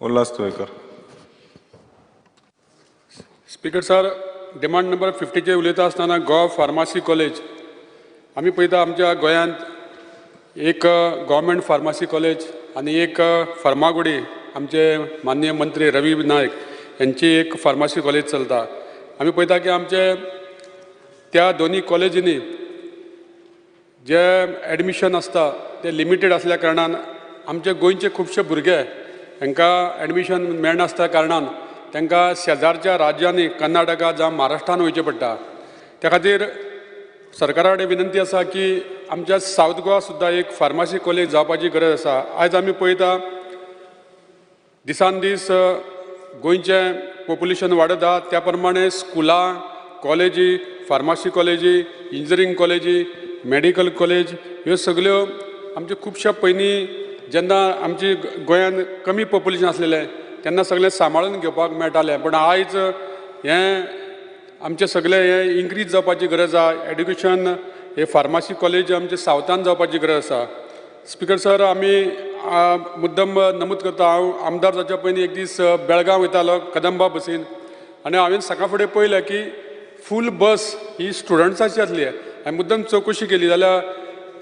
Ulhas Tuyenkar. Speaker sir, demand number 50चेर उलयता आसतना Goa pharmacy college आमी पळयता आमच्या गोंयांत एक गव्हर्मेंट फार्मासी कॉलेज आनी एक फार्मागुडी आमचे माननीय मंत्री रवी नायक यांची एक फार्मासी कॉलेज चलता. आमी पळयता की आमचे त्या दोन्ही कॉलेजींनी जे एडमिशन आसता ते लिमिटेड आसल्या कारणान आमचे गोंयचे खुबशे भुरगे हांकां एडमिशन मेळनासल्या कारणान तांकां शेजारच्या राज्यांनी कर्नाटका जावं महाराष्ट्रान वयचें पडटा. त्या खातीर सरकारा कडेन विनंती आसा की आमच्या सावथ गोवा सुद्दां एक फार्मासी कॉलेज जावपाची गरज आसा. आयज आमी पळयता दिसान दीस गोंयचें पॉप्युलेशन वाडत आसा, त्या प्रमाणे स्कुलां, कॉलेजी, फार्मासी कॉलेजी, इंजिनियरींग कॉलेजी, मेडिकल कॉलेज ह्यो सगळ्यो आमच्यो खुबश्या पयलीं जेन्ना आमची गोंयांत कमी पॉप्युलेशन आसलेलें तेन्ना सगळें सांबाळून घेवपाक मेळटालें, पूण आयज हें आमचें सगळें हें इन्क्रीज जावपाची गरज आसा. एड्युकेशन हे फार्मासी कॉलेज आमचे सावथान जावपाची गरज आसा. स्पिकर सर, आमी मुद्दम नमूद करता, हांव आमदार जावच्या पयलीं एक दीस बेळगांव वयतालो कदंबा बसीन आनी हांवें सकाळ फुडें पळयलें की फूल बस ही स्टुडंट्साची आसली. हांवें मुद्दम चवकशी केली जाल्यार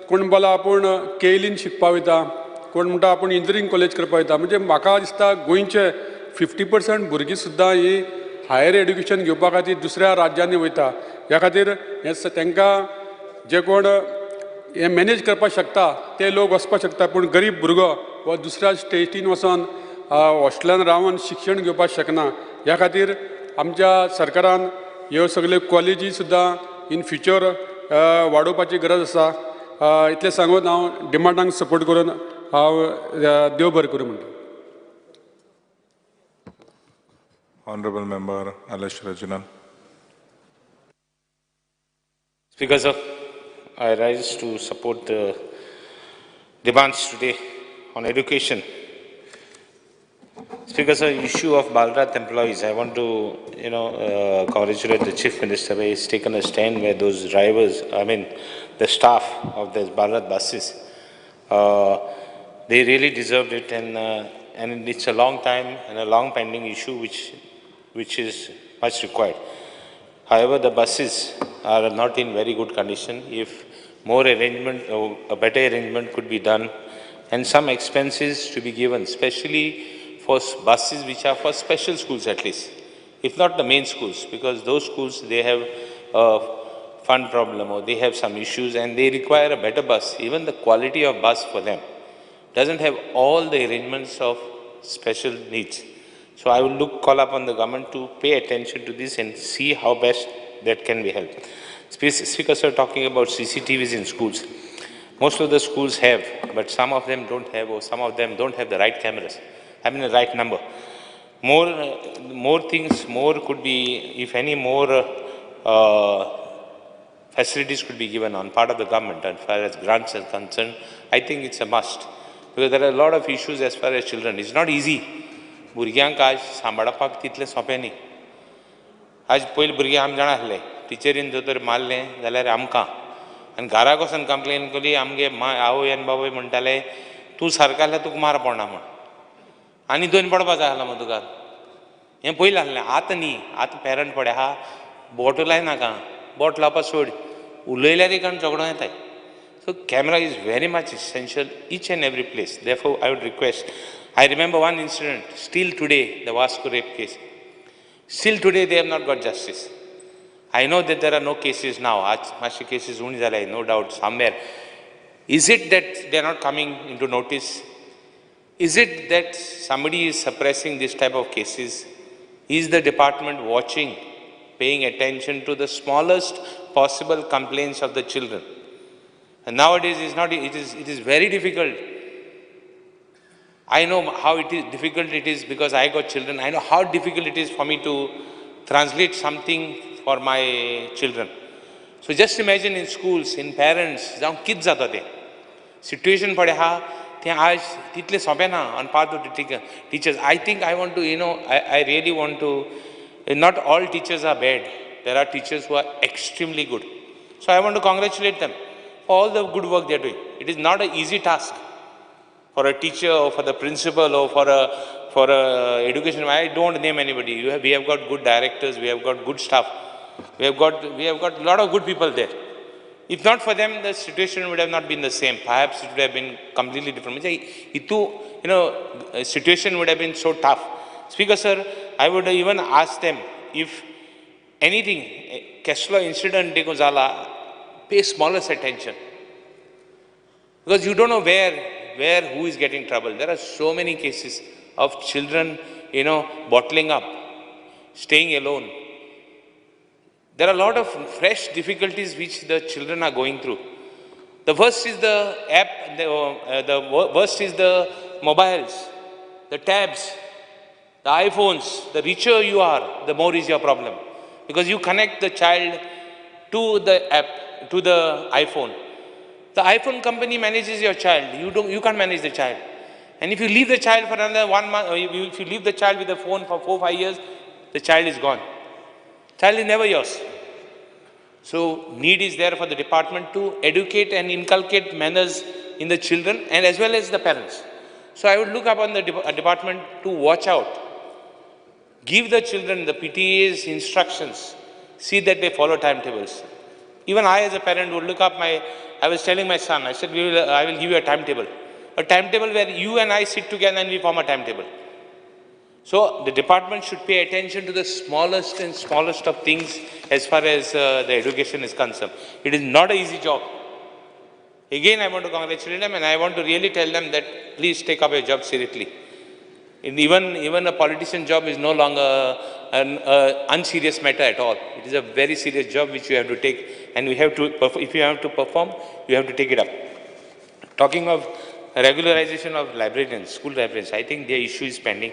कोण म्हणपालो आपूण केएलईन शिकपाक वयता, कोण म्हणटा आपूण इंजिनियरींग कॉलेज करपाक वयता. म्हणजे म्हाका दिसता गोंयचे 50% भुरगीं सुद्दां ही हायर एड्युकेशन घेवपा खातीर दुसऱ्या राज्यांनी वयता. ह्या खातीर हें तांकां जे कोण हें मॅनेज करपाक शकता ते लोक वचपाक शकता, पूण गरीब भुरगो वा दुसऱ्या स्टेटीन वचोन हॉस्टेलान रावन शिक्षण घेवपाक शकना. ह्या खातीर आमच्या सरकारान ह्यो सगल्यो कॉलेजी सुद्दां इन फ्युचर वाडोवपाची गरज आसा. इतलें सांगून हांव डिमांडांक सपोर्ट करून हांव देव बरें करूं म्हणटा. Honorable Member Alesh Reginald. Speaker sir, I rise to support the demands today on education. Speaker sir, issue of Balrath employees, I want to, congratulate the Chief Minister. He has taken a stand where those drivers, I mean, the staff of the Balrath buses, they really deserved it, and it's a long time and a long pending issue which is much required. However, the buses are not in very good condition. If more arrangement, a better arrangement could be done, and some expenses to be given, especially for buses which are for special schools at least, if not the main schools, because those schools, they have a fund problem or they have some issues and they require a better bus. Even the quality of bus for them doesn't have all the arrangements of special needs. So I will call upon the government to pay attention to this and see how best that can be helped. Speakers are talking about CCTVs in schools. Most of the schools have, but some of them don't have, or some of them don't have the right cameras. I mean the right number. More things, more could be, if any more facilities could be given on part of the government as far as grants are concerned, I think it's a must. Because there are a lot of issues as far as children. It's not easy. भुरग्यांक आज सांबाळपाक तितलें सोंपें न्ही. आज पयलीं भुरगीं आमी जाणा आसले, टिचरीन जर तर मारलें जाल्यार आमकां आनी घराक वचून कंप्लेन केली, आमगे आवय आनी बापूय म्हणटाले तूं सारको आसल्यार तुका मार पडना म्हूण, आनी दोन पडपा जाय आसलो म्हूण तुका. हें पयलीं आसलें. आतां न्ही, आतां पेरंट पडे आहा, बोट लायनाका, बोट लावपा सोड, उलयल्यार एक आनी झगडो येताय. So camera is very much essential each and every place. Therefore, I would request. I remember one incident, still today, the Vasco rape case. Still today, they have not got justice. I know that there are no cases now. Aaj cases no doubt, somewhere. Is it that they are not coming into notice? Is it that somebody is suppressing this type of cases? Is the department watching, paying attention to the smallest possible complaints of the children? And nowadays, it's not, it is very difficult. I know how it is difficult it is because I got children. I know how difficult it is for me to translate something for my children. So just imagine in schools, in parents, जावं कितें जाता तें. Situation पळय आहा तें आज तितलें सोंपें ना on part of the teachers. I think I want to, I really want to, not all teachers are bad. There are teachers who are extremely good. So I want to congratulate them for all the good work they are doing. It is not an easy task for a teacher or for the principal or for a for education. I don't name anybody. We have got good directors, we have got good staff, we have got a lot of good people there. If not for them, the situation would have not been the same. Perhaps it would have been completely different. You know, situation would have been so tough. Speaker sir, I would even ask them if anything, Keslo incident dekho, pay smallest attention. Because you don't know where who is getting trouble. There are so many cases of children, you know, bottling up, staying alone. There are a lot of fresh difficulties which the children are going through. The worst is the app, the worst is the mobiles, the tabs, the iPhones. The richer you are, the more is your problem. Because you connect the child to the app, to the iPhone. The iPhone company manages your child. You can't manage the child. And if you leave the child for another 1 month, or if you leave the child with the phone for 4 or 5 years, the child is gone. Child is never yours. So need is there for the department to educate and inculcate manners in the children and as well as the parents. So I would look upon the department to watch out. Give the children the PTA's instructions. See that they follow timetables. Even I as a parent would look up I was telling my son, I said, I will give you a timetable. A timetable where you and I sit together and we form a timetable. So the department should pay attention to the smallest and smallest of things as far as the education is concerned. It is not an easy job. Again, I want to congratulate them and I want to really tell them that please take up your job seriously. And even a politician job is no longer an unserious matter at all. It is a very serious job which you have to take, and we have to, if you have to perform, you have to take it up. Talking of regularization of librarians, school librarians, I think their issue is pending.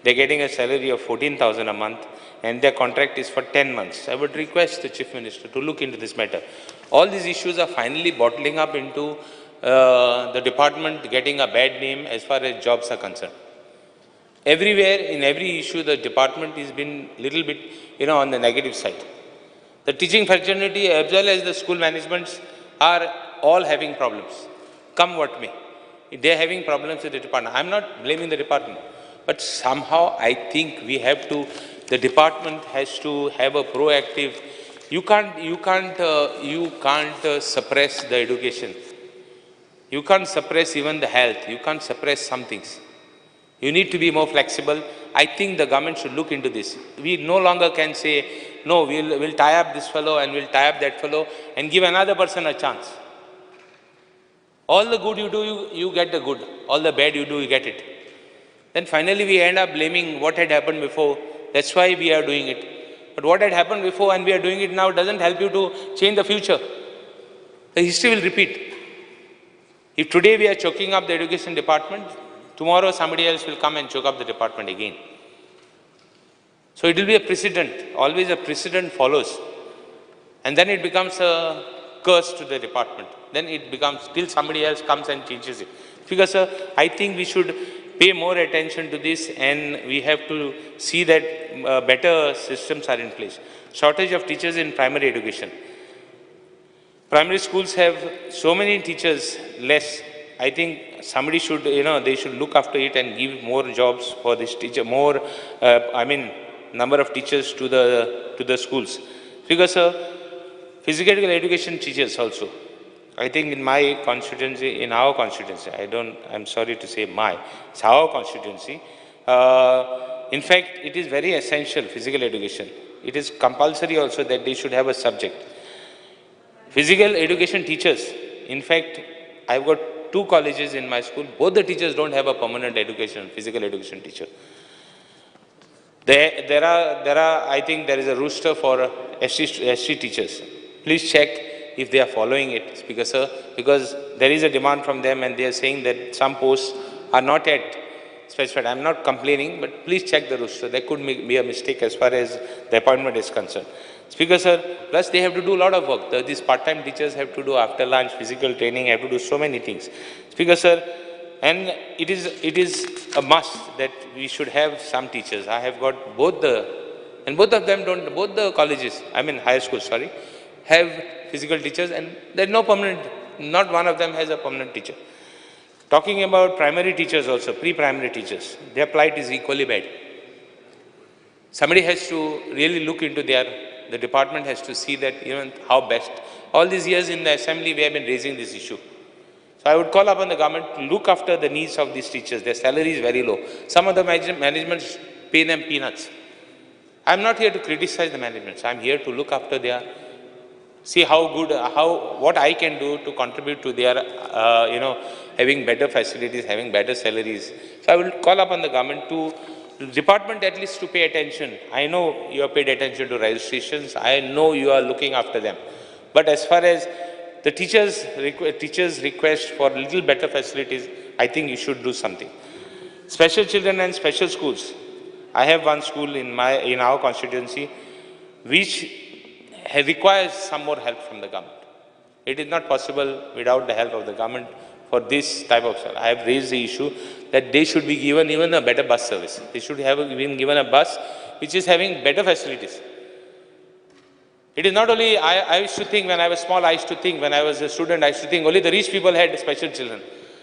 They're getting a salary of 14,000 a month and their contract is for 10 months. I would request the Chief Minister to look into this matter. All these issues are finally bottling up into the department getting a bad name as far as jobs are concerned. Everywhere, in every issue, the department has been little bit, you know, on the negative side. The teaching fraternity as well as the school managements are all having problems. Come what may. They are having problems with the department. I'm not blaming the department. But somehow I think we have to, the department has to have a proactive, you can't suppress the education. You can't suppress even the health. You can't suppress some things. You need to be more flexible. I think the government should look into this. We no longer can say, no, we'll tie up this fellow and we'll tie up that fellow and give another person a chance. All the good you do, you get the good. All the bad you do, you get it. Then finally we end up blaming what had happened before. That's why we are doing it. But what had happened before and we are doing it now doesn't help you to change the future. The history will repeat. If today we are choking up the education department, tomorrow somebody else will come and choke up the department again. So it will be a precedent. Always a precedent follows. And then it becomes a curse to the department. Then it becomes, till somebody else comes and changes it. Because sir, I think we should pay more attention to this and we have to see that better systems are in place. Shortage of teachers in primary education. Primary schools have so many teachers less. I think somebody should, you know, they should look after it and give more jobs for this teacher, more, number of teachers to the schools. Because physical education teachers also. I think in my constituency, in our constituency, I'm sorry to say my, it's our constituency. In fact, it is very essential, physical education. It is compulsory also that they should have a subject. Physical education teachers, in fact, I've got 2 colleges in my school, both the teachers don't have a permanent education, physical education teacher. There are, I think there is a rooster for SC teachers. Please check if they are following it, Speaker sir, because there is a demand from them and they are saying that some posts are not yet specified. I am not complaining, but please check the roster. There could be a mistake as far as the appointment is concerned. Speaker sir, plus they have to do a lot of work. These part-time teachers have to do after lunch, physical training, have to do so many things. Speaker sir, and it is a must that we should have some teachers. I have got both the, and both of them don't, both the colleges, I mean higher schools, sorry, have physical teachers, and there is no permanent, not one of them has a permanent teacher. Talking about primary teachers also, pre-primary teachers, their plight is equally bad. Somebody has to really look into the department has to see that even how best. All these years in the assembly, we have been raising this issue. So I would call upon the government to look after the needs of these teachers. Their salary is very low. Some of the managements pay them peanuts. I'm not here to criticize the managements. I'm here to look after their, see how good, what I can do to contribute to their, having better facilities, having better salaries. So I will call upon the government to, department at least to pay attention. I know you have paid attention to registrations. I know you are looking after them. But as far as the teachers request for little better facilities, I think you should do something. Special children and special schools. I have one school in our constituency which requires some more help from the government. It is not possible without the help of the government for this type of service. I have raised the issue that they should be given even a better bus service. They should have been given a bus which is having better facilities. It is not only, I used to think when I was small, I used to think when I was a student, I used to think only the rich people had special children.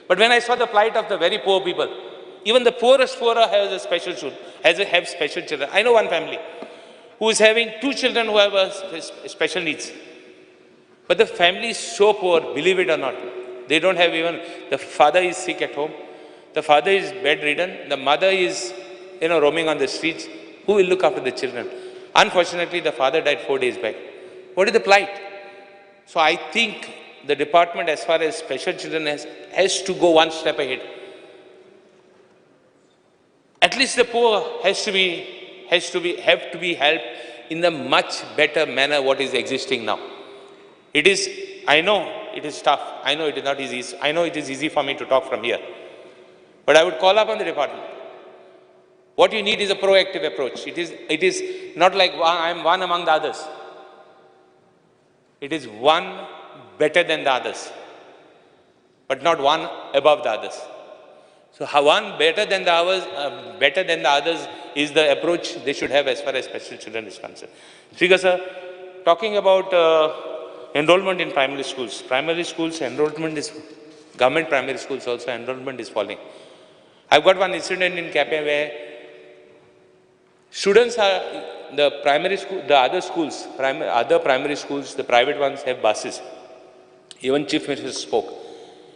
But when I saw the plight of the very poor people, even the poorest poorer has a special child, have special children. I know one family who is having 2 children who have a special needs. But the family is so poor, believe it or not. They don't have even, the father is sick at home, the father is bedridden, the mother is, roaming on the streets. Who will look after the children? Unfortunately, the father died 4 days back. What is the plight? So I think the department, as far as special children, has to go one step ahead. At least the poor have to be helped in a much better manner what is existing now. It is, I know it is tough. I know it is not easy. I know it is easy for me to talk from here. But I would call upon the department. What you need is a proactive approach. It is not like I am one among the others. It is one better than the others, but not one above the others. So one better than the others, is the approach they should have as far as special children is concerned. Speaker sir, talking about enrollment in primary schools. Primary schools enrollment is, government primary schools also enrollment is falling. I've got one incident in Quepem where students are, the primary school, the other schools, other primary schools, the private ones have buses. Even Chief Minister spoke.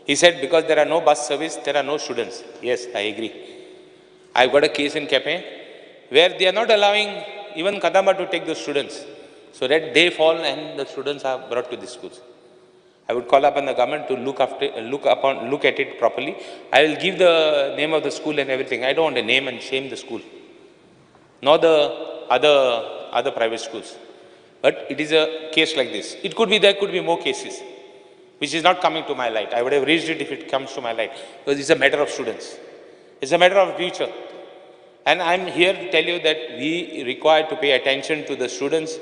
He said because there are no bus service, there are no students. Yes, I agree. I've got a case in Quepem where they are not allowing even Kadamba to take the students so that they fall and the students are brought to the schools. I would call upon the government to look at it properly. I will give the name of the school and everything. I don't want to name and shame the school, nor the other private schools. But it is a case like this. It could be, there could be more cases, which is not coming to my light. I would have raised it if it comes to my light, because it's a matter of students. It's a matter of future. And I'm here to tell you that we require to pay attention to the students,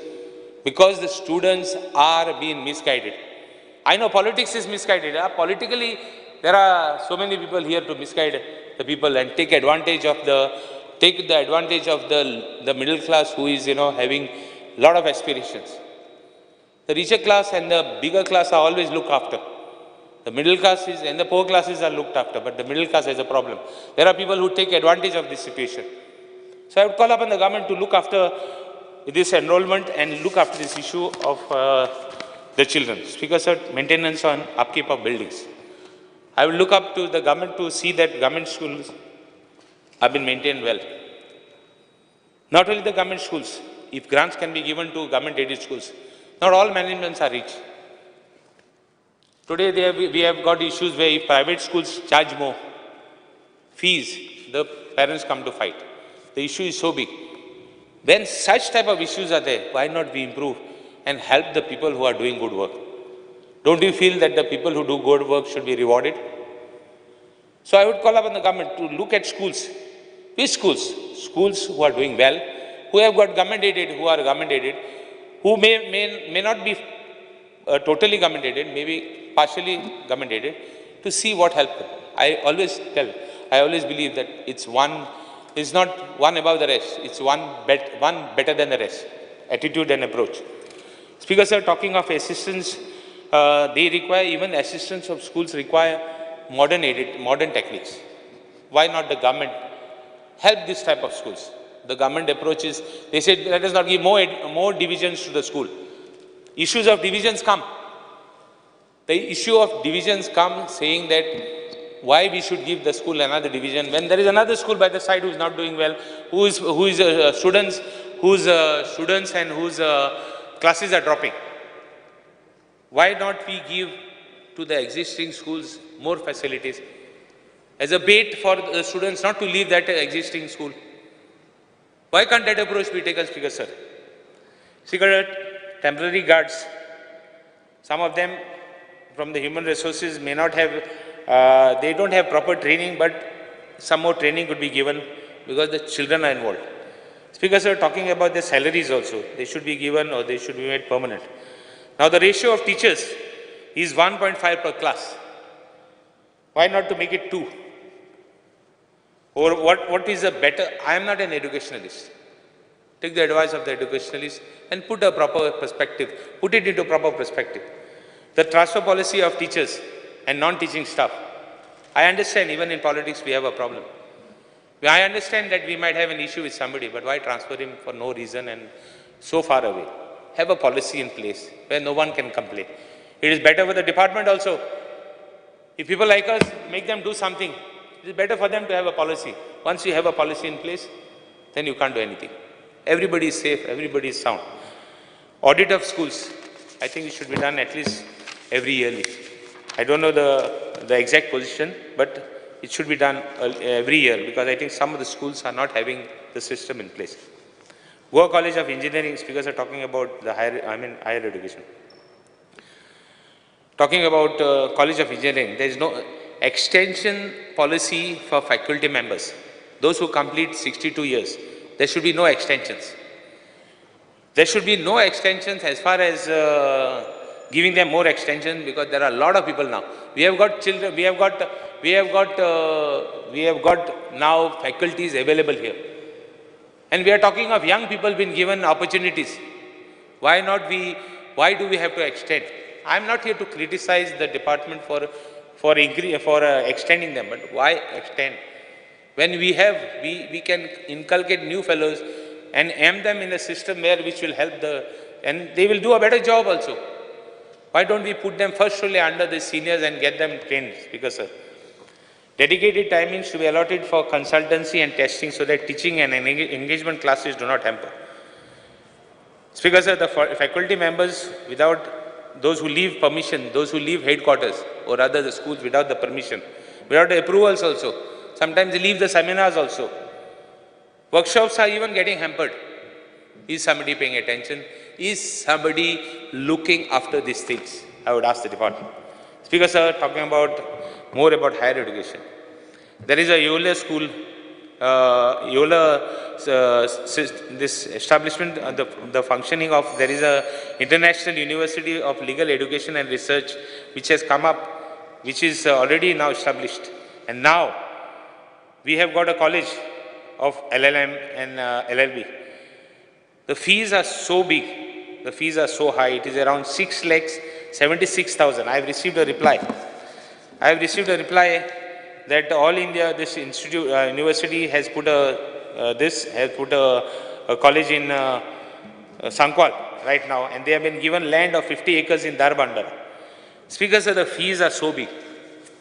because the students are being misguided. I know politics is misguided. Politically, there are so many people here to misguide the people and take advantage of the middle class who is, having a lot of aspirations. The richer class and the bigger class are always looked after. The middle classes and the poor classes are looked after, but the middle class has a problem. There are people who take advantage of this situation. So I would call upon the government to look after this enrollment and look after this issue of the children. Speaker sir, maintenance on upkeep of buildings. I will look up to the government to see that government schools have been maintained well. Not only the government schools, if grants can be given to government aided schools, not all managements are rich. Today we have got issues where if private schools charge more fees, the parents come to fight. The issue is so big. When such type of issues are there, why not we improve and help the people who are doing good work? Don't you feel that the people who do good work should be rewarded? So I would call upon the government to look at schools. Which schools? Schools who are doing well, who have got government aided, who are government aided, who may not be totally government aided, maybe partially government aided, to see what help them. I always believe that it's not one above the rest, it's one better than the rest, attitude and approach. Speaker sir, talking of assistance, they require, even assistance of schools require modern modern techniques. Why not the government help this type of schools? The government approach is, they said, let us not give more divisions to the school. Issues of divisions come. The issue of divisions come saying that why we should give the school another division when there is another school by the side who is not doing well, whose students and whose classes are dropping. Why not we give to the existing schools more facilities as a bait for the students not to leave that existing school? Why can't that approach be taken, Speaker sir? Speaker, temporary guards, some of them from the human resources may not have, they don't have proper training, but some more training could be given because the children are involved. Speaker sir, talking about the salaries also, they should be given or they should be made permanent. Now the ratio of teachers is 1.5 per class. Why not to make it 2? Or what is a better, I am not an educationalist. Take the advice of the educationalist and put a proper perspective, put it into proper perspective. The transfer policy of teachers and non-teaching staff. I understand even in politics we have a problem. I understand that we might have an issue with somebody, but why transfer him for no reason and so far away? Have a policy in place where no one can complain. It is better for the department also. If people like us, make them do something. It is better for them to have a policy. Once you have a policy in place, then you can't do anything. Everybody is safe, everybody is sound. Audit of schools, I think it should be done at least every yearly. I don't know the exact position, but it should be done every year because I think some of the schools are not having the system in place. Goa College of Engineering, speakers are talking about the higher education. Talking about College of Engineering, there is no extension policy for faculty members. Those who complete 62 years, there should be no extensions. There should be no extensions as far as giving them more extension, because there are a lot of people now. We have got children, we have got now faculties available here. And we are talking of young people being given opportunities. Why not we, why do we have to extend? I am not here to criticize the department for extending them, but why extend? When we have, we can inculcate new fellows and aim them in a system where which will help the, and they will do a better job also. Why don't we put them first only under the seniors and get them trained, Speaker sir? Dedicated timings to be allotted for consultancy and testing so that teaching and engagement classes do not hamper. Speaker sir, the faculty members without those who leave permission, those who leave headquarters or rather the schools without the permission, without the approvals also, sometimes they leave the seminars also. Workshops are even getting hampered. Is somebody paying attention? Is somebody looking after these things? I would ask the department. Speaker sir, talking about more about higher education. There is a Yola school, this establishment, the functioning of, there is a International University of Legal Education and Research which has come up, which is already now established. And now we have got a college of LLM and LLB. The fees are so big, the fees are so high, it is around 6,76,000. I have received a reply. I have received a reply that All India, this institute, university has put a, a college in Sankwal right now, and they have been given land of 50 acres in Darbandara. Speaker sir, the fees are so big.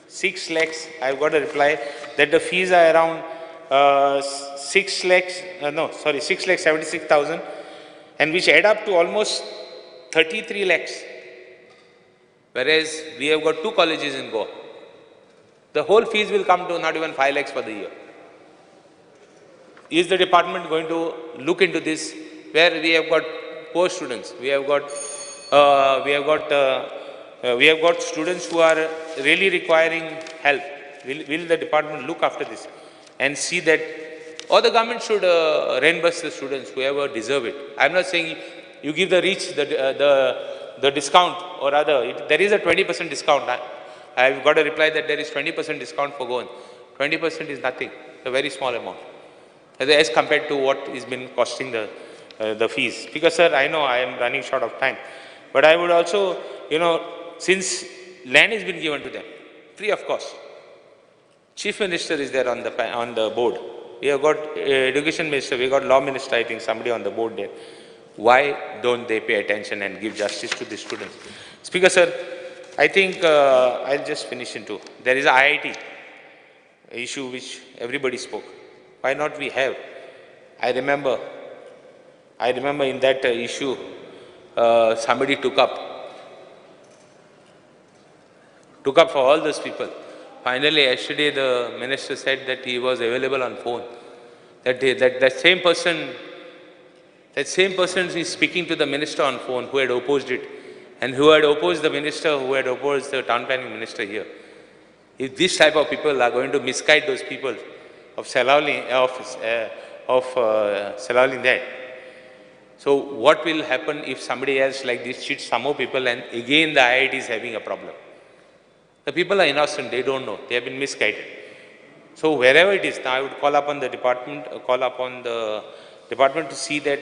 6 lakhs, I have got a reply that the fees are around 6,76,000, and which add up to almost 33 lakhs. Whereas we have got 2 colleges in Goa. The whole fees will come to not even 5 lakhs for the year. Is the department going to look into this, where we have got poor students, we have got students who are really requiring help? Will the department look after this and see that, or the government should reimburse the students, whoever deserve it? I am not saying you give the rich the discount, or rather, there is a 20% discount. I have got a reply that there is 20% discount for Goan. 20% is nothing, a very small amount, as compared to what is been costing the fees. Because sir, I know I am running short of time, but I would also, you know, since land has been given to them, free of cost, Chief Minister is there on the board. We have got Education Minister, we got Law Minister, I think somebody on the board there. Why don't they pay attention and give justice to the students? Speaker sir, I think I'll just finish in two. There is a IIT issue which everybody spoke. Why not we have? I remember in that issue, somebody took up for all those people. Finally, yesterday the minister said that he was available on phone. That same person is speaking to the minister on phone who had opposed it, and who had opposed the minister who had opposed the town planning minister here. If this type of people are going to misguide those people of Selaulim, Selaulim there. So what will happen if somebody else like this cheats some more people and again the IIT is having a problem? The people are innocent, they don't know, they have been misguided. So wherever it is, now I would call upon the department, to see that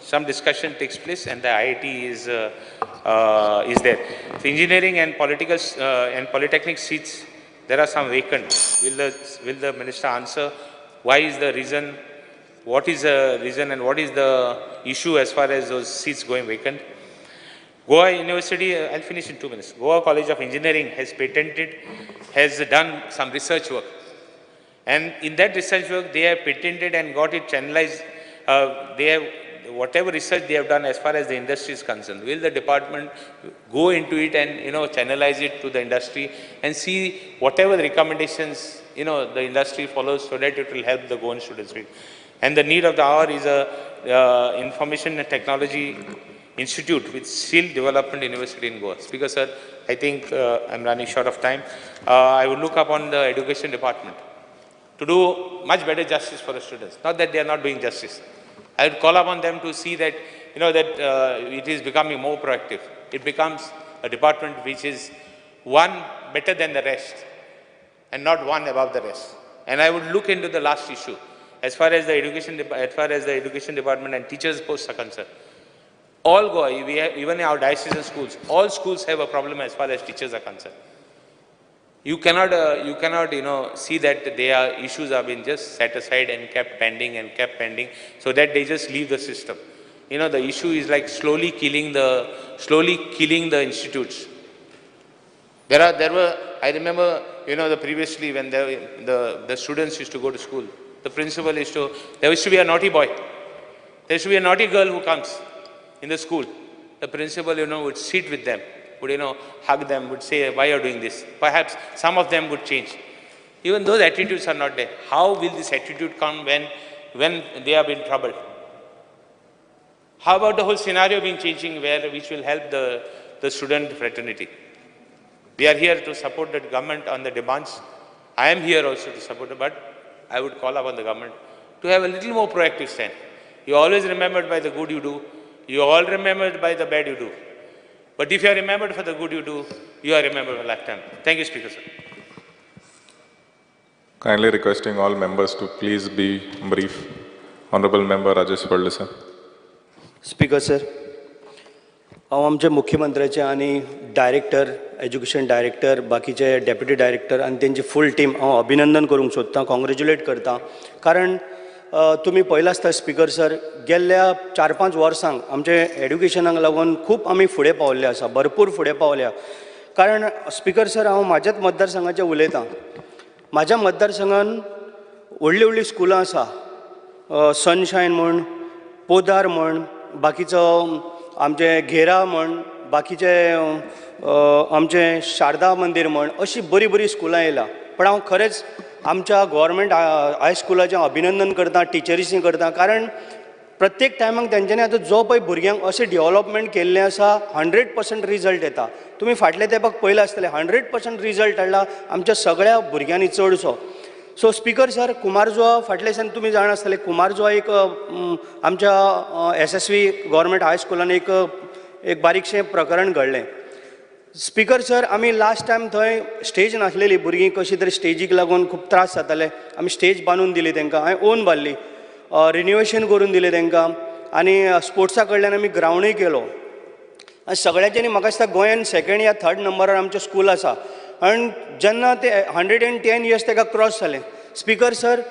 some discussion takes place and the IIT is there. So engineering and political and polytechnic seats, there are some vacant. Will the minister answer? Why is the reason? What is the reason and what is the issue as far as those seats going vacant? Goa University, I'll finish in 2 minutes. Goa College of Engineering has patented, has done some research work. And in that research work, they have patented and got it channelized. They have, whatever research they have done as far as the industry is concerned, will the department go into it and, you know, channelize it to the industry and see whatever the recommendations, you know, the industry follows so that it will help the Goan students. And the need of the hour is a information and technology institute with Skill Development University in Goa. Speaker sir, I think I'm running short of time. I would look upon the education department to do much better justice for the students. Not that they are not doing justice. I would call upon them to see that, you know, that it is becoming more proactive. It becomes a department which is one better than the rest and not one above the rest. And I would look into the last issue as far as the education, as far as the education department and teachers' posts are concerned. All Goa, we have, even in our diocesan schools, all schools have a problem as far as teachers are concerned. You cannot, you know, see that their issues have been just set aside and kept pending, so that they just leave the system. You know, the issue is like slowly killing the institutes. There were, I remember, you know, the previously when the students used to go to school, the principal used to, there used to be a naughty boy, there used to be a naughty girl who comes in the school. The principal, you know, would sit with them, would, you know, hug them, would say, why are you doing this? Perhaps some of them would change. Even those attitudes are not there. How will this attitude come when they have been troubled? How about the whole scenario being changing where, which will help the student fraternity? We are here to support the government on the demands. I am here also to support, but I would call upon the government to have a little more proactive stand. You are always remembered by the good you do. You are all remembered by the bad you do. But if you are remembered for the good you do, you are remembered for a lifetime. Thank you, Speaker sir. Kindly requesting all members to please be brief. Honorable Member Rajesh Phaldesai. Speaker sir, हांव आमच्या मुख्यमंत्र्याचे आनी director, education director, बाकीचे deputy director आनी तेंची full team हांव अभिनंदन करूंक सोदतां, कॉंग्रेच्युलेट करतां. कारण तुमी पळयलां आसता स्पीकर सर, गेल्ल्या 4-5 वर्सांक आमचे एड्युकेशनाक लागून खूब आमी फुडें पावल्ले आसा, भरपूर फुडें पावल्या. कारण स्पीकर सर, हांव म्हाज्याच मतदारसंघाचें उलयतां. म्हाज्या मतदारसंघान व्हडलीं व्हडलीं स्कुलां आसा, सनशायन म्हण, पोदार म्हण, बाकीचो आमचें घेरा म्हण, बाकीचे आमचें शारदा मंदीर म्हण, अशीं बरीं बरीं स्कुलां येयलां. पण हांव खरेंच आमच्या गव्हर्मेंट हायस्कुलाचें अभिनंदन करता, टिचरीसी करता. कारण प्रत्येक टायमाक तेंच्यांनी आतां जो पळय भुरग्यांक अशें डेवलपमेंट केल्लें आसा, 100% रिजल्ट येता. तुमी फाटल्या तेंपाक पळयलां आसतलें, 100% रिजल्ट हाडला आमच्या सगळ्या भुरग्यांनी चडसो. सो स्पीकर सर, कुमारजुआ फाटल्या दिसांनी तुमी जाणा आसतले, कुमारजुआ एक आमच्या SSV government हायस्कुलान एक बारीकशें प्रकरण घडलें. स्पीकर सर, आमी लास्ट टायम थंय स्टेज नासलेली, भुरगीं कशी तरी स्टेजीक लागून खूब त्रास जाताले. आमी स्टेज बांदून दिली तांकां, हांवें ओन बांदली, रिनोवेशन करून दिलें तांकां, आनी स्पोर्ट्सा कडल्यान आमी ग्रावंडूय केलो. आनी सगळ्यांच्यानी म्हाका दिसता गोंयान 2nd या 3rd नंबरार आमचें स्कूल आसा. आनी जेन्ना ते 110 इयर्स ताका क्रॉस जालें. स्पिकर सर,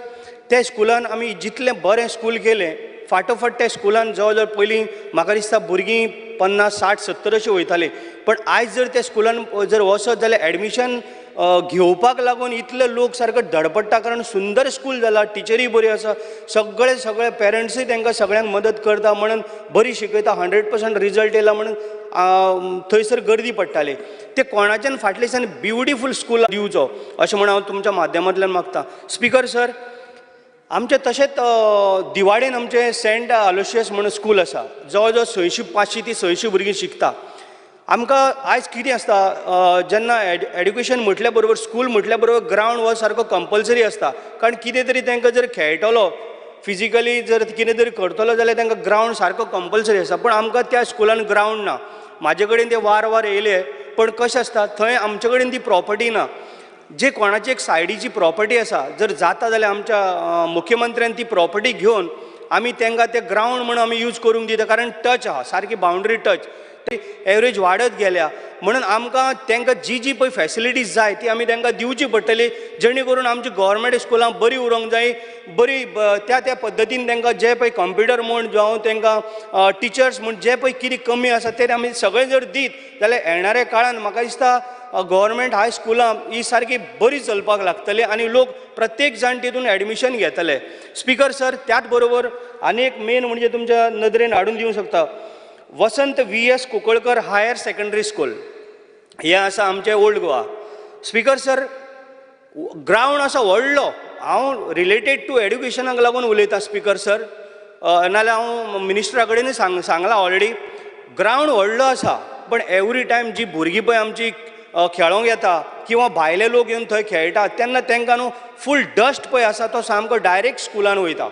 त्या स्कुलान आमी जितलें बरें स्कूल केलें, फाटोफाट त्या स्कुलान जवळ जवळ पयलीं म्हाका दिसता भुरगीं 50, 60, 70 अशीं वयतालीं, पण आयज जर त्या स्कुलान जर वचत जाल्यार एडमिशन घेवपाक लागून इतले लोक सारको धडपडटा, कारण सुंदर स्कूल जाला, टिचरीय बऱ्यो आसा, सगळे सगळे पेरंट्सूय तांकां सगळ्यांक मदत करता म्हणून बरी शिकयता, 100% रिजल्ट येयला म्हणून थंयसर गर्दी पडटाली. ते कोणाच्यान फाटले दिसांनी ब्युटिफूल स्कूल दिवचो अशें म्हण हांव तुमच्या माध्यमांतल्यान मागता. स्पिकर सर, आमचें तशेंच दिवाडेन आमचें सेंट आलोशियस म्हणून स्कूल आसा, जवळ जवळ 600, 500 ती 600 भुरगीं शिकता. आमकां आयज कितें आसता, जेन्ना एड्युकेशन म्हटल्या बरोबर स्कूल म्हटल्या बरोबर ग्रावंड हो सारको कंपल्सरी आसता, कारण कितें तरी तांकां जर खेळटलो फिजिकली जर कितें तरी करतलो जाल्यार तांकां ग्रावंड सारको कंपल्सरी आसता. पूण आमकां त्या स्कुलान ग्रावंड ना. म्हाजे कडेन ते वार वार येयले, पण कशें आसता थंय आमचे कडेन ती प्रॉपर्टी ना, जे कोणाची एक सायडीची प्रॉपर्टी आसा, जर जाता जाल्यार आमच्या मुख्यमंत्र्यान ती प्रॉपर्टी घेवन आमी तांकां ते ग्रावंड म्हणून आमी यूज करूंक दिता, कारण टच आहा, सारकी बावंड्री टच, एवरेज वाडत गेल्या म्हणून आमकां तांकां जी जी पळय फॅसिलिटीज जाय ती आमी तांकां दिवची पडटली, जेणे करून आमची गव्हर्मेंट स्कुलां बरी उरोंक जाय, बरी त्या त्या पद्दतीन तांकां जे पळय कंप्युटर म्हूण जावं तांकां टिचर्स म्हूण जे पळय कितें कमी आसा ते आमी सगळें जर दीत जाल्यार येणाऱ्या काळान म्हाका दिसता गव्हर्मेंट हाय स्कुलां ही सारकी बरी चलपाक लागतली आनी लोक प्रत्येक जाण तितून एडमिशन घेतले. स्पिकर सर, त्याच बरोबर आनी एक मेन म्हणजे तुमच्या नदरेन हाडून दिवंक शकता, Vasant V S Kunkalkar higher secondary school हें आसा आमचें old Goa. Speaker sir, ground आसा व्हडलो, हांव रिलेटेड टू एड्युकेशनाक लागून उलयतां स्पिकर सर, नाजाल्यार हांव मिनिस्टरा कडेनूय सांगलां ऑलरेडी. ग्रावंड व्हडलो आसा, पण एवरी टायम जी भुरगीं पळय आमची खेळोंक येता किंवा भायले लोक येवन थंय खेळटा तेन्ना तांकां न्हू फूल डस्ट पळय आसा तो सामको डायरेक्ट स्कुलान वयता.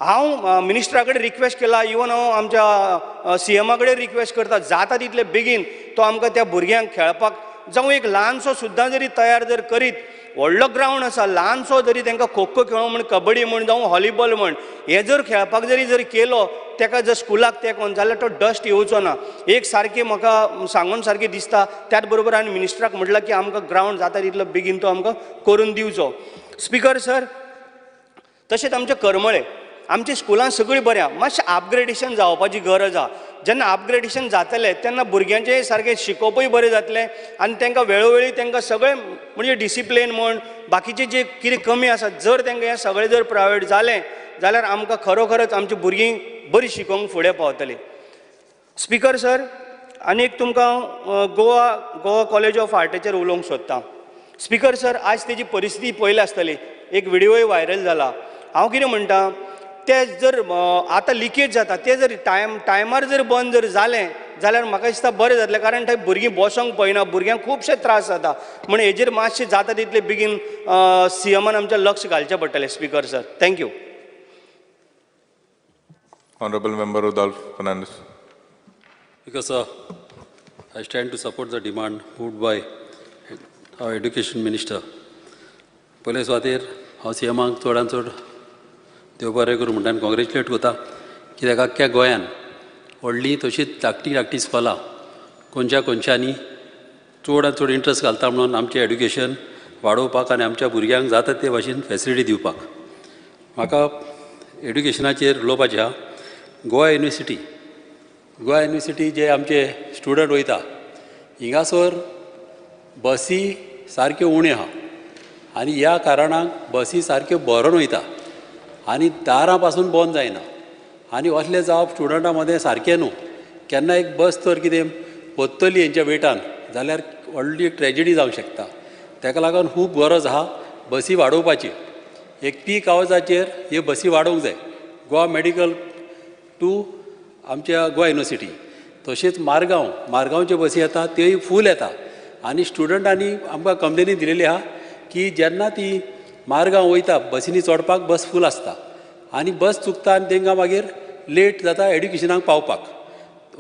हांव मिनिस्टरा कडेन रिक्वेस्ट केला, इवन हांव आमच्या सीएमा कडेन रिक्वेस्ट करता, जाता तितले बेगीन तो आमकां त्या भुरग्यांक खेळपाक जावं एक ल्हानसो सुद्दां जरी तयार जर करीत, व्हडलो ग्रावंड आसा, ल्हानसो जरी तांकां खो खो खेळोंक म्हण, कबड्डी म्हण, जावं हॉलीबॉल म्हण, हें जर खेळपाक जरी जर केलो ताका जर स्कुलाक तेंकोन जाल्यार तो डस्ट येवचो ना. एक सारकें म्हाका सांगून सारकें दिसता. त्याच बरोबर हांवें मिनिस्टराक म्हटलां की आमकां ग्रावंड जाता तितलो बेगीन तो आमकां करून दिवचो. स्पिकर सर, तशेंच आमचें करमळे आमच्या स्कुलां सगळीं बरीं आहा, मातशें अपग्रेडेशन जावपाची गरज आहा. जेन्ना अपग्रेडेशन जातलें तेन्ना भुरग्यांचें सारकें शिकोवपूय बरें जातलें आनी तांकां वेळोवेळी तांकां सगळें म्हणजे डिसिप्लीन म्हण बाकीचें जें कितें कमी आसा जर तांकां हें सगळें जर प्रायवेट जालें जाल्यार आमकां खरोखरच आमची भुरगीं बरीं शिकोवंक फुडें पावतलीं. स्पिकर सर, आनी एक तुमकां गोवा गोवा कॉलेज ऑफ आर्टाचेर उलोवंक सोदतां. स्पिकर सर, आयज तेजी परिस्थिती पळयल्या आसतली, एक व्हिडियोय व्हायरल जाला. हांव कितें म्हणटा, ते जर आतां लिकेज जाता ते जर टायमार जर बंद जर जालें जाल्यार म्हाका दिसता बरें जातलें, कारण थंय भुरगीं बसोंक पळयना, भुरग्यांक खुबशे त्रास जाता. म्हण हेजेर मातशें जाता तितले बेगीन सीएमान आमचें लक्ष घालचें पडटलें. Speaker sir, thank you. Honourable member Rudolph Fernandes. Because sir, I stand to support the demand moved by our education minister. पयले सुवातेर हांव सीएमाक चडान चड देव बरें करूं म्हणटा आनी कॉंग्रेच्युलेट करता, कित्याक आख्ख्या गोंयान व्हडली तशीच धाकटी धाकटी स्कॉलां कोनशा कोनशांनी चडान चड इंट्रस्ट घालता म्हणून आमचें एड्युकेशन वाडोवपाक आनी आमच्या भुरग्यांक जाता ते भाशेन फेसिलिटी दिवपाक. म्हाका एड्युकेशनाचेर उलोवपाचें आहा. गोवा युनिवर्सिटी, गोवा युनिवर्सिटी जे आमचे स्टुडंट वयता हिंगासर बसी सारक्यो उण्यो आहा आनी ह्या कारणाक बसी सारक्यो भरून वयता आनी दारां पासून बंद जायना आनी असलें जावप स्टुडंटां मदें सारकें न्हू. केन्ना एक बस तर कितें पत्तली हेंच्या वेटान जाल्यार व्हडली एक ट्रेजिडी जावंक शकता. ताका लागून खूब गरज आहा बसी वाडोवपाची. एक पीक आवर्साचेर ह्यो बसी वाडोवंक जाय. गोवा मेडिकल टू आमच्या गोवा युनिवर्सिटी, तशेंच मारगांव, मारगांवच्यो बसी येता त्योय फूल येता आनी स्टुडंटांनी आमकां कंप्लेनी दिलेली आहा की जेन्ना ती मारगांव वयता बसींनी चडपाक बस फूल आसता आनी बस चुकता आनी तांकां मागीर लेट जाता एड्युकेशनाक पावपाक.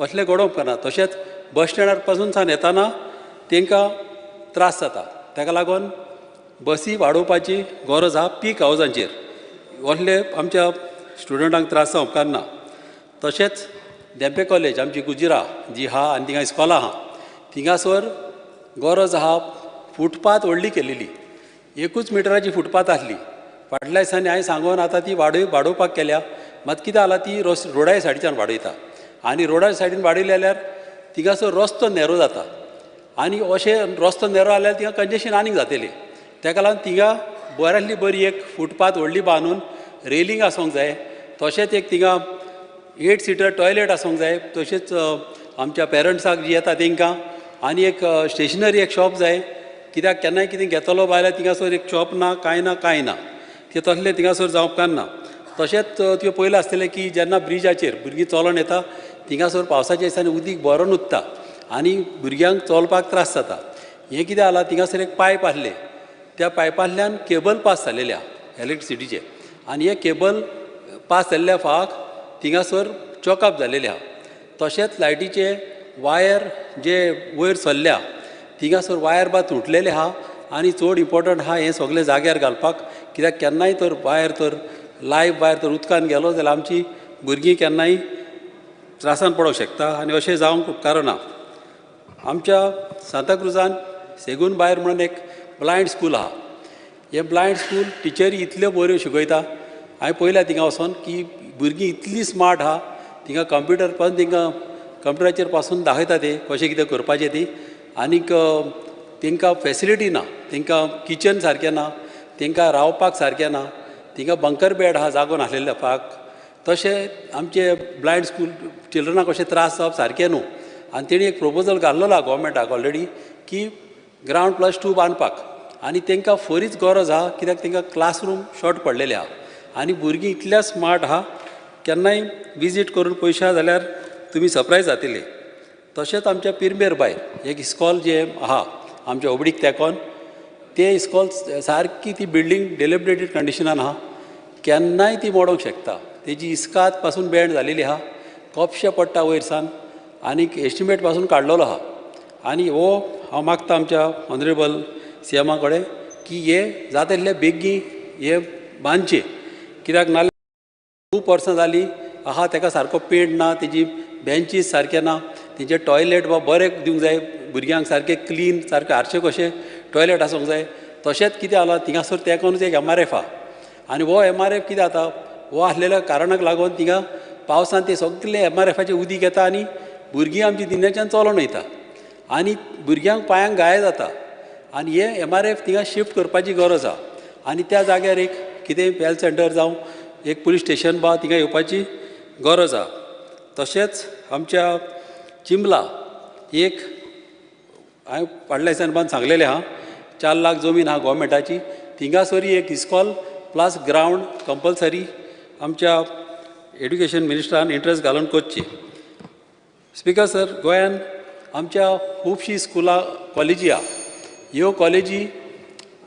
असलें घडोवंक ना. तशेंच बस स्टँडार पासून सान येताना तांकां त्रास जाता. ताका लागून बसी वाडोवपाची गरज आहा पीक आवर्सांचेर. असले आमच्या स्टुडंटांक त्रास जावंक उपकारना. तशेंच धेंपे कॉलेज आमची गुजिरा जी आहा आनी थिंगा इस्कॉलां आहा थिंगासर गरज आहा फुटपाथ व्हडली केलेली, 1 मिटराची फुटपाथ आसली. फाटल्या दिसांनी हांवें सांगून आतां ती वाडोवपाक केल्या. मात कितें जालां, ती रोडा सायडीच्यान वाडयता आनी रोडा सायडीन वाडयली जाल्यार थिंगासर रस्तो नॅरो जाता आनी अशें रस्तो नॅरो जाल्यार थिंगा कंजेशन आनीक जातलें. तेका लागून थिंगा बऱ्यांतली बरी एक फुटपाथ व्हडली बांदून रेलिंग आसूंक जाय, तशेंच एक थिंगा 8 सीटर टॉयलेट आसूंक जाय, तशेंच आमच्या पेरंट्साक जी येता तेंकां आनी एक स्टेशनरी एक शॉप जाय. कित्याक केन्नाय कितें घेतलो बायल्यार थिंगासर एक शॉप ना, कांय ना, कांय ना, तें तसलें थिंगासर जावप ना. तशेंच तुवें पळयलां आसतलें की जेन्ना ब्रिजाचेर भुरगीं चलोन येता थिंगासर पावसाच्या दिसांनी उदीक भरून उत्ता आनी भुरग्यांक चलपाक त्रास जाता. हें कितें जालां, थिंगासर एक पायप आसलें, त्या पायपांतल्यान केबल पास जालेले आहा इलेक्ट्रिसिटीचे आनी हे केबल पास जाल्ल्या फाक थिंगासर चॉकअप जालेले आहा. तशेंच लायटीचे वायर जे वयर सरल्या थिंगासर वायर बा तुटलेले आहा आनी चड इम्पोर्टंट आहा हें सगळें जाग्यार घालपाक. कित्याक केन्नाय तर वायर तर लायव्ह वायर तर उदकान गेलो जाल्यार आमची भुरगीं केन्नाय त्रासान पडोंक शकता आनी अशें जावंक उपकारना. आमच्या सांताक्रुजान सेगून भायर म्हणून एक ब्लायंड स्कूल आहा. हें ब्लायंड स्कूल टिचरी इतल्यो बऱ्यो शिकयता, हांवें पळयल्या थिंगा वचोन की भुरगीं इतलीं स्मार्ट आहा. थिंगा कंप्युटर पासून तेंकां कंप्युटराचेर पासून दाखयता ते कशें कितें करपाचें ती. आनीक तेंकां फेसिलिटी ना, तेंकां किचन सारकें ना, तेंकां रावपाक सारकें ना, थिंगा बंकर बेड आहा जागो नासलेले फाक. तशें आमचे ब्लायंड स्कूल चिल्ड्रनाक अशें त्रास जावप सारकें न्हू. आनी तेणी एक प्रोपोजल घाल्लो गोवोरमेंटाक ऑलरेडी की ग्रावंड +2 बांदपाक आनी तेंकां फोरीच गरज आहा. कित्याक तेंकां क्लासरूम शॉर्ट पडलेले आहा आनी भुरगीं इतल्या स्मार्ट आहा, केन्नाय विजीट करून पळयशा जाल्यार तुमी सरप्रायज जातले. तशेंच आमच्या पिरमेर भायर एक इस्कॉल जें आहा आमच्या ओबडीक तेंकोन, तें इस्कॉल सारकी ती बिल्डींग डेलिबरेटेड कंडिशनान आहा, केन्नाय ती मोडोंक शकता. तेजी इस्काद पासून बँड जालेली आहा, कोपशे पडटा वयर सान आनीक एस्टिमेट पासून काडलेलो आहा. आनी हो हांव मागता आमच्या ऑनरेबल सी एमा कडेन की हे जाता तितले बेगीन हे बांदचें. कित्याक नाल्यार खूब वर्सां जालीं आहा तेका सारको पेंट ना, तेजी बेंचीस सारके ना, तेंचे टॉयलेट बा बरें दिवंक जाय भुरग्यांक, सारकें क्लीन सारकें आरशे कशें टॉयलेट आसूंक जाय. तशेंच कितें जालां थिंगासर तेंकोनूच एक MRF आहा आनी हो MRF कितें जाता, हो आसलेल्या कारणाक लागून थिंगा पावसान ते सगळे MRFाचें उदीक येता आनी भुरगीं आमची दिन्याच्यान चलोन वयता आनी भुरग्यांक पांयांक घाये जाता. आनी हे MRF थिंगा शिफ्ट करपाची गरज आहा आनी त्या जाग्यार एक कितें हेल्थ सेंटर जावं एक पुलीस स्टेशन बा थिंगा येवपाची गरज आहा. तशेंच आमच्या चिंबला एक हांवें फाटल्या दिसांनी बान सांगलेलें आहा, 4 लाख जमीन आहा गोवोरमेंटाची, थिंगासरी एक इस्कॉल प्लस ग्रावंड कंपलसरी आमच्या एड्युकेशन मिनिस्टरान इंट्रस्ट घालून करची. स्पिकर सर, गोंयान आमच्या खुबशीं स्कुलां कॉलेजी आहा. ह्यो कॉलेजी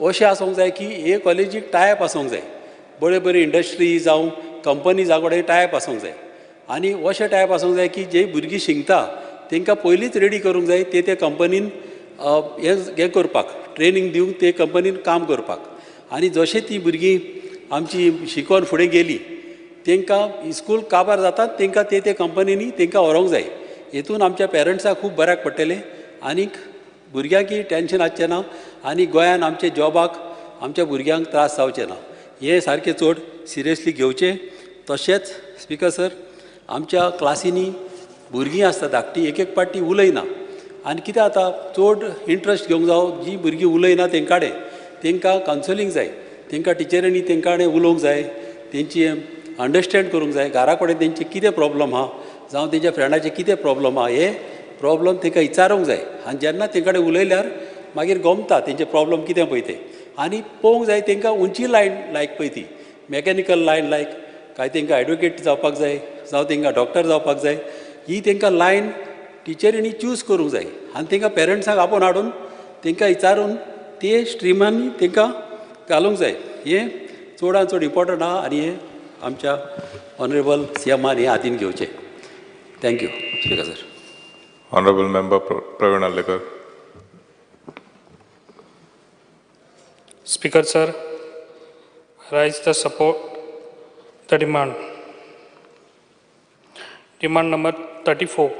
अशें आसूंक जाय की हे कॉलेजीक टायप आसूंक जाय, बऱ्यो बऱ्यो इंडस्ट्री जावं कंपनी जावं कडेन टायप आसूंक जाय आनी अशें टायप आसूंक जाय की जे भुरगीं शिकता तेंकां पयलींच रेडी करूंक जाय ते ते कंपनीन हें करपाक, ट्रेनींग दिवंक ते कंपनीन काम करपाक. आनी जशें ती भुरगीं आमची शिकोन फुडें गेली तेंकां स्कूल काबार जातात तेंकां ते ते कंपनींनी तेंकां व्हरूंक जाय. हेतून आमच्या पेरंट्साक खूब बऱ्याक पडटलें आनीक भुरग्यांकय टेंशन आसचें ना आनी गोंयान आमच्या जॉबाक आमच्या भुरग्यांक त्रास जावचे ना. हें सारकें चड सिरियसली घेवचें. तशेंच स्पिकर सर, आमच्या क्लासींनी भुरगीं आसता धाकटीं, एक एक पाटी उलयना आनी कितें जाता, चड इंट्रस्ट घेवंक जावं जीं भुरगीं उलयना तेंकां कडेन तेंकां कावन्सिलींग जाय, तेंकां टिचरींनी तेंकां कडेन उलोवंक जाय, तेंची अंडरस्टँड करूंक जाय, घरा कडेन तेंचे कितें प्रोब्लम आहा जावं तेंच्या फ्रेंडाचे कितें प्रोब्लम आहा, हे प्रोब्लम तेंकां विचारूंक जाय. आनी जेन्ना तेंकां कडेन उलयल्यार मागीर गमता तेंचे प्रोब्लम कितें पळय तें आनी पळोवंक जाय तेंकां उंची लायन लायक पळय ती मॅकॅनिकल लायन लायक काय तेंकां एडवोकेट जावपाक जाय जावं तेंकां डॉक्टर जावपाक जाय, ही तेंकां लायन टिचरींनी चूज करूंक जाय आनी तेंकां पेरंट्सांक आपोवन हाडून तेंकां विचारून ते स्ट्रिमांनी तेंकां घालूंक जाय. हें चडान चड इम्पोर्टंट आहा आनी हें आमच्या ऑनरेबल सी एमान हें हातीन घेवचें. Thank you speaker sir. Honourable member Praveen Alekar. Speaker sir, rise the support the demand. Demand number 34.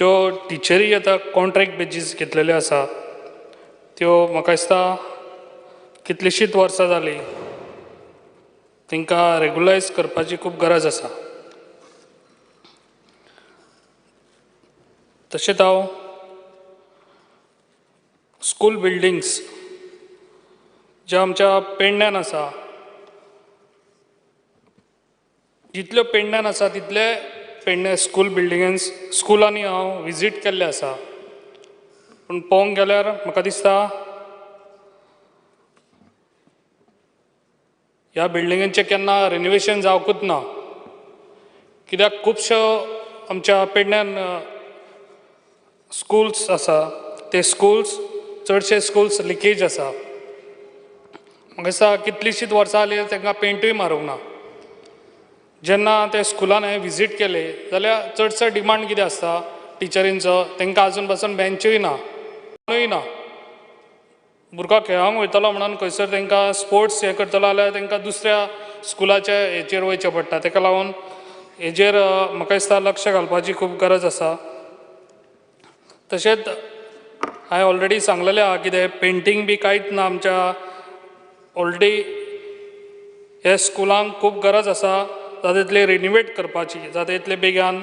ज्यो टिचरी आतां कॉन्ट्रॅक्ट बेजीस घेतलेल्यो आसा त्यो म्हाका दिसता कितलींशींच वर्सां जालीं तांकां रेगुलायज करपाची खूब गरज आसा. तशेंच हांव स्कूल बिल्डिंग्स ज्या आमच्या पेडण्यान आसा, जितल्यो पेडण्यान आसा तितले पेडणे स्कूल बिल्डिंगेन स्कुलांनी हांव विजीट केल्लें आसा. पूण पळोवंक गेल्यार म्हाका दिसता ह्या बिल्डिंगेचें केन्ना रिनोवेशन जावंकूच ना, कित्याक खुबश्यो आमच्या पेडण्यान स्कुल्स आसा ते स्कुल्स चडशे स्कुल्स लिकेज आसा. म्हाका दिसता कितलींशींच वर्सां जालीं तांकां पेंटूय मारूंक ना. जेन्ना ते स्कुलान हांवें विजीट केलें जाल्यार चडसो डिमांड कितें आसता टिचरींचो, तांकां आजून पासून बेंचूय ना, कोणूय ना. भुरगो खेळोंक वयतलो म्हणून खंयसर तांकां स्पोर्ट्स हें करतलो जाल्यार तांकां दुसऱ्या स्कुलाच्या हेचेर वयचें पडटा. ताका लागून हेजेर म्हाका दिसता लक्ष घालपाची खूब गरज आसा. तशेंच हांवें ऑलरेडी सांगलेलें आहा कितें पेंटींग बी कांयच ना आमच्या ऑलरेडी ह्या स्कुलांक खूब गरज आसा जाता तितलें रिनोवेट करपाची, जाता तितले बेगान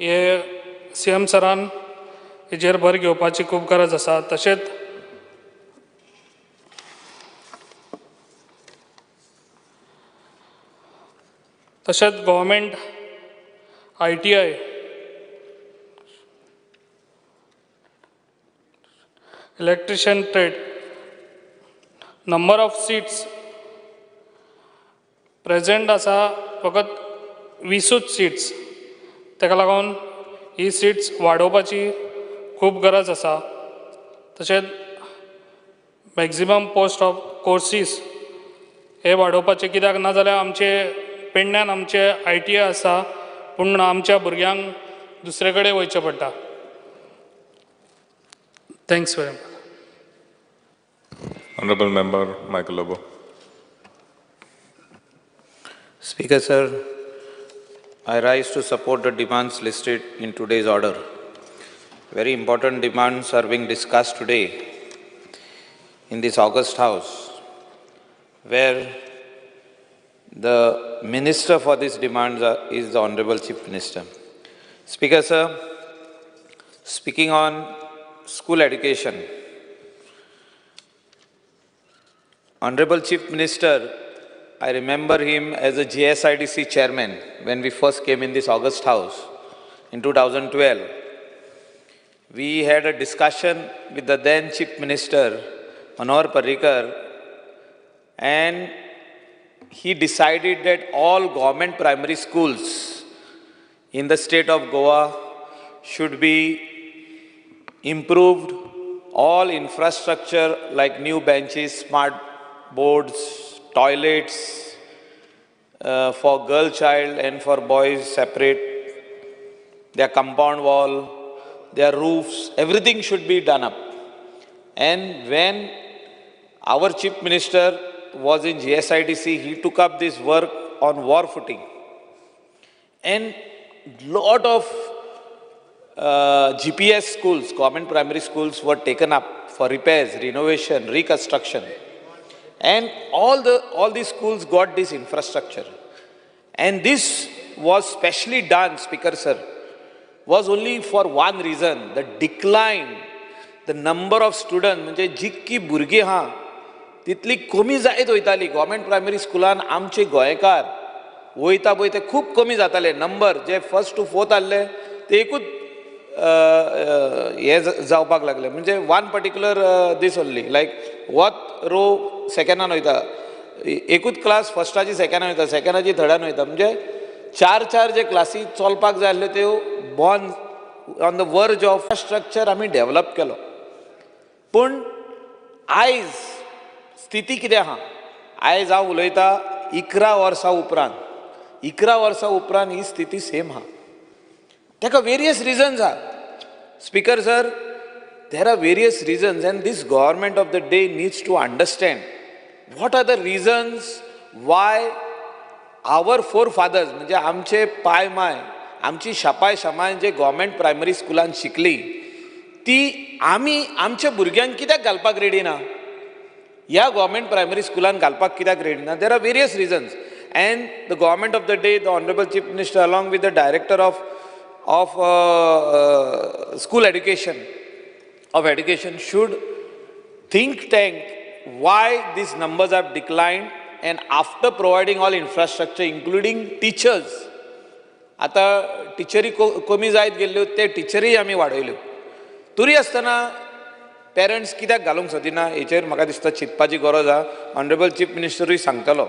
हे सी एम सरान हेजेर भर घेवपाची खूब गरज आसा. तशेंच तशेंच government ITI electrician trade number of seats present आसा फकत 20 सीट्स, ताका लागून ही सीट्स वाडोवपाची खूब गरज आसा. तशेंच मॅक्झिमम पोस्ट ऑफ कोर्सीस हे वाडोवपाचे, कित्याक ना जाल्यार आमचे पेडण्यान आमचे ITI आसा पूण आमच्या भुरग्यांक दुसरे कडेन वयचें पडटा. Thanks very much. Honorable Member Michael Lobo. Speaker sir, I rise to support the demands listed in today's order. Very important demands are being discussed today in this august house, where the minister for these demands is the Honorable Chief Minister. Speaker sir, speaking on school education, Honorable Chief Minister, I remember him as a GSIDC chairman when we first came in this august house in 2012. We had a discussion with the then Chief Minister, Manohar Parrikar, and he decided that all government primary schools in the state of Goa should be improved, all infrastructure like new benches, smart boards, toilets for girl child and for boys separate, their compound wall, their roofs, everything should be done up. And when our Chief Minister was in GSIDC, he took up this work on war footing. And lot of GPS schools, government primary schools were taken up for repairs, renovation, reconstruction. And all these schools got this infrastructure. And this was specially done, Speaker sir, was only for one reason, the decline, the number of students, म्हणजे जितकी भुरगीं आहा तितली कमी जायत वयताली. Government primary स्कुलान आमचे गोंयकार वयता पळय ते खूब कमी जाताले. नंबर जे फर्स्ट टू फोर्थ आहले ते एकूच हे जावपाक लागले, म्हणजे one particular this only like what row second dan वयता, एकूच क्लास फर्स्टाची सेकंडान वयता, सेकंडाची थर्डान वयता, म्हणजे चार चार जे क्लासी चलपाक जाय आसल्यो त्यो born on the verge of structure आमी डेवलप केलो. पूण आयज स्थिती कितें आहा, आयज हांव उलयता 11 वर्सां उपरांत, 11 वर्सां उपरांत ही स्थिती सेम आहा. ताका वेरियस रिजन्स आहा. Speaker sir, there are various reasons and this government of the day needs to understand what are the reasons why our forefathers, म्हणजे आमचे पाय माय आमची शापाय शमाय जे गव्हर्मेंट प्रायमरी स्कुलान शिकली ती आमी आमच्या भुरग्यांक कित्याक घालपाक रेडी ना, ह्या गव्हर्मेंट प्रायमरी स्कुलान घालपाक कित्याक रेडी ना? There are various reasons and the government of the day, the honourable chief minister along with the director of school education of education should think tank why these numbers have declined, and after providing all infrastructure including teachers, आता टिचरी कमी जायत गेल्ल्यो ते टिचरीय आमी वाडयल्यो, तरी आसतना parents कित्याक घालूंक सोदिना हेचेर म्हाका दिसता चिंतपाची गरज आहा. ऑनरेबल चीफ मिनिस्टरूय सांगतलो.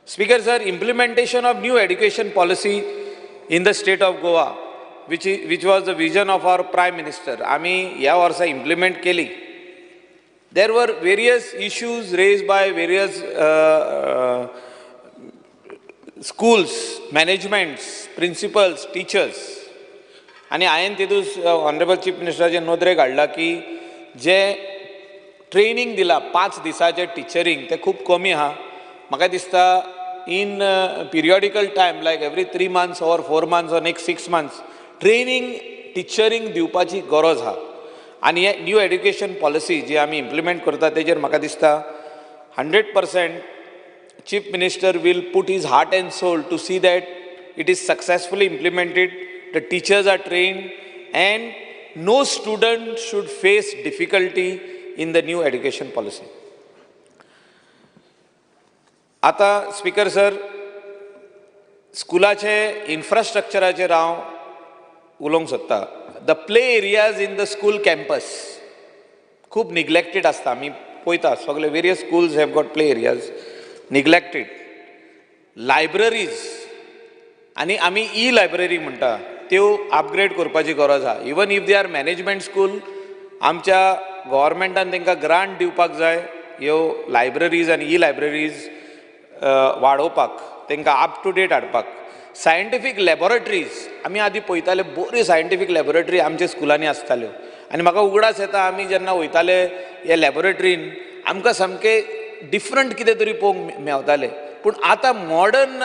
Speaker sir, implementation of new education policy in the state of Goa which was the vision of our prime minister, आमी ह्या वर्सा इम्प्लिमेंट केली. There were various issues raised by various schools, managements, principals, teachers. आनी हांवें तितून honourable chief मिनिस्टराचे नदरेक हाडला की जे ट्रेनींग दिलां 5 दिसाचें टिचरींग तें खूब कमी आहा. म्हाका दिसता in periodical time like every 3 months or 4 months or next 6 months training टिचरींग दिवपाची गरज आहा. आनी हे न्यू एड्युकेशन पॉलिसी जी आमी इम्प्लिमेंट करता तेजेर म्हाका दिसता 100% chief minister will put his heart and soul to see that it is successfully implemented, the teachers are trained and no student should face difficulty in the new education policy. आतां speaker sir, स्कुलाचे इन्फ्रास्ट्रक्चराचेर हांव उलोवंक सोदता. The play areas in the school campus खूब neglected आसता. आमी पळयता सगळे various schools have got play areas neglected. Libraries आनी आमी ई लायब्ररी म्हणटा त्यो अपग्रेड करपाची गरज आहा. Even if they are management school, आमच्या गव्हर्मेंटान तांकां ग्रांट दिवपाक जाय ह्यो लायब्ररीज आनी ई लायब्ररीज वाडोवपाक, तांकां अप टू डेट हाडपाक. सायंटिफीक लॅबोरेटरीज आमी आदी पळयताले, बऱ्यो सायंटिफीक लॅबोरेटरी आमच्या स्कुलांनी आसताल्यो आनी म्हाका उगडास येता आमी जेन्ना वयताले ह्या लॅबोरेटरीन आमकां सामकें डिफरंट कितें तरी पळोवंक मेवतालें. पूण आतां मॉडर्न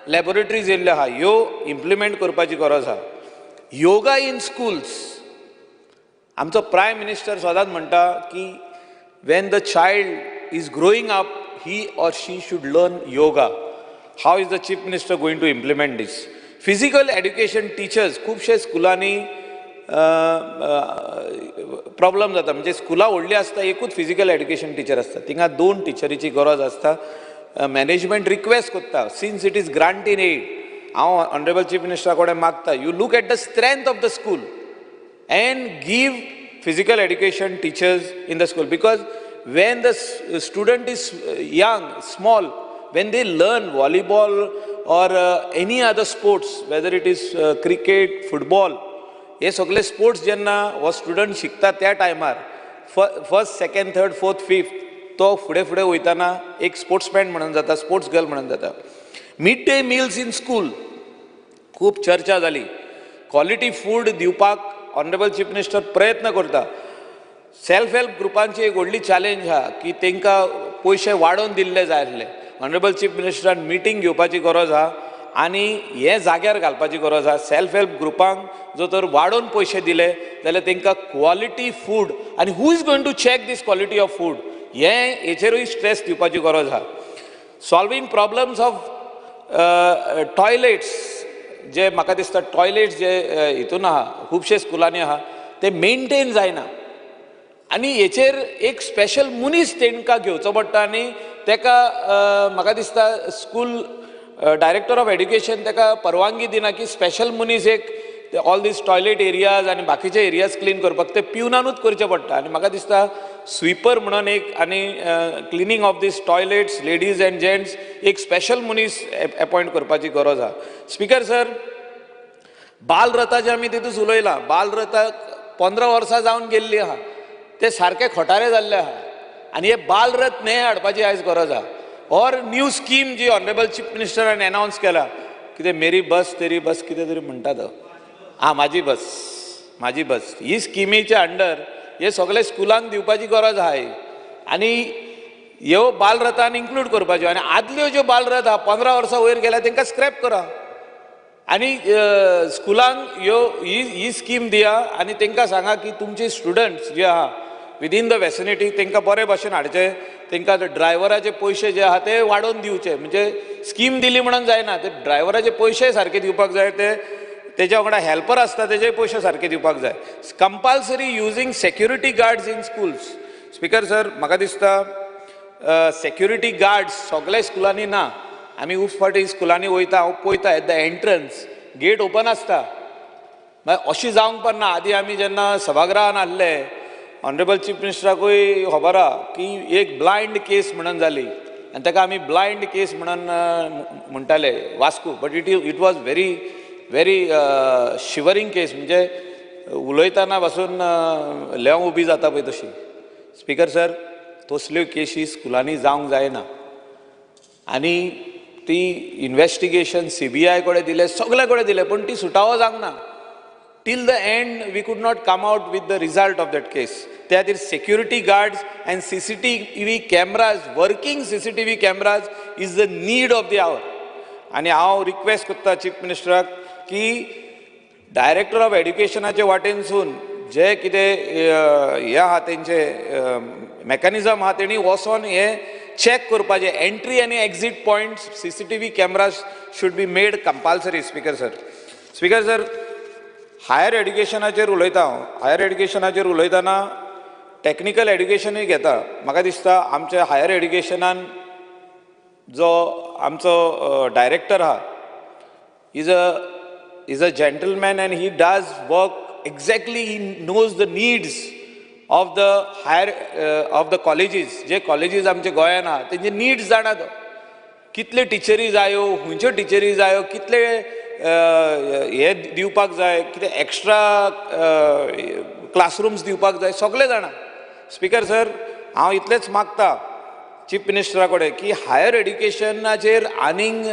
लॅबोरेटरीज येयल्ल्यो आहा, ह्यो इम्प्लिमेंट करपाची गरज आहा. योगा इन स्कुल्स, आमचो प्रायम मिनिस्टर सदांच म्हणटा की when the child is growing up he or she should learn yoga. How is the chief minister going to implement this? Physical education teachers, खुबशे स्कुलांनी प्रॉब्लम जाता, म्हणजे स्कुलां व्हडलीं आसता, एकूच फिजिकल एड्युकेशन टिचर आसता, थिंगा 2 टिचरीची गरज आसता. मॅनेजमेंट रिक्वेस्ट करता, since it is grant in aid, हांव ऑनरेबल चीफ मिनिस्टरा कडेन मागता, you look at the strength of the school and give physical education teachers in the school, because when the student is young, small, when they learn volleyball or any other sports, whether it is cricket, football, हे सगळे sports जेन्ना हो student शिकता त्या टायमार first, second, third, fourth, fifth तो फुडें फुडें वयतना एक स्पोर्ट्समॅन म्हणून जाता, स्पोर्ट्स गर्ल म्हणून जाता. Mid day meals in school खूब चर्चा जाली. क्वॉलिटी फूड दिवपाक ऑनरेबल चीफ मिनिस्टर प्रयत्न करता. सेल्फ हेल्प ग्रुपांची एक व्हडली चॅलेंज आहा की तांकां पयशे वाडोवन दिल्ले जाय आसले. ऑनरेबल चीफ मिनिस्टरान मिटींग घेवपाची गरज आहा आनी हें जाग्यार घालपाची गरज आहा. सेल्फ हेल्प ग्रुपांक जर तर वाडोवन पयशे दिले जाल्यार तांकां क्वॉलिटी फूड, आनी who is going to check this quality of food, हें हेचेरूय स्ट्रेस दिवपाची गरज आहा. सॉल्वींग प्रॉब्लम्स ऑफ टॉयलेट्स, जे म्हाका दिसता टॉयलेट्स जे हितून आहा खुबशे स्कुलांनी आहा ते मेनटेन जायना आनी हेचेर एक स्पेशल मनीस तांकां घेवचो पडटा आनी ताका म्हाका दिसता स्कूल डायरेक्टर ऑफ एड्युकेशन ताका परवानगी दिना की स्पेशल मनीस एक ऑल these toilet areas आनी बाकीचे एरियाज क्लीन करपाक, ते पिवनानूच करचें पडटा. आनी म्हाका दिसता स्वीपर म्हणून एक आनी cleaning of these toilets ladies and gents एक स्पेशल मनीस एपॉयंट करपाची गरज आहा. स्पीकर सर, बालरथाचें आमी तितूच उलयलां. बालरथाक 15 वर्सां जावन गेल्लीं आहा, ते सारके खोटारे जाल्ले आहा आनी हे बालरथ न्हय हाडपाची आयज गरज आहा. और न्यू स्कीम जी ऑनरेबल चीफ मिनिस्टरान एनावन्स केला, कितें मेरी बस तेरी बस कितें तरी म्हणटा तो, आं म्हाजी बस म्हाजी बस, ही स्किमीच्या अंडर हे सगळे स्कुलांक दिवपाची गरज आहा आनी ह्यो बालरथान इन्क्लूड करपाच्यो. आनी आदल्यो ज्यो बालरथ आहा 15 वर्सां वयर गेल्या तांकां स्क्रॅप करा. आनी स्कुलांक ह्यो ही स्कीम दिया आनी तांकां सांगा की तुमचे स्टुडंट्स जे आहा विदीन the vicinity तांकां बरे भाशेन हाडचे, तांकां ड्रायव्हराचे पयशे जे आहा ते वाडोवन दिवचे. म्हणजे स्कीम दिली म्हणून जायना, ते ड्रायव्हराचे पयशे सारके दिवपाक जाय, ते तेज्या वांगडा हेल्पर आसता तेजे पयशे सारके दिवपाक जाय. Compulsory using security guards in schools. Speaker sir, म्हाका दिसता सेक्युरिटी गार्ड्स सगल्या स्कुलांनी ना. आमी खूब फावटी स्कुलांनी वयता, हांव पळयता at the entrance gate open आसता. मागीर अशें जावंक पण ना. आदी आमी जेन्ना सभागृहान आहले, ऑनरेबल चीफ मिनिस्टराकूय खबर आहा की एक ब्लायंड केस म्हणून जाली आनी ताका आमी ब्लायंड केस म्हणून म्हणटाले Vasco, but it was very very shivering case. म्हणजे उलयतना पासून लेंव उबी जाता पळय तशी. स्पीकर सर, तसल्यो केशी स्कुलांनी जावंक जायना आनी ती इन्वेस्टिगेशन CBI कडेन दिलें, सगळे कडेन दिलें, पूण ती सुटावो जावंक ना. Till the end we could not come out with the result of that case. त्या खातीर security guards and CCTV cameras, working CCTV cameras is the need of the hour. आनी हांव रिक्वेस्ट करता चीफ मिनिस्टराक की डायरेक्टर ऑफ एड्युकेशनाचे वाटेनसून जे कितें हें आहा तेंचे मॅकॅनिजम आहा तेणी वचोन हें चॅक करपाचें. एंट्री आनी exit points CCTV cameras should be made compulsory. Speaker sir, speaker sir, higher एड्युकेशनाचेर उलयता हांव. हायर एड्युकेशनाचेर उलयतना टॅक्निकल एड्युकेशनूय घेता. म्हाका दिसता आमच्या हायर एड्युकेशनान जो आमचो डायरेक्टर आहा is a gentleman and he does work exactly. He knows the needs of the higher of the colleges. J colleges आमच्या गोंयान आहा तेंचे निड्स जाणा तो, कितले टिचरी जायो, खंयच्यो टिचरी जायो, कितले हे दिवपाक जाय, कितें एक्स्ट्रा क्लासरूम्स दिवपाक जाय, सगळें जाणा. स्पीकर सर, हांव इतलेंच मागता चीफ मिनिस्टरा कडेन की हायर एड्युकेशनाचेर आनीक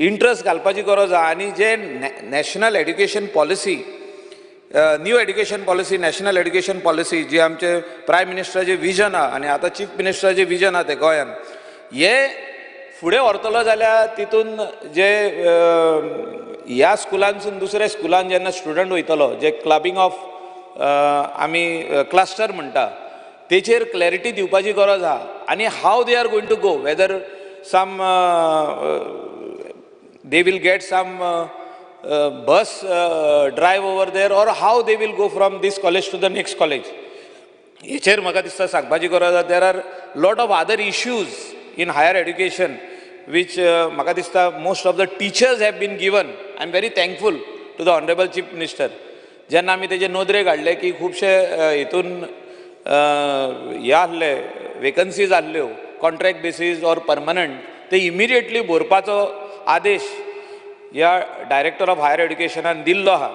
इंट्रस्ट घालपाची गरज आहा आनी जे national education policy, new education policy, national education policy जी आमचे प्रायम मिनिस्टराचें विजन आहा आनी आतां चीफ मिनिस्टराचें विजन आहा तें गोंयान, हे फुडें व्हरतलो जाल्यार तितून जे ह्या स्कुलांसून दुसऱ्या स्कुलान जेन्ना स्टुडंट वयतलो, जे क्लबिंग ऑफ आमी क्लस्टर म्हणटा तेचेर क्लॅरिटी दिवपाची गरज आहा. आनी how they are going to go, whether some they will get some bus drive over there or how they will go from this college to the next college, हेचेर म्हाका दिसता सांगपाची गरज आहा. There are lot of other issues in higher education which म्हाका दिसता most of the teachers have been given. I am very thankful to the honourable chief minister. जेन्ना आमी तेजे नदरेक हाडले की खुबशे हितून हे आहले, वेकन्सीज आहल्यो कॉन्ट्रॅक्ट बेसीस ऑर परमनंट, ते इमिडिएटली भरपाचो आदेश ह्या डायरेक्टर ऑफ हायर एड्युकेशनान दिल्लो आहा.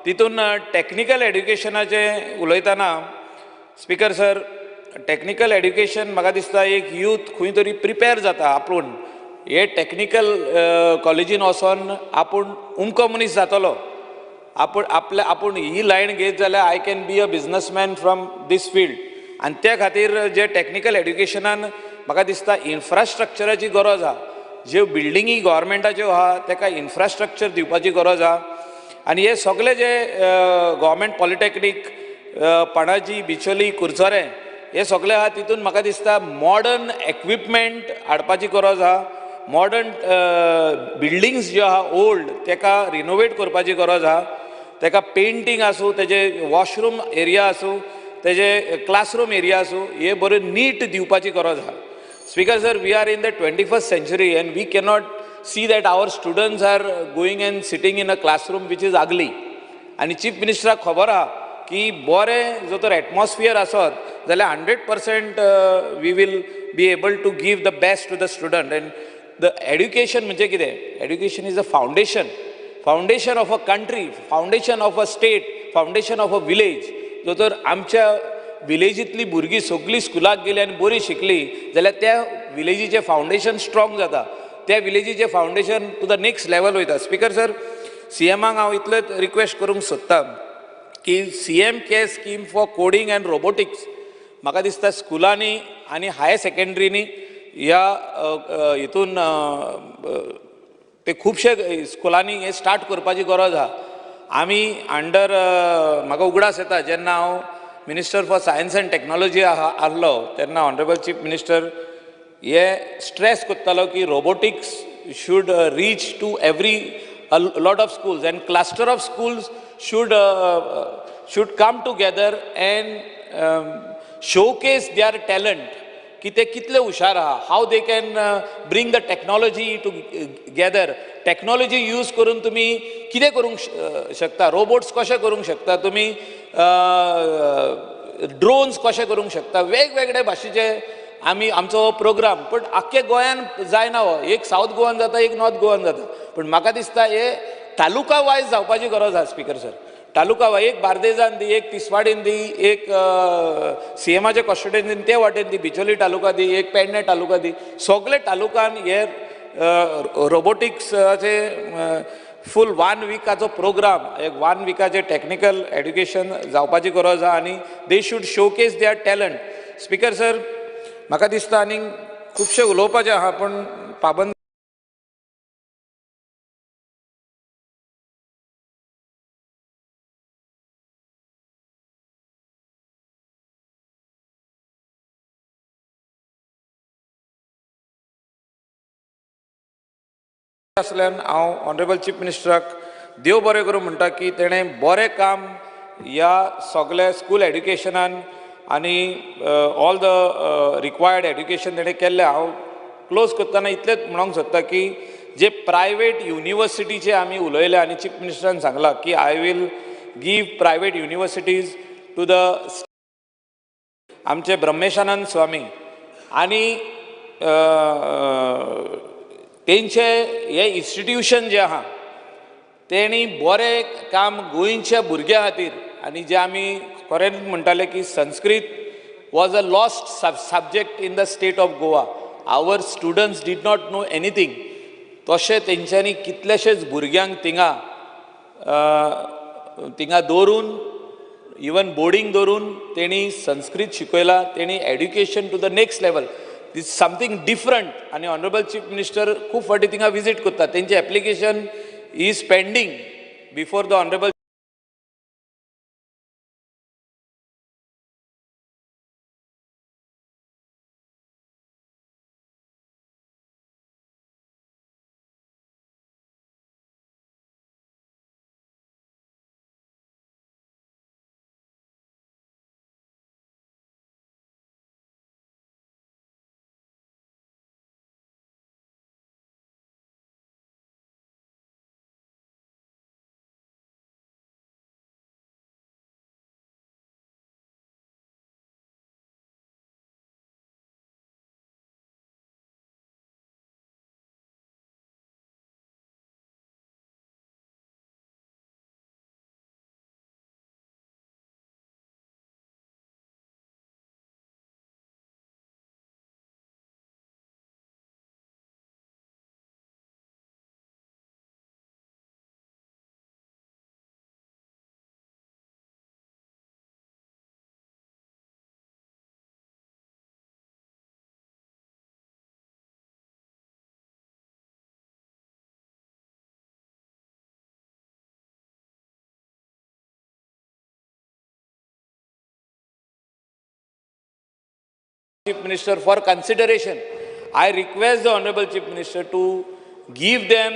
तितून टॅक्निकल एड्युकेशनाचें उलयतना स्पीकर सर, टॅक्निकल एड्युकेशन म्हाका दिसता एक यूथ खंय तरी प्रिपेर जाता आपूण हे टॅक्निकल कॉलेजीन वचोन आपूण उमको मनीस जातलो, आपूण आपल्या आपूण ही लायन घेत जाल्यार I can be a businessman from this field. आनी त्या खातीर जे टॅक्निकल एड्युकेशनान म्हाका दिसता इन्फ्रास्ट्रक्चराची गरज आहा. ज्यो बिल्डिंगी गव्हर्मेंटाच्यो आहा ताका इन्फ्रास्ट्रक्चर दिवपाची गरज आहा. आनी हे सगळे जे गव्हर्मेंट पॉलिटॅक्नीक पणाजी, बिचोली, कुरचोरें हे सगळे आहा तितून म्हाका दिसता मॉडर्न एक्विपमेंट हाडपाची गरज आहा. मॉडर्न बिल्डिंग्स ज्यो आहा ओल्ड ताका रिनोवेट करपाची गरज आहा. ताका पेंटींग आसूं, तेजे वॉशरूम एरिया आसूं, तेजे क्लासरूम एरिया आसूं, हे बरें नीट दिवपाची गरज आहा. Speaker sir, we are in the 21st century and we cannot see that our students are going and sitting in a classroom which is ugly. आनी चीफ मिनिस्टराक खबर आहा की बरें जो तर एटमॉस्फियर आसत जाल्यार 100% we will be able to give the best to the student. And the education म्हणजे कितें, education is a foundation, foundation of a country, foundation of a state, foundation of a village. जो तर आमच्या विलेजींतली भुरगीं सगळीं स्कुलाक गेली आनी बरी शिकली जाल्यार त्या विलेजीचें फावंडेशन स्ट्रॉंग जाता, त्या विलेजीचें foundation to the next level वयता. स्पीकर सर, सीएमाक हांव इतलेंच रिक्वेस्ट करूंक सोदता की CM care scheme for coding and robotics म्हाका दिसता स्कुलांनी आनी हायर सेकेंडरीनी ह्या हितून ते खुबशे स्कुलांनी हें स्टार्ट करपाची गरज आहा. आमी अंडर म्हाका उगडास येता जेन्ना हांव minister for science and technology आहलो तेन्ना ऑनरेबल चीफ मिनिस्टर हे स्ट्रेस करतालो की robotics should reach to every lot of schools and cluster of schools should come together and showcase their talent की ते कितले हुशार आहा, how they can bring the technology together. Technology use करून तुमी कितें करूंक शकता, रोबोट्स कशे करूंक शकता, तुमी ड्रोन्स कशे करूंक शकता, वेगवेगळे भाशेचे आमी आमचो प्रोग्राम. पण आख्खे गोंयान जायना हो, एक सावथ गोवान जाता, एक नॉर्थ गोवान जाता. पूण म्हाका दिसता हे तालुका वायज जावपाची गरज आसा स्पीकर सर. तालुका वायज एक बार्देजान दी, एक तिसवाडीन दी, एक सीएमाचे कॉन्स्टिट्युएन्सीन ते वाटेन दी, बिचोली तालुका दी, एक पेडणे तालुका दी, सगळे तालुकान हे रोबोटिक्साचे फूल 1 विकाचो प्रोग्राम, एक 1 विकाचे टॅक्निकल एड्युकेशन जावपाची गरज आसा आनी they should showcase their talent. Speaker sir, म्हाका दिसता आनी खुबशें उलोवपाचें आहा पूण पाबंद आसल्यान हांव ऑनरेबल चीफ मिनिस्टराक देव बरें करूं म्हणटा की तेणें बरें काम ह्या सगल्या स्कूल एड्युकेशनान आनी ऑल the required education तेणें केल्लें. हांव क्लोज करतना इतलेंच म्हणूंक सोदता की जे प्रायवेट युनिवर्सिटीचे आमी उलयले आनी चीफ मिनिस्टरान सांगलां की I will give private universities to the आमचे ब्रह्मेशानंद स्वामी आनी तेंचे हे इन्स्टिट्यूशन जे आहा तेणी बरें काम गोंयच्या भुरग्यां खातीर. आनी जे आमी खरें म्हणटाले की Sanskrit was a lost subject in the state of Goa, our students did not know anything. तशें तेंच्यांनी कितलेशेच भुरग्यांक थिंगा थिंगा दवरून, इवन बोर्डींग दवरून तेणी संस्कृत शिकयला, तेणी education to the next level, this something different. आनी ऑनरेबल चीफ मिनिस्टर खूब फावटी थिंगा विजीट करता, तेंचे application is pending before the honourable Chief Minister for consideration. I request the Honorable Chief Minister to give them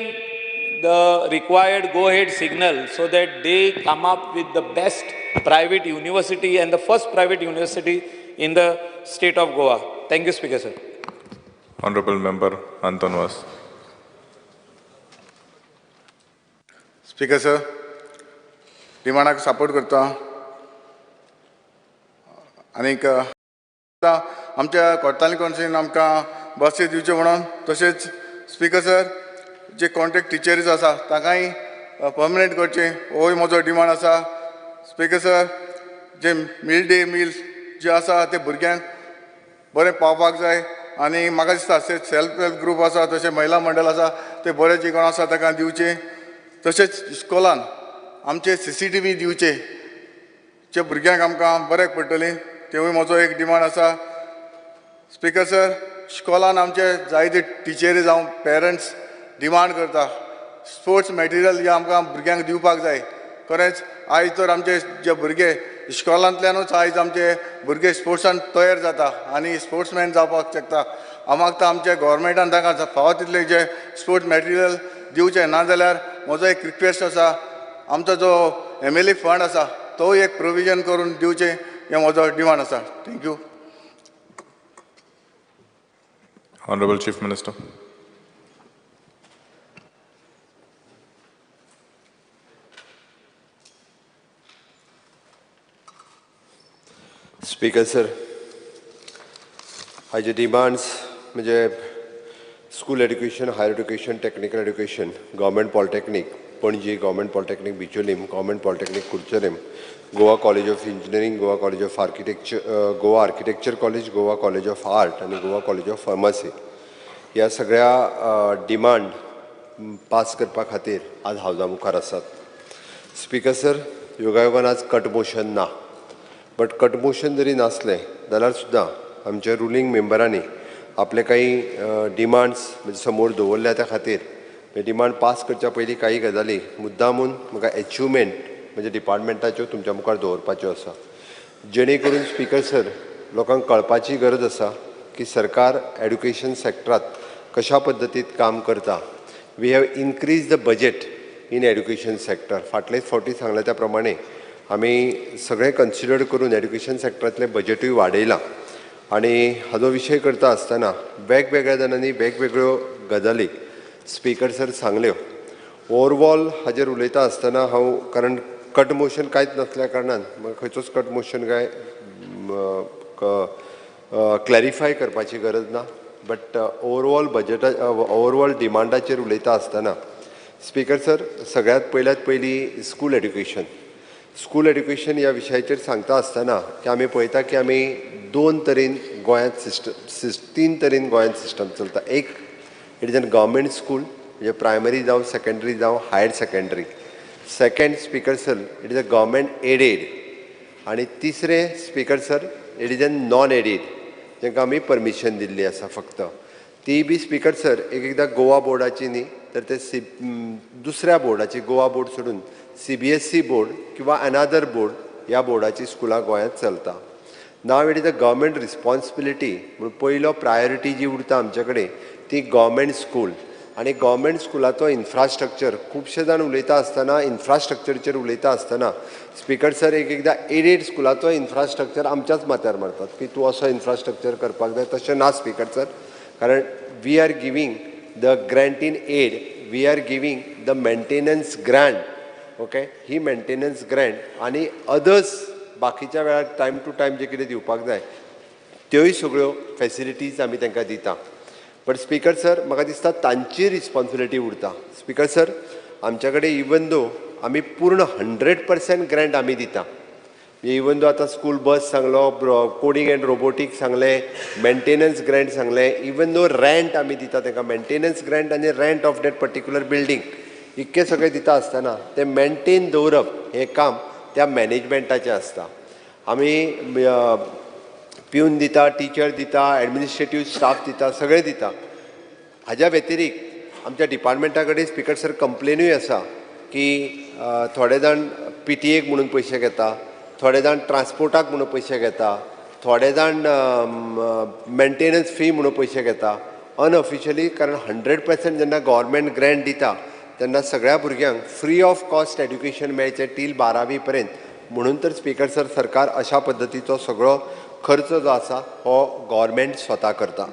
the required go-ahead signal so that they come up with the best private university and the first private university in the state of Goa. Thank you, Speaker sir. Honorable Member Anton Vaz. Speaker sir, डिमांडाक support करता आनीक आमच्या कोट्टाली कॉन्स्टिट्युएन्सीन आमकां बसी दिवच्यो म्हणून. तशेंच speaker sir, जे contract टिचरीज आसा तांकांय permanent करचें होय म्हजो डिमांड आसा. स्पीकर सर, जे मिड डे मील जे आसा ते भुरग्यांक बरें पावपाक जाय आनी म्हाका दिसता सेल्फ हेल्प ग्रूप आसा, तशें महिला मंडळ आसा, ते बरें जे कोण आसा ताका दिवचें. तशेंच इस्कॉलान आमचे CCTV दिवचे जे भुरग्यांक आमकां बऱ्याक पडटलें, तेवूय म्हजो एक डिमांड आसा. स्पीकर सर, इस्कॉलान आमचे जायते टिचरी जावं पेरंट्स डिमांड करता स्पोर्ट्स मटेरियल जे आमकां भुरग्यांक दिवपाक जाय. खरेंच आयज तर आमचे जे भुरगे इस्कॉलांतल्यानूच आयज आमचे भुरगे स्पोर्ट्सान तयार जाता आनी स्पोर्ट्समॅन जावपाक शकता. हांव मागता आमच्या गोवोरमेंटान तांकां फावो तितलें जे स्पोर्ट्स मटेरियल दिवचें. नाजाल्यार म्हजो एक रिक्वेस्ट आसा, आमचो जो MLA fund आसा तो एक प्रोविजन करून दिवचें, हें म्हजो डिमांड आसा. Thank you. Honorable Chief Minister. Speaker sir, हाजे डिमांड्स म्हणजे school education, higher education, technical education, government polytechnic Panaji, government polytechnic Bicholim, government polytechnic Curchorem, Goa college of engineering, Goa college of architecture, Goa architecture college, Goa college of art आनी Goa college of pharmacy ह्या सगळ्या demand pass करपा खातीर आज हावजा मुखार आसात. Speaker sir, योगायोगान आज cut motion ना, बट कट मोशन जरी नासलें जाल्यार सुद्दां आमच्या रुलींग मेंबरांनी आपले काही डिमांड्स म्हणजे समोर दवरल्या त्या खातीर डिमांड पास करच्या पयलीं काही गजाली मुद्दामून म्हाका एचिवमेंट म्हणजे डिपार्टमेंटाच्यो तुमच्या मुखार दवरपाच्यो आसा, जेणे करून स्पीकर सर लोकांक कळपाची गरज आसा की सरकार एड्युकेशन सॅक्टरांत कशा पद्दतीत काम करता. We have increase the budget in education sector. फाटलेच फावटी सांगल्या त्या प्रमाणे आमी सगळें कन्सिडर करून एड्युकेशन सॅक्टरांतलें बजेटूय वाडयलां आनी हाजो विशय करता आसतना वेगवेगळ्या जाणांनी वेगवेगळ्यो गजाली स्पीकर सर सांगल्यो. ओवरऑल हाजेर उलयता आसतना हांव, कारण कट मोशन कांयच नासल्या कारणान म्हाका खंयचोच कट मोशन काय क्लॅरिफाय करपाची गरज ना, बट ओवरऑल बजेटा ओवरऑल डिमांडाचेर उलयता आसतना स्पीकर सर सगळ्यांत पयल्यात पयलीं स्कूल एड्युकेशन. स्कूल एड्युकेशन ह्या विशयाचेर सांगता आसतना की आमी पळयता की आमी दोन तरेन गोंयांत सिस्टम, तीन तरेन गोंयांत सिस्टम चलता. एक, it is an government school, म्हणजे प्रायमरी जावं सेकेंडरी जावं higher secondary. Second speaker sir, it is a government aided. आनी तिसरें speaker sir, it is an non aided, तांकां आमी परमिशन दिल्ली आसा फक्त. ती बी स्पीकर सर एक एकदां गोवा बोर्डाची न्ही तर ते दुसऱ्या बोर्डाची, गोवा बोर्ड सोडून CBSE board किंवा अनादर बोर्ड ह्या बोर्डाची स्कुलां गोंयांत चलता. Now it is a government responsibility म्हणून पयलो प्रायोरिटी जी उरता आमचे कडेन ती गव्हर्मेंट स्कूल. आनी गव्हर्मेंट स्कुलाचो इन्फ्रास्ट्रक्चर खुबशे जाण उलयता आसतना इन्फ्रास्ट्रक्चरचेर उलयता आसतना स्पीकर सर एक एकदां एडेड स्कुलाचो इन्फ्रास्ट्रक्चर आमच्याच माथ्यार मारतात की तूं असो इन्फ्रास्ट्रक्चर करपाक जाय. तशें ना स्पीकर सर, कारण we are giving the grant in aid, we are giving the maintenance grant. Okay, he maintenance grant आनी अदर्स बाकीच्या वेळार टायम टू टायम जे कितें दिवपाक जाय त्योय सगळ्यो फॅसिलिटीज आमी तांकां दिता. बट स्पीकर सर म्हाका दिसता तांची रिस्पॉन्सिबिलिटी उरता. स्पीकर सर आमच्या कडेन इवन दो आमी पूर्ण 100% ग्रँट आमी दिता, इवन दो आतां स्कूल बस सांगलो, कोडींग एंड रोबोटीक सांगलें, मेंटेनन्स ग्रँट सांगलें, इवन दो रँट आमी दिता तांकां, मेंटेनन्स ग्रँट आनी rent of that particular building इतकें सगळें दिता आसतना तें मेंटेन दवरप हें काम त्या मॅनेजमेंटाचें आसता. आमी पिवन दिता, टिचर दिता, एडमिनिस्ट्रेटीव स्टाफ दिता, सगळें दिता. हाज्या व्यतिरिक्त आमच्या डिपार्टमेंटा कडेन स्पीकर सर कंप्लेनूय आसा की थोडे जाण PTA म्हणून पयशे घेता, थोडे जाण ट्रान्सपोर्टाक म्हणून पयशे घेता, थोडे जाण मेंटेनन्स फी म्हणून पयशे घेता अनऑफिशियली. कारण 100% जेन्ना गव्हर्मेंट ग्रँट दिता तेन्ना सगळ्या भुरग्यांक फ्री ऑफ कॉस्ट एड्युकेशन मेळचें टील 12वी पर्यंत, म्हणून तर स्पीकर सर सरकार अशा पद्दतीचो सगळो खर्च जो आसा हो गव्हर्मेंट स्वता करता.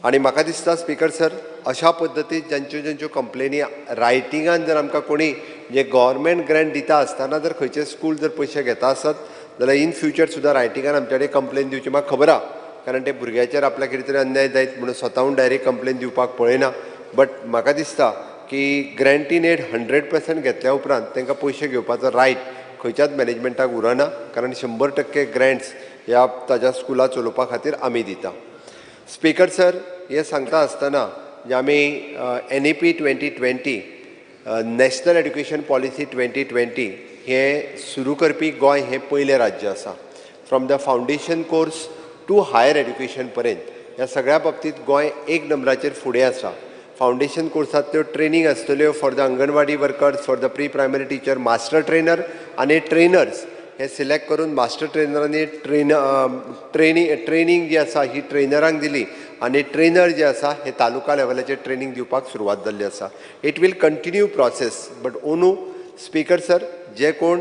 आनी म्हाका दिसता स्पीकर सर अशा पद्दतीन जांच्यो जांच्यो कंप्लेनी रायटिंगान जर आमकां कोणी म्हणजे गव्हर्मेंट ग्रँट दिता आसतना जर खंयचे स्कूल जर पयशे घेता आसत जाल्यार इन फ्युचर सुद्दां रायटिंगान आमच्या कडेन कंप्लेन दिवची म्हाका खबर आहा, कारण ते भुरग्याचेर आपल्या कितें तरी अन्याय जायत म्हणून स्वताहून डायरेक्ट कंप्लेन दिवपाक पळयना. बट म्हाका दिसता की ग्रँट इन एड 100% घेतल्या उपरांत तांकां पयशे घेवपाचो रायट खंयच्याच मॅनेजमेंटाक उरना, कारण 100% ग्रँट्स ह्या ताज्या स्कुलां चलोवपा खातीर आमी दिता. स्पीकर सर हें सांगता आसतना जे आमी NEP 2020 national education policy 2020 हें सुरू करपी गोंय हें पयलें राज्य आसा. From the foundation course to higher education पर्यंत ह्या सगळ्या बाबतींत गोंय एक नंबराचेर फुडें आसा. फावंडेशन कोर्सांतल्यो ट्रेनींग आसतल्यो for the anganwadi workers, for the pre primary teacher, master trainer आनी ट्रेनर्स हे सिलेक्ट करून मास्टर ट्रेनरांनी ट्रेनींग जी आसा ही ट्रेनरांक दिली आनी ट्रेनर जे आसा हे तालुका लेवलाचेर ट्रेनींग दिवपाक सुरवात जाल्ली आसा. It will continue process. But ओनू स्पीकर सर, जे कोण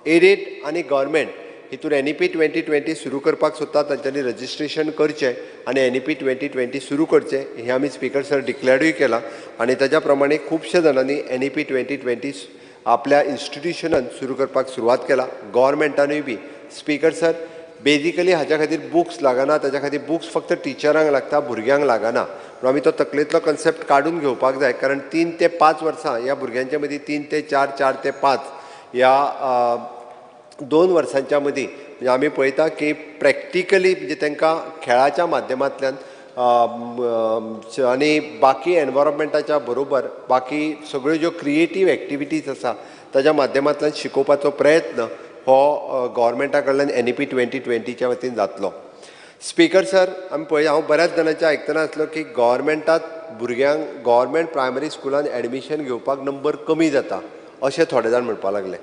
एडेड आनी गव्हर्मेंट हितून NEP 2020 सुरू करपाक सोदता तांच्यांनी रजिस्ट्रेशन करचें आनी NEP 2020 सुरू करचें हें आमी स्पीकर सर डिक्लेरूय केलां आनी ताज्या प्रमाणे खुबशे जाणांनी NEP 2020 आपल्या इन्स्टिट्युशनान सुरू करपाक सुरवात केला, गव्हर्मेंटानूय बी. स्पीकर सर, बेजिकली हाज्या खातीर बुक्स लागना, ताज्या खातीर बुक्स फक्त टिचरांक लागता, भुरग्यांक लागना. पूण आमी तो तकलेंतलो कन्सेप्ट काडून घेवपाक जाय, कारण 3 ते 5 वर्सां ह्या भुरग्यांच्या मदीं 3 ते 4, 4 ते 5 ह्या 2 वर्सांच्या मदीं म्हणजे आमी पळयता की प्रॅक्टिकली म्हणजे तांकां खेळाच्या माध्यमांतल्यान आनी बाकी एनवायरमेंटाच्या बरोबर बाकी सगळ्यो ज्यो क्रिएटीव एक्टिविटीज आसा ताज्या माध्यमांतल्यान शिकोवपाचो प्रयत्न हो गव्हर्मेंटा कडल्यान NEP 2020च्या वतीन जातलो. स्पीकर सर, आमी पळय, हांव बऱ्याच जाणांचें आयकतना आसलो की गव्हर्मेंटात भुरग्यांक गव्हर्मेंट प्रायमरी स्कुलान एडमिशन घेवपाक नंबर कमी जाता अशें थोडे जाण म्हणपाक लागले.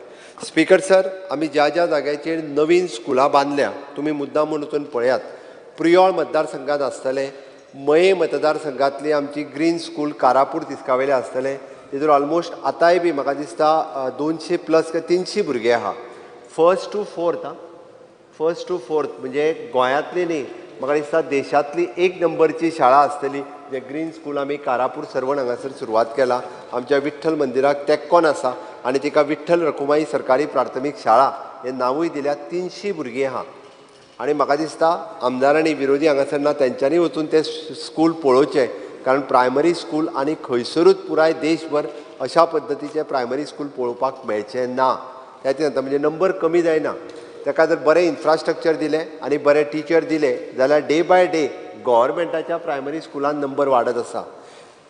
स्पीकर सर, आमी ज्या ज्या जाग्याचेर नवीन स्कुलां बांदल्या तुमी मुद्दाम म्हूण वचून पळयात. प्रियोळ मतदारसंघात आसतलें, मये मतदारसंघातली आमची ग्रीन स्कूल कारापूर तिस्कावेले आसतलें, तितून ऑलमोस्ट आतांय बी म्हाका दिसता 200 प्लस काय 300 भुरगे आहा. फर्स्ट टू फोर्थ, आं, फर्स्ट टू फोर्थ म्हणजे गोंयांतली न्ही, म्हाका दिसता देशांतली 1 नंबरची शाळा आसतली. जे ग्रीन स्कूल आमी कारापूर सर्वण हांगासर सुरवात केला, आमच्या विठ्ठल मंदिराक तेक्कोन आसा आनी तिका विठ्ठल रखुमाई सरकारी प्राथमीक शाळा हें नांवूय दिल्या. 300 भुरगीं आहा आनी म्हाका दिसता आमदारांनी विरोधी हांगासर ना तेंच्यांनी वचून तें स्कूल पळोवचें, कारण प्रायमरी स्कूल आनी खंयसरूच पुराय देशभर अशा पद्दतीचें प्रायमरी स्कूल पळोवपाक मेळचें ना. त्या खातीर म्हणजे नंबर कमी जायना, ताका जर बरें इन्फ्रास्ट्रक्चर दिलें आनी बरे टिचर दिले जाल्यार डे बाय डे गव्हर्मेंटाच्या प्रायमरी स्कुलान नंबर वाडत आसा.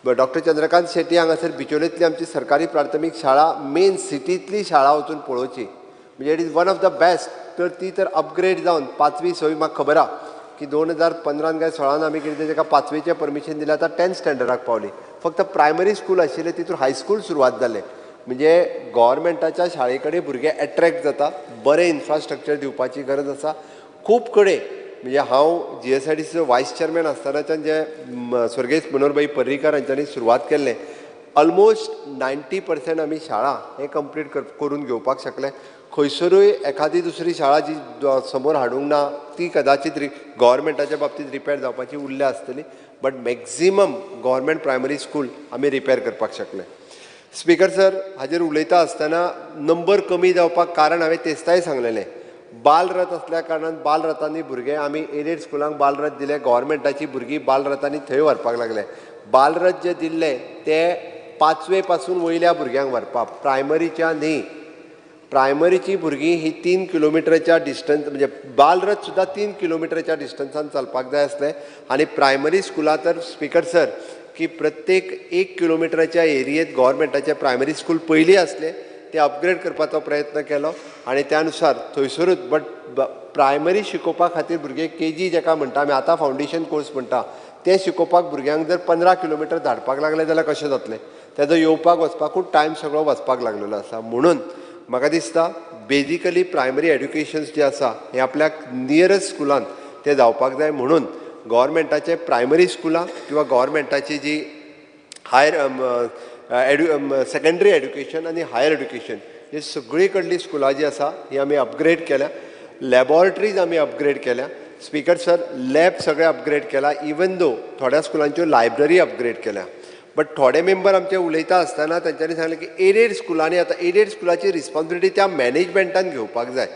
डॉक्टर चंद्रकांत शेट्टी हांगासर बिचोलेंतली आमची सरकारी प्राथमीक शाळा मेन सिटींतली शाळा वचून पळोवची, म्हणजे it is one of the best. तर ती तर अपग्रेड जावन 5वी 6वी म्हाका खबर आहा की 2015 काय 16 आमी कितें ताका 5वेचें परमिशन दिलें, आतां 10th स्टँडर्डाक पावली. फक्त प्रायमरी स्कूल आशिल्लें तितून हायस्कूल सुरवात जालें. म्हणजे गव्हर्मेंटाच्या शाळे कडेन भुरगे एट्रॅक्ट जाता, बरें इन्फ्रास्ट्रक्चर दिवपाची गरज आसा. खूब कडेन म्हणजे हांव GSIDCचो वायस चेअरमॅन आसतनाच्यान जे स्वर्गेस्त मनोहरभाई पर्रीकर हांच्यांनी सुरवात केल्लें, ऑलमोस्ट 90% आमी शाळा हे कंप्लीट करून घेवपाक शकले. खंयसरूय एखादी दुसरी शाळा जी समोर हाडूंक ना ती कदाचित गव्हर्मेंटाच्या बाबतींत रिपेर जावपाची उरल्या आसतली, but maximum government primary school आमी रिपेर करपाक शकले. स्पीकर सर, हाजेर उलयता आसतना नंबर कमी जावपाक कारण हांवें तेस्ताय सांगलेलें, बालरथ आसल्या कारणान बालरथांनी भुरगे आमी एडेड स्कुलांक बालरथ दिले, गव्हर्मेंटाची भुरगीं बालरथांनी थंय व्हरपाक लागले. बालरथ जे दिल्ले ते 5वे पासून वयल्या भुरग्यांक व्हरपाक, प्रायमरीच्या न्ही. प्रायमरीची भुरगीं ही 3 किलोमिटराच्या डिस्टन्स म्हणजे बालरथ सुद्दां 3 किलोमिटराच्या डिस्टन्सान चलपाक जाय आसलें. आनी प्रायमरी स्कुलां तर स्पीकर सर की प्रत्येक 1 किलोमिटराच्या एरियेत गव्हर्मेंटाचें प्रायमरी स्कूल पयलीं आसलें, ते अपग्रेड करपाचो प्रयत्न केलो आनी त्यानुसार थंयसरूच. बट प्रायमरी शिकोवपा खातीर भुरगे KG जेका म्हणटा आमी आतां फावंडेशन कोर्स म्हणटा ते शिकोवपाक भुरग्यांक जर 15 किलोमिटर धाडपाक लागले जाल्यार कशें जातलें, तेजो येवपाक वचपाकूच टायम सगळो वचपाक लागलेलो आसा. म्हणून म्हाका दिसता बेजिकली प्रायमरी एड्युकेशन जें आसा हें आपल्याक नियरस्ट स्कुलान तें जावपाक जाय. म्हणून गव्हर्मेंटाचे प्रायमरी स्कुलां किंवा गव्हर्मेंटाची जी हायर सेकेंडरी एड्युकेशन आनी हायर एड्युकेशन हे सगळी कडली स्कुलां जी आसा ही आमी अपग्रेड केल्या, लॅबोरेटरीज आमी अपग्रेड केल्या. स्पीकर सर, लॅब सगळे अपग्रेड केला, इवन दो थोड्या स्कुलांच्यो लायब्ररी अपग्रेड केल्या. बट थोडे मेंबर आमचे उलयता आसतना तेंच्यांनी सांगलें की एडेड स्कुलांनी आतां एडेड स्कुलाची रिस्पॉन्सिबिलिटी त्या मॅनेजमेंटान घेवपाक जाय.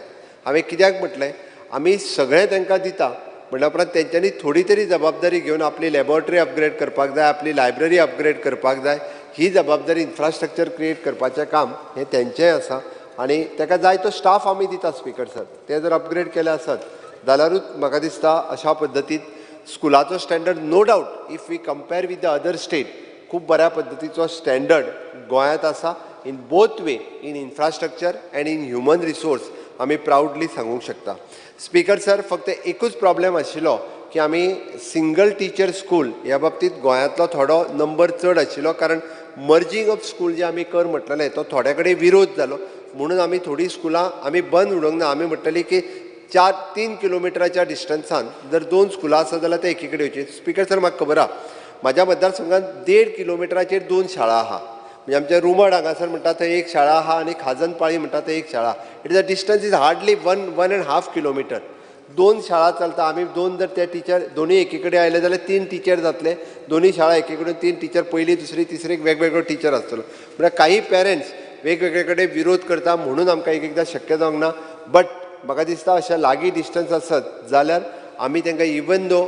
हांवें कित्याक म्हटलें, आमी सगळें तांकां दिता म्हणल्या उपरांत तेंच्यांनी थोडी तरी जबाबदारी घेवन आपली लॅबोरेटरी अपग्रेड करपाक जाय, आपली लायब्ररी अपग्रेड करपाक जाय. ही जबाबदारी इन्फ्रास्ट्रक्चर क्रिएट करपाचें काम हें तेंचेंय आसा आनी ताका जाय तो स्टाफ आमी दिता. स्पीकर सर, ते जर अपग्रेड केले आसत जाल्यारूच म्हाका दिसता अशा पद्दतीन स्कुलाचो standard no doubt if we compare with the other state खूब बऱ्या पद्दतीचो स्टँडर्ड गोंयांत आसा. In both way, in infrastructure and in human resource आमी प्रावडली सांगूंक शकता. स्पीकर सर, फक्त एकूच प्रॉब्लेम आशिल्लो की की आमी सिंगल टिचर स्कूल ह्या बाबतींत गोंयांतलो थोडो नंबर चड आशिल्लो, कारण मर्जींग ऑफ स्कूल जे आमी कर म्हटलेलें तो थोड्या कडेन विरोध जालो म्हणून आमी थोडीं स्कुलां आमी बंद उडोवंक ना. आमी म्हटलेली की 4-3 किलोमिटराच्या डिस्टन्सान जर 2 स्कुलां आसा जाल्यार ते एकी कडेन वयची. स्पिकर सर, म्हाका खबर आहा म्हाज्या मतदारसंघात 1.5 किलोमिटराचेर 2 शाळा आहा. म्हणजे आमच्या रुमड हांगासर म्हणटा थंय एक शाळा आहा आनी खाजनपाळी म्हणटा थंय एक शाळा. It is a distance is hardly 1.5 kilometre. 2 शाळा चलता. आमी 2 जर ते टिचर दोनूय एकी कडेन आयले जाल्यार 3 टिचर जातले. दोनूय शाळा एकी कडेन 3 टिचर, पयली दुसरी तिसरी वेगवेगळो टिचर आसतलो. म्हळ्यार काही पेरंट्स वेगवेगळे कडेन विरोध करता म्हणून आमकां एक एकदां शक्य जावंक ना. बट म्हाका दिसता अशें लागीं डिस्टन्स आसत जाल्यार आमी तांकां इवन दो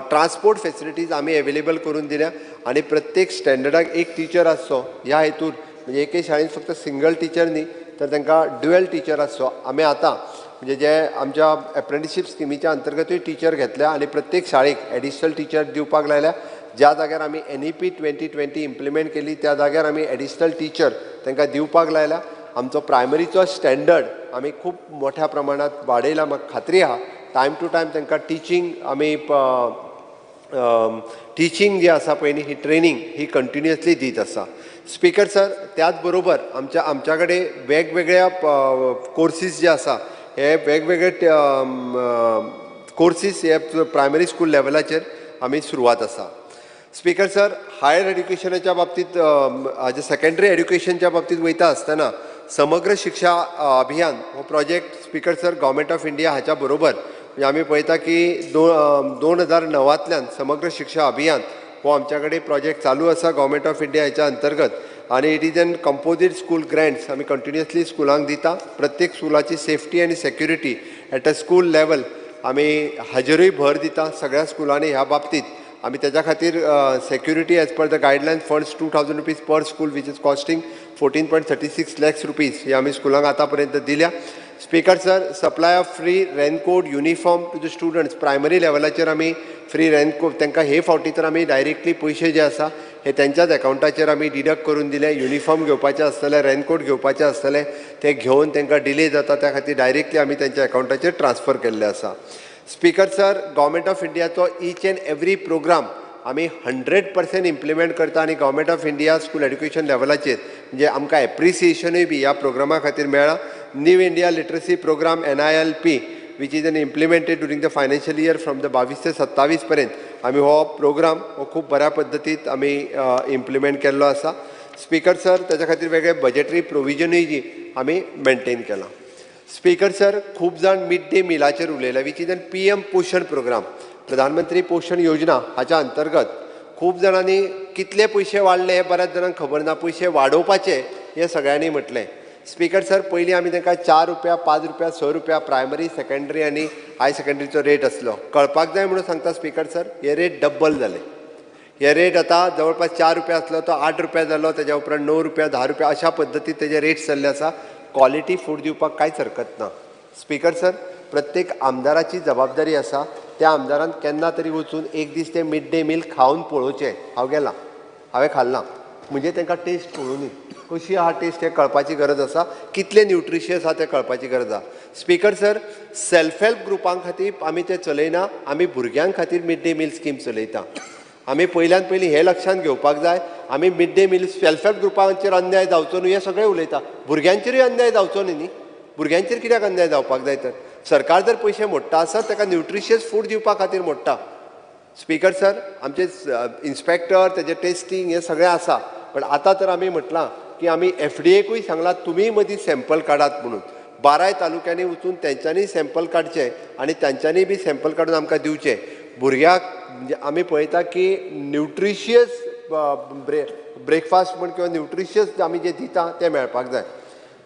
ट्रान्सपोर्ट फेसिलिटीज आमी एवेलेबल करून दिल्या आनी प्रत्येक स्टँडर्डाक एक टिचर आसचो ह्या हेतून, म्हणजे एके शाळेन फक्त सिंगल टिचर न्ही तर तांकां ड्युएल टिचर आसचो. आमी आतां म्हणजे जे आमच्या एप्रेंटिशीप स्किमीच्या अंतर्गतूय टिचर घेतल्या आनी प्रत्येक शाळेक एडिशनल टिचर दिवपाक लायल्या. ज्या जाग्यार आमी NEP 2020 implement केली त्या जाग्यार आमी एडिशनल टिचर तांकां दिवपाक लायल्या. आमचो प्रायमरीचो स्टँडर्ड आमी खूब मोठ्या प्रमाणांत वाडयला. म्हाका खात्री आहा टायम टू टायम तांकां टिचींग आमी टिचींग जी आसा पळय न्ही ही ट्रेनींग ही कंटिन्युअसली दीत आसा. स्पिकर सर, त्याच बरोबर आमच्या कडेन वेगवेगळ्या कोर्सीस जे आसा हे वेगवेगळे कोर्सीस हे प्रायमरी स्कूल लेवलाचेर आमी सुरवात आसा. स्पिकर सर, हायर एड्युकेशनाच्या बाबतींत हाजे सेकेंडरी एड्युकेशनच्या बाबतींत वयता आसतना समग्र शिक्षा अभियान हो project speaker sir government of India हाच्या बरोबर म्हणजे आमी पळयता की 2009 समग्र शिक्षा अभियान हो आमच्या कडेन प्रोजेक्ट चालू आसा गव्हर्मेंट ऑफ इंडिया हाच्या अंतर्गत आनी it is an composite school grants आमी कंटिन्युअसली स्कुलांक दिता. प्रत्येक स्कुलाची सेफ्टी आनी security at a school level आमी हाजेरूय भर दिता सगळ्या स्कुलांनी. ह्या बाबतींत आमी तेज्या खातीर security as per the guideline funds 2000 rupees per school which is costing 14.36 lakhs rupees हे आमी स्कुलांक आतां पर्यंत दिल्या. Speaker sir, supply of free raincoat uniform to the students primary लेवलाचेर आमी फ्री रेनकोट तांकां हे फावटी तर आमी डायरेक्टली पयशे जे आसा हे तेंच्याच एकावंटाचेर आमी डिडक्ट करून दिले. युनिफॉर्म घेवपाचे आसतले, रेनकोट घेवपाचे आसतले ते घेवन तांकां डिले जाता त्या खातीर डायरेक्टली आमी तेंच्या एकावंटाचेर ट्रान्सफर केल्ले आसा. स्पिकर सर, गव्हर्मेंट ऑफ इंडियाचो ईच एंड एवरी प्रोग्राम आमी 100% इम्प्लिमेंट करता आनी government of India school education लेवलाचेर म्हणजे आमकां एप्रिसिएशनूय बी ह्या प्रोग्रामा खातीर मेळ्ळां. New India literacy programme NILP which is an implemented during the financial year from the 22 ते 27 पर्यंत आमी हो प्रोग्राम हो खूब बऱ्या पद्दतीत आमी इम्प्लिमेंट केल्लो आसा. स्पिकर सर, ताच्या खातीर वेगळे बजेटरी प्रोविजनूय जी आमी मेंटेन केलां. स्पिकर सर, खूब जाण मिड डे मिलाचेर उलयला which is an PM Poshan programme, Pradhan Mantri Poshan Yojana हाच्या अंतर्गत खूब जाणांनी कितले पयशे वाडले हे बऱ्याच जाणांक खबर ना. पयशे वाडोवपाचे हे सगळ्यांनी म्हटलें. स्पिकर सर, पयलीं आमी तांकां 4 रुपया, 5 रुपया, 6 रुपया प्रायमरी, सेकेंडरी आनी हायर सेकेंडरीचो रेट आसलो. कळपाक जाय म्हणून सांगता स्पिकर सर, हे रेट डब्बल जाले. हे रेट आतां जवळपास 4 रुपया आसलो तो 8 रुपया जालो, तेज्या उपरांत 9 रुपया, 10 रुपया अशा पद्दतीन तेजे रेट जाल्ले आसा. क्वॉलिटी फूड दिवपाक कांयच हरकत ना. स्पिकर सर, प्रत्येक आमदाराची जबाबदारी आसा त्या आमदारान केन्ना तरी वचून एक दीस ते मिड डे मील खावन पळोवचें. हांव गेलां, हांवें खाल्लां, म्हणजे तांकां टेस्ट पळोवनी कशी आहा टेस्ट हें कळपाची गरज आसा, कितलें न्युट्रिशियस आहा तें कळपाची गरज आसा. स्पिकर सर, सेल्फ हेल्प ग्रुपां खातीर आमी तें चलयना, आमी भुरग्यां खातीर मिड डे मील स्कीम चलयता. आमी पयल्यान पयलीं हें लक्षांत घेवपाक जाय, आमी mid day meal self help ग्रुपांचेर अन्याय जावचो न्हू हें सगळें उलयता, भुरग्यांचेरूय अन्याय जावचो न्ही न्ही. भुरग्यांचेर कित्याक अन्याय जावपाक जाय तर? सरकार जर पयशे मोडटा आसत ताका न्युट्रिशियस फूड दिवपा खातीर मोडटा. स्पिकर सर, आमचे इन्स्पेक्टर तेजें टेस्टींग हें सगळें आसा, पण आतां तर आमी म्हटलां की आमी FDA सांगलां तुमी मदीं सॅम्पल काडात म्हणून. 12 तालुक्यांनी वचून तेंच्यांनी सॅम्पल काडचें आनी तेंच्यांनी बी सॅम्पल काडून आमकां दिवचें. भुरग्याक म्हणजे आमी पळयता की न्युट्रिशियस ब्रेकफास्ट म्हण किंवा न्युट्रिशियस आमी जें दिता तें मेळपाक जाय.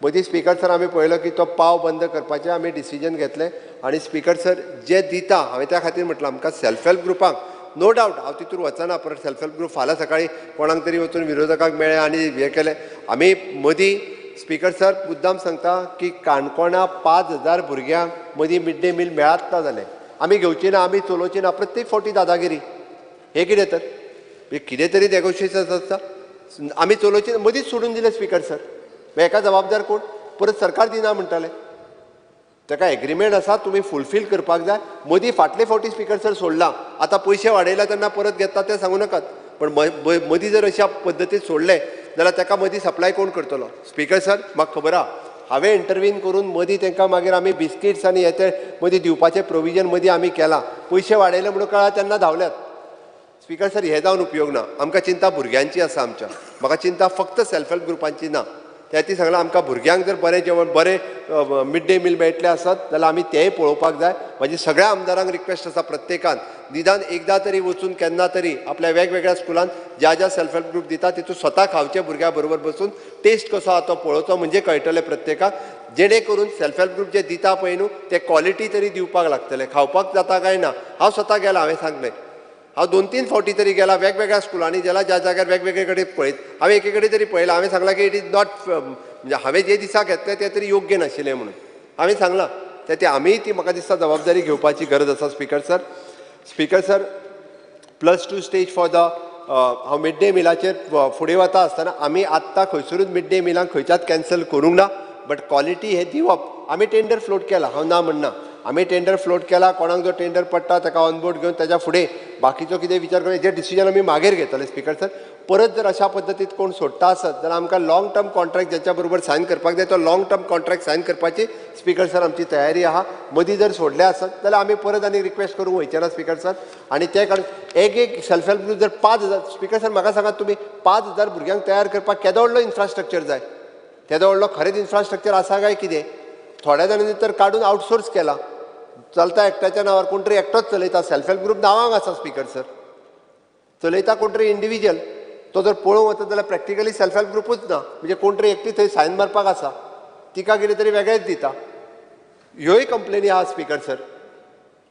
मदीं स्पिकर सर आमी पळयलो की तो पाव बंद करपाचें आमी डिसिजन घेतलें आनी स्पिकर सर जे दिता हांवें त्या खातीर म्हटलां आमकां सेल्फ हेल्प ग्रुपांक नो डावट हांव तितूर वचना, परत सेल्फ हेल्प ग्रूप फाल्यां सकाळीं कोणाक तरी वचून विरोधकांक मेळ्ळे आनी हें केलें. आमी मदीं स्पिकर सर मुद्दाम सांगता की काणकोणा 5000 भुरग्यांक मदीं मिड डे मील मेळत ना जालें. आमी घेवची ना, आमी चलोवची ना, प्रत्येक फावटी दादागिरी. हें कितें तर कितें तरी नेगोशिएशन आसता. आमी चलोवची मदींच सोडून दिलें स्पिकर सर. हेका जबाबदार कोण? परत सरकार दिना म्हणटाले. ताका एग्रीमेंट आसा, तुमी फुलफील करपाक जाय. मदीं फाटले फावटी स्पीकर सर सोडला, आतां पयशे वाडयला तेन्ना परत घेता तें सांगू नाकात, पण मदीं जर अशा पद्दतीन सोडले जाल्यार ताका मदीं सप्लाय कोण करतलो? स्पीकर सर म्हाका खबर आहा, हांवें इंटरवीन करून मदीं तांकां मागीर आमी बिस्किट्स आनी हे ते मदीं दिवपाचें प्रोविजन मदीं आमी केलां. पयशे वाडयले म्हणून कळ्ळा तेन्ना धांवल्यात. स्पीकर सर हें जावन उपयोग ना. आमकां चिंता भुरग्यांची आसा आमच्या, म्हाका चिंता फक्त सेल्फ हेल्प ग्रुपांची ना. त्या ती सांगलां आमकां भुरग्यांक जर बरें जेवण, बरें मिड डे मील मेळटलें आसत जाल्यार आमी तेंय पळोवपाक जाय. म्हाजी सगळ्या आमदारांक रिक्वेस्ट आसा, प्रत्येकान निदान एकदां तरी वचून केन्ना तरी आपल्या वेगवेगळ्या स्कुलान ज्या ज्या सेल्फ हेल्प ग्रुप दिता तितून स्वता खावचे भुरग्यां बरोबर बसून टेस्ट कसो आहा तो पळोवचो, म्हणजे कळटलें प्रत्येकाक, जेणे करून सेल्फ हेल्प ग्रुप जे दिता पळय न्हू ते क्वॉलिटी तरी दिवपाक लागतले. खावपाक जाता काय ना, हांव स्वता गेला, हांवें सांगलें, हांव 2-3 फावटी तरी गेला वेगवेगळ्या स्कुलांनी गेला, ज्या जाग्यार वेगवेगळे कडेन पळयत हांवें एके कडेन तरी पळयलां. हांवें सांगलां की it is not, म्हणजे हांवें जे दिसा घेतलें तें तरी योग्य नाशिल्लें म्हणून हांवें सांगलां. ते आमीय ती म्हाका दिसता जबाबदारी घेवपाची गरज आसा. Speaker sir, speaker sir +2 stage for the हांव मिड डे मिलाचेर फुडें वता आसतना आमी आत्तां खंयसरूच मिड डे मिलांक खंयच्याच कॅन्सल करूंक ना, बट क्वॉलिटी हें दिवप आमी टेंडर फ्लोट केला, हांव ना म्हणना, आमी टेंडर फ्लोट केला. कोणाक जो टेंडर पडटा ताका ऑन बोर्ड घेवन ताच्या फुडें बाकीचो कितें विचार करून जे डिसिजन आमी मागीर घेतले. स्पीकर सर परत जर अशा पद्दतीन कोण सोडटा आसत जाल्यार आमकां लाँग टर्म कॉन्ट्रॅक्ट ज्याच्या बरोबर सायन करपाक जाय तो लाँग टर्म कॉन्ट्रॅक्ट सायन करपाची स्पीकर सर आमची तयारी आहा. मदीं जर सोडले आसत जाल्यार आमी परत आनी रिक्वेस्ट करूंक वयचे ना स्पीकर सर. आनी ते कारण एक एक सेल्फ हेल्प ग्रूप जर 5,000, स्पीकर सर म्हाका सांगात तुमी 5,000 भुरग्यांक तयार करपाक केदो व्हडलो इन्फ्रास्ट्रक्चर जाय, तेदो व्हडलो खरेंच इन्फ्रास्ट्रक्चर आसा काय कितें? थोड्या जाणांनी तर काडून आउटसोर्स केला, चलता एकट्याच्या नांवार, कोण तरी एकटोच चलयता. सेल्फ हेल्प ग्रूप नांवांक आसा स्पीकर सर, चलयता कोण तरी इंडिविज्युअल, तो जर पळोवंक वता जाल्यार प्रॅक्टिकली सेल्फ हेल्प ग्रुपूच ना, म्हणजे कोण तरी एकटी थंय सायन मारपाक आसा, तिका कितें तरी वेगळेंच दिता. ह्योय कंप्लेनी आहा स्पीकर सर.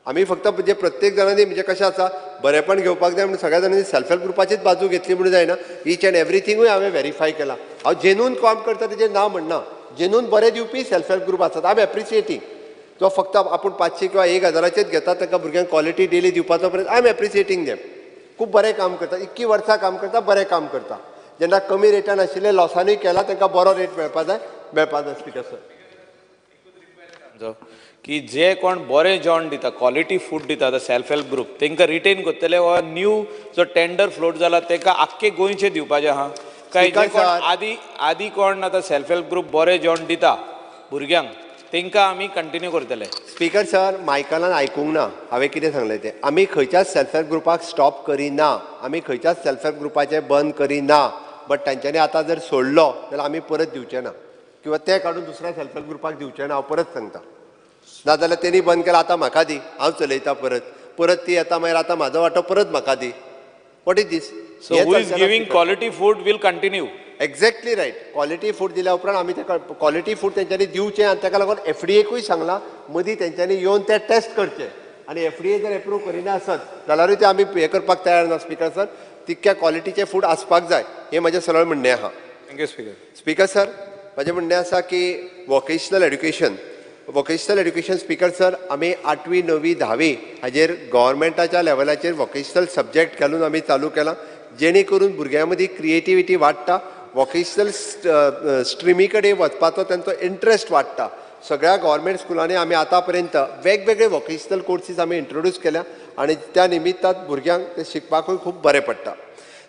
आमी फक्त म्हणजे प्रत्येक जाणांनी म्हणजे कशें आसा बरेंपण घेवपाक जाय म्हणून सगळ्या जाणांनी सेल्फ हेल्प ग्रुपाचीच बाजू घेतली म्हणून जायना. इच एंड एवरीथिंगूय हांवें व्हेरीफाय केलां. हांव जेन्यून काम करता तेजें ना म्हणना, जेन्यून बरें दिवपी सेल्फ हेल्प ग्रुप आसात, I am appreciating. जो फक्त आपूण 500 किंवा 1,000 घेता ताका भुरग्यांक क्वॉलिटी डेली दिवपाचो प्रयत्न, I am appreciating them. खूब बरें काम करता, इतकी वर्सां काम करता, बरें काम करता. जेन्ना कमी रेटान आशिल्ले लॉसानूय केला तांकां बरो रेट मेळपा जाय, मेळपा जाय. स्पीकर सर की जे कोण बरें जेवण दिता, क्वॉलिटी फूड दिता आतां सेल्फ हेल्प ग्रुप तांकां रिटेन करतले वा न्यू जो टेंडर फ्लोट जाला तांकां आख्खे गोंयचे दिवपाचें आहा काय? जे कोण आदी आदी कोण आतां सेल्फ हेल्प ग्रुप बरें जेवण दिता भुरग्यांक तांकां आमी कंटिन्यू करतले. स्पीकर सर मायकलान आयकूंक ना हांवें कितें सांगलें तें. आमी खंयच्याच सेल्फ हेल्प ग्रुपाक स्टॉप करिना, आमी खंयच्याच सेल्फ हेल्प ग्रुपाचें बंद करिना, बट तांच्यांनी आतां जर सोडलो जाल्यार आमी परत दिवचे ना किंवा ते काडून दुसऱ्या सेल्फ हेल्प ग्रुपाक दिवचे ना, हांव परत सांगता. नाजाल्यार तेणी बंद केलां आतां म्हाका दी, हांव चलयता परत, परत ती येता मागीर आतां म्हाजो वांटो परत म्हाका दी. What is this? So who is giving quality food will continue. Exactly right. Quality food दिल्या उपरांत आमी ते क्वॉलिटी फूड तेंच्यांनी दिवचें आनी ताका लागून एफडीएकूय सांगलां मदीं तेंच्यांनी येवन ते टेस्ट करचे आनी एफडीए जर एप्रूव करिना आसत जाल्यारूय ते आमी हें करपाक तयार ना. स्पीकर सर तितक्या क्वॉलिटीचें फूड आसपाक जाय हें म्हजें सरळ म्हणणें आहा. Thank you speaker. Speaker sir म्हाजें म्हणणें आसा की vocational education, vocational education speaker sir आमी 8वी 9वी 10वी हाजेर गव्हर्मेंटाच्या लेवलाचेर वोकेशनल सब्जेक्ट घालून आमी चालू केलां, जेणे करून भुरग्यां मदीं क्रिएटिविटी वाडटा, वोकेशनल स्ट्रिमी कडेन वचपाचो तांचो इंट्रस्ट वाडटा. सगळ्या गव्हर्मेंट स्कुलांनी आमी आतां पर्यंत वेगवेगळे वोकेशनल कोर्सीस आमी इंट्रोड्यूस केल्या आनी त्या निमित्तान भुरग्यांक ते शिकपाकूय खूब बरें पडटा.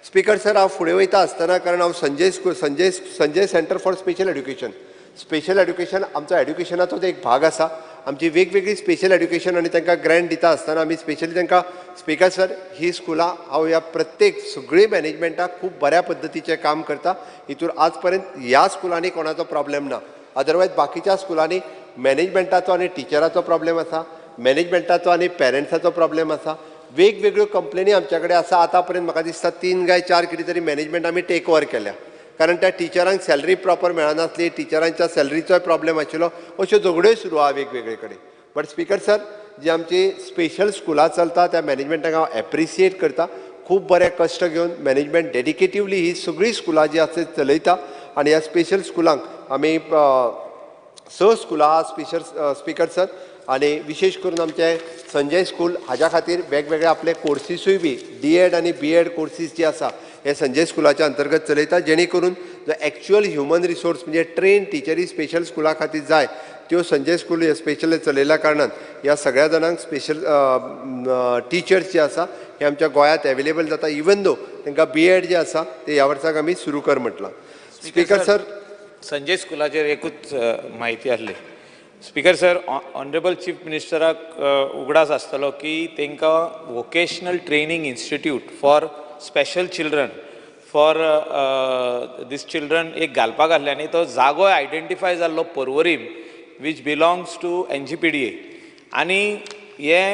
स्पीकर सर हांव फुडें वयता आसतना कारण हांव Sanjay school, Sanjay Sanjay centre for special education, special education आमचो एड्युकेशनाचो एक भाग आसा. आमची वेगवेगळी स्पेशल एड्युकेशन आनी तांकां ग्रँट दिता आसतना आमी स्पेशली तांकां स्पीकर सर ही स्कुलां हांव ह्या प्रत्येक सगळीं मॅनेजमेंटाक खूब बऱ्या पद्दतीचें काम करता. हितूर आज पर्यंत ह्या स्कुलांनी कोणाचो प्रॉब्लेम ना, अदरवायज बाकीच्या स्कुलांनी मॅनेजमेंटाचो आनी टिचराचो प्रॉब्लेम आसा, मॅनेजमेंटाचो आनी पेरंट्साचो प्रॉब्लेम आसा. वेगवेगळ्यो कंप्लेनी आमच्या कडेन आसा. आतां पर्यंत म्हाका दिसता 3 काय 4 कितें तरी मॅनेजमेंट आमी टेक ओवर केल्या, कारण त्या टिचरांक सॅलरी प्रॉपर मेळनासली, टिचरांच्या सॅलरीचोय प्रॉब्लेम आशिल्लो, अश्यो झगड्योय सुरू आहा वेगवेगळे कडेन. बट स्पीकर सर जी आमची स्पेशल स्कुलां चलता त्या मॅनेजमेंटाक हांव एप्रिसिएट करता. खूब बरे कश्ट घेवन मॅनेजमेंट डेडिकेटिवली ही सगळीं स्कुलां जी आसा चलयता आनी ह्या स्पेशल स्कुलांक आमी 6 स्कुलां आहा स्पेशल स्पीकर सर. आनी विशेश करून आमचें संजय स्कूल हाज्या खातीर वेगवेगळे आपले कोर्सीसूय बी डी एड आनी बी एड कोर्सीस जी आसा हे संजय स्कुलाच्या अंतर्गत चलयता, जेणे करून जो एक्चुअल ह्युमन रिसोर्स म्हणजे ट्रेन टिचरी स्पेशल स्कुला खातीर जाय त्यो संजय स्कूल हे स्पेशल चलयल्या कारणान ह्या सगळ्या जाणांक स्पेशल टिचर्स जे आसा हे आमच्या गोंयांत एवेलेबल जाता. इवन दो तांकां बी एड जे आसा ते ह्या वर्साक आमी सुरू कर म्हटलां. स्पीकर सर, संजय स्कुलाचेर एकूच म्हायती आसली. स्पीकर सर, ऑनरेबल चीफ मिनिस्टराक उगडास आसतलो की तांकां vocational training institute for special children for this children एक घालपाक आसलें आनी तो जागो आयडेंटिफाय जाल्लो Porvorim which belongs to NGPDA. आनी हें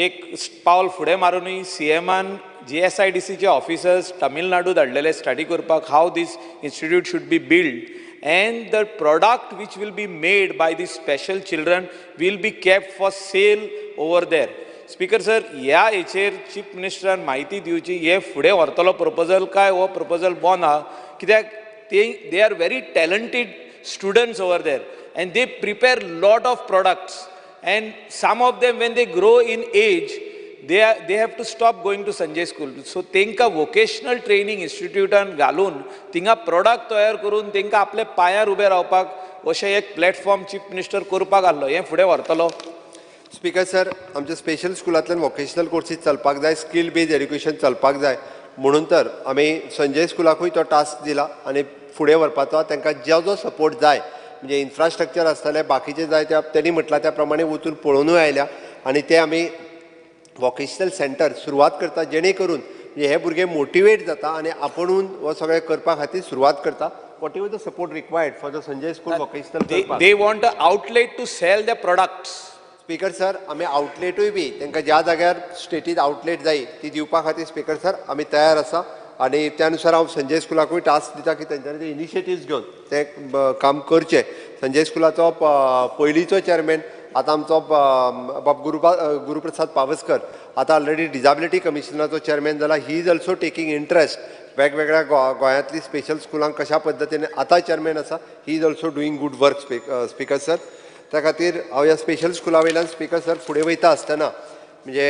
एक पावल फुडें मारुनूय सीएमान GSIDCचे ऑफिसर्स तमिळनाडू धाडलेले स्टडी करपाक how this institute should be build and the product which will be made by the special children will be kept for sale over there. Speaker sir, ह्या हेचेर chief मिनिस्टरान म्हायती दिवची, हे फुडें व्हरतलो प्रपोजल काय हो प्रपोजल बॉन आहा? कित्याक ते they are very talented students over there and they prepare lot of products and some of them when they grow in age they have to stop going to Sanjay School. So तेंकां vocational training इन्स्टिट्यूटान घालून थिंगा product तयार करून तेंकां आपल्या पांयार उबें रावपाक अशें एक प्लॅटफॉर्म चीफ मिनिस्टर करपाक आहलो, हें फुडें व्हरतलो. स्पीकर सर, आमच्या स्पेशल स्कुलांतल्यान वोकेशनल कोर्सीस चलपाक जाय, स्कील बेज एड्युकेशन चलपाक जाय, म्हणून तर आमी संजय स्कुलाकूय तो टास्क दिला आनी फुडें व्हरपाचो तांकां जो जो सपोर्ट जाय म्हणजे इन्फ्रास्ट्रक्चर आसतलें बाकीचें जाय त्या तेणी म्हटलां त्या प्रमाणे वचून पळोवनूय आयल्या आनी ते आमी वोकेशनल सेंटर सुरवात करता, जेणे करून हे भुरगे मोटिवेट जाता आनी आपुणून हो सगळें करपा खातीर सुरवात करता. Whatever the support required for the Sanjay School vocational, they want a outlet to sell the products. Speaker sir, आमी आउटलेटूय बी तांकां ज्या जाग्यार स्टेटीत आउटलेट जाय ती दिवपा खातीर स्पीकर सर आमी तयार आसा आनी त्या नुसार हांव संजय स्कुलाकूय टास्क दिता की तेंच्यांनी ते इनिशिएटिव्स घेवन तें काम करचें. संजय स्कुलाचो पयलींचो चॅरमॅन आतां आमचो बाब गुरुप्रसाद पावसकर आतां ऑलरेडी डिजाबिलिटी कमिशनाचो चॅरमॅन जाला. He is also taking interest वेगवेगळ्या गोंयांतली स्पेशल स्कुलांक कशा पद्दतीन आतां चॅरमॅन आसा. He is also doing good work speaker sir. त्या खातीर हांव ह्या स्पेशल स्कुला वयल्यान स्पीकर सर फुडें वयता आसतना म्हणजे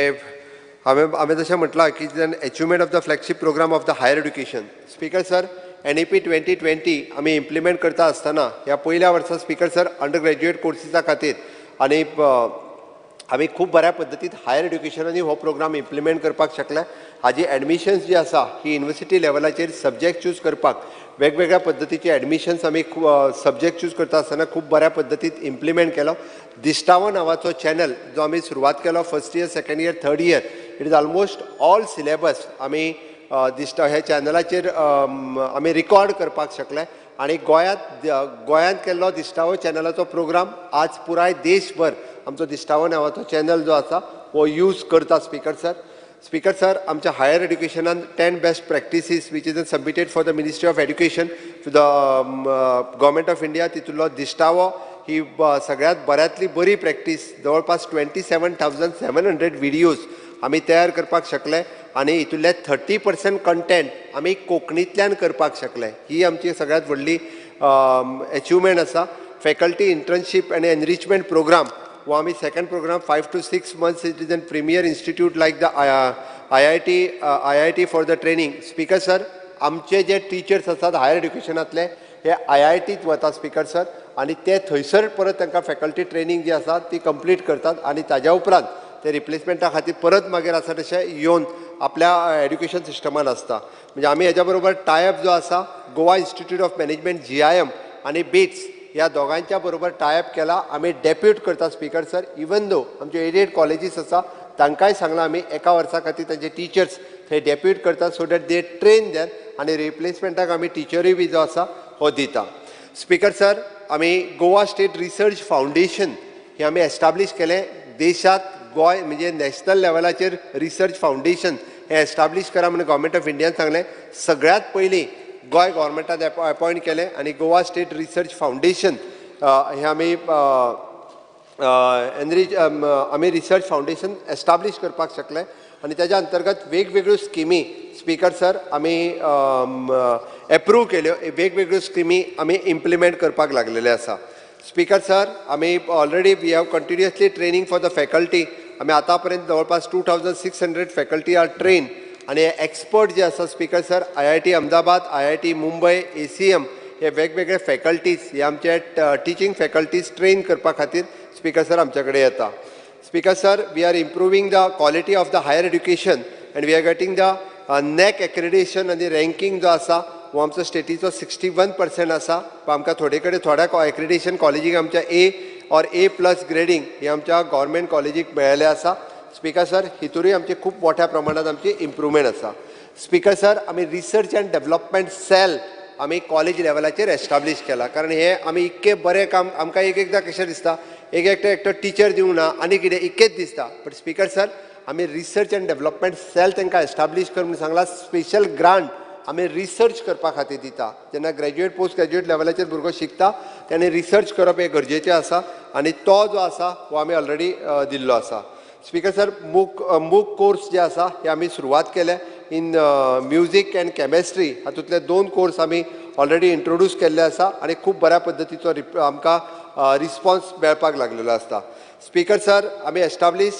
हांवें जशें म्हटलां की achievement of the flagship programme of the higher education. Speaker sir, NEP 2020 आमी इम्प्लिमेंट करता आसतना ह्या पयल्या वर्सा स्पीकर सर अंडर ग्रॅज्युएट कोर्सीसा खातीर आनी आमी खूब बऱ्या पद्दतीन हायर एड्युकेशनांनी हो प्रोग्राम इम्प्लिमेंट करपाक शकले. हाजी एडमिशन्स जी आसा ही युनिवर्सिटी लेवलाचेर सब्जेक्ट चूज करपाक वेगवेगळ्या पद्दतीचे एडमिशन्स आमी सब्जेक्ट चूज करता आसतना खूब बऱ्या पद्दतीन इम्प्लिमेंट केलो. दिश्टावो नांवाचो चॅनल जो आमी सुरवात केलो first year, second year, third year, it is almost all syllabus आमी दिश्टाव ह्या चॅनलाचेर आमी रिकॉर्ड करपाक शकले आनी गोंयांत केल्लो दिश्टावो चॅनलाचो प्रोग्राम आज पुराय देशभर आमचो दिश्टावो नांवाचो चॅनल जो आसा हो यूज करता. स्पीकर सर, स्पीकर सर, आमच्या higher एड्युकेशनान 10 best practices which is submitted for the ministry of education to the government of India, तितूंतलो दिश्टावो ही सगळ्यांत बऱ्यांतली बरी प्रॅक्टीस जवळपास 27,700 व्हिडियोज आमी तयार करपाक शकले आनी हितूंतले 30% कंटेंट आमी कोंकणींतल्यान करपाक शकले. ही आमची सगळ्यांत व्हडली एचिवमेंट आसा. फॅकल्टी इंटर्नशीप आनी एनरिचमेंट प्रोग्राम हो आमी second programme 5 to 6 months it is an premier institute like the IIT for the training. Speaker sir, आमचे जे टिचर्स आसात हायर एड्युकेशनांतले हे IITत वता स्पीकर सर आनी ते थंयसर परत तांकां फॅकल्टी ट्रेनींग जी आसा ती कंप्लीट करतात आनी ताज्या उपरांत ते रिप्लेसमेंटा खातीर परत मागीर आसा तशें येवन आपल्या एड्युकेशन सिस्टमान आसता. म्हणजे आमी हेज्या बरोबर टायप जो आसा Goa institute of management GIM आनी बिट्स ह्या दोगांच्या बरोबर टायप केला. आमी डेप्यूट करता स्पीकर सर. इवन दो आमच्यो एडेड कॉलेजीस आसा तांकांय सांगलां आमी एका वर्सा खातीर तांचे टिचर्स थंय डेप्यूट करता so that they train them आनी रिप्लेसमेंटाक आमी टिचरूय बी जो आसा हो दिता. स्पीकर सर, आमी गोवा स्टेट रिसर्च फावंडेशन हें आमी एस्टाब्लीश केलें. देशांत गोंय म्हणजे नॅशनल लेवलाचेर रिसर्च फावंडेशन हें एस्टाब्लीश करा म्हणून गव्हर्मेंट ऑफ इंडियान सांगलें. सगळ्यांत पयलीं गोंय गव्हर्मेंटान अपॉयंट केलें आनी गोवा स्टेट रिसर्च फावंडेशन हें आमी आमी रिसर्च फावंडेशन एस्टाब्लीश करपाक शकले आनी ताज्या अंतर्गत वेगवेगळ्यो स्किमी स्पीकर सर आमी एप्रूव केल्यो. वेगवेगळ्यो स्किमी आमी इम्प्लिमेंट करपाक लागलेले आसा. स्पीकर सर, आमी already we have continuously training for the faculty. आमी आतां पर्यंत जवळपास 2600 फॅकल्टी are train आनी हे एक्सपर्ट जे आसा speaker sir IIT Ahmedabad, IIT Mumbai, ACM हे वेगवेगळे फॅकल्टीज हे आमचे टिचींग फॅकल्टीज ट्रेन करपा खातीर स्पीकर सर आमच्या कडेन येता. Speaker sir, we are improving the quality of the higher education and we are getting the NAAC accreditation आनी रँकींग जो आसा हो आमचो स्टेटीचो 61% आसा. आमकां थोडे कडेन थोड्या एक्रेडिएशन कॉलेजीक आमच्या ए और ए प्लस ग्रेडींग हे आमच्या गव्हर्मेंट कॉलेजीक मेळ्ळेलें आसा. स्पीकर सर, हितूरूय आमचे खूब मोठ्या प्रमाणात आमची इम्प्रूवमेंट आसा. स्पीकर सर, आमी रिसर्च अँड डेवलपमेंट सेल आमी कॉलेज लेवलाचेर एस्टाब्लीश केला, कारण हे आमी इतकें बरें काम आमकां एक एकदां कशें दिसता एक एकटो एकटो टिचर दिवंक ना आनी कितें इतकेंच दिसता, बट स्पीकर सर आमी रिसर्च अँड डेवलपमेंट सेल तांकां एस्टाब्लीश कर म्हणून सांगला. स्पेशल ग्रांट आमी रिसर्च करपा खातीर दिता. जेन्ना ग्रॅज्युएट पोस्ट ग्रॅज्युएट लेवलाचेर भुरगो शिकता तेणें रिसर्च करप हें गरजेचें आसा आनी तो जो आसा हो आमी ऑलरेडी दिल्लो आसा. स्पीकर सर, मूक कोर्स जे आसा हे आमी सुरवात केल्या इन म्युजीक अँड केमेस्ट्री. हातूंतले 2 कोर्स आमी ऑलरेडी इंट्रोड्यूस केल्ले आसा आनी खूब बऱ्या पद्दतीचो आमकां रिस्पॉन्स मेळपाक लागलेलो आसता. स्पीकर सर, आमी एस्टाब्लीश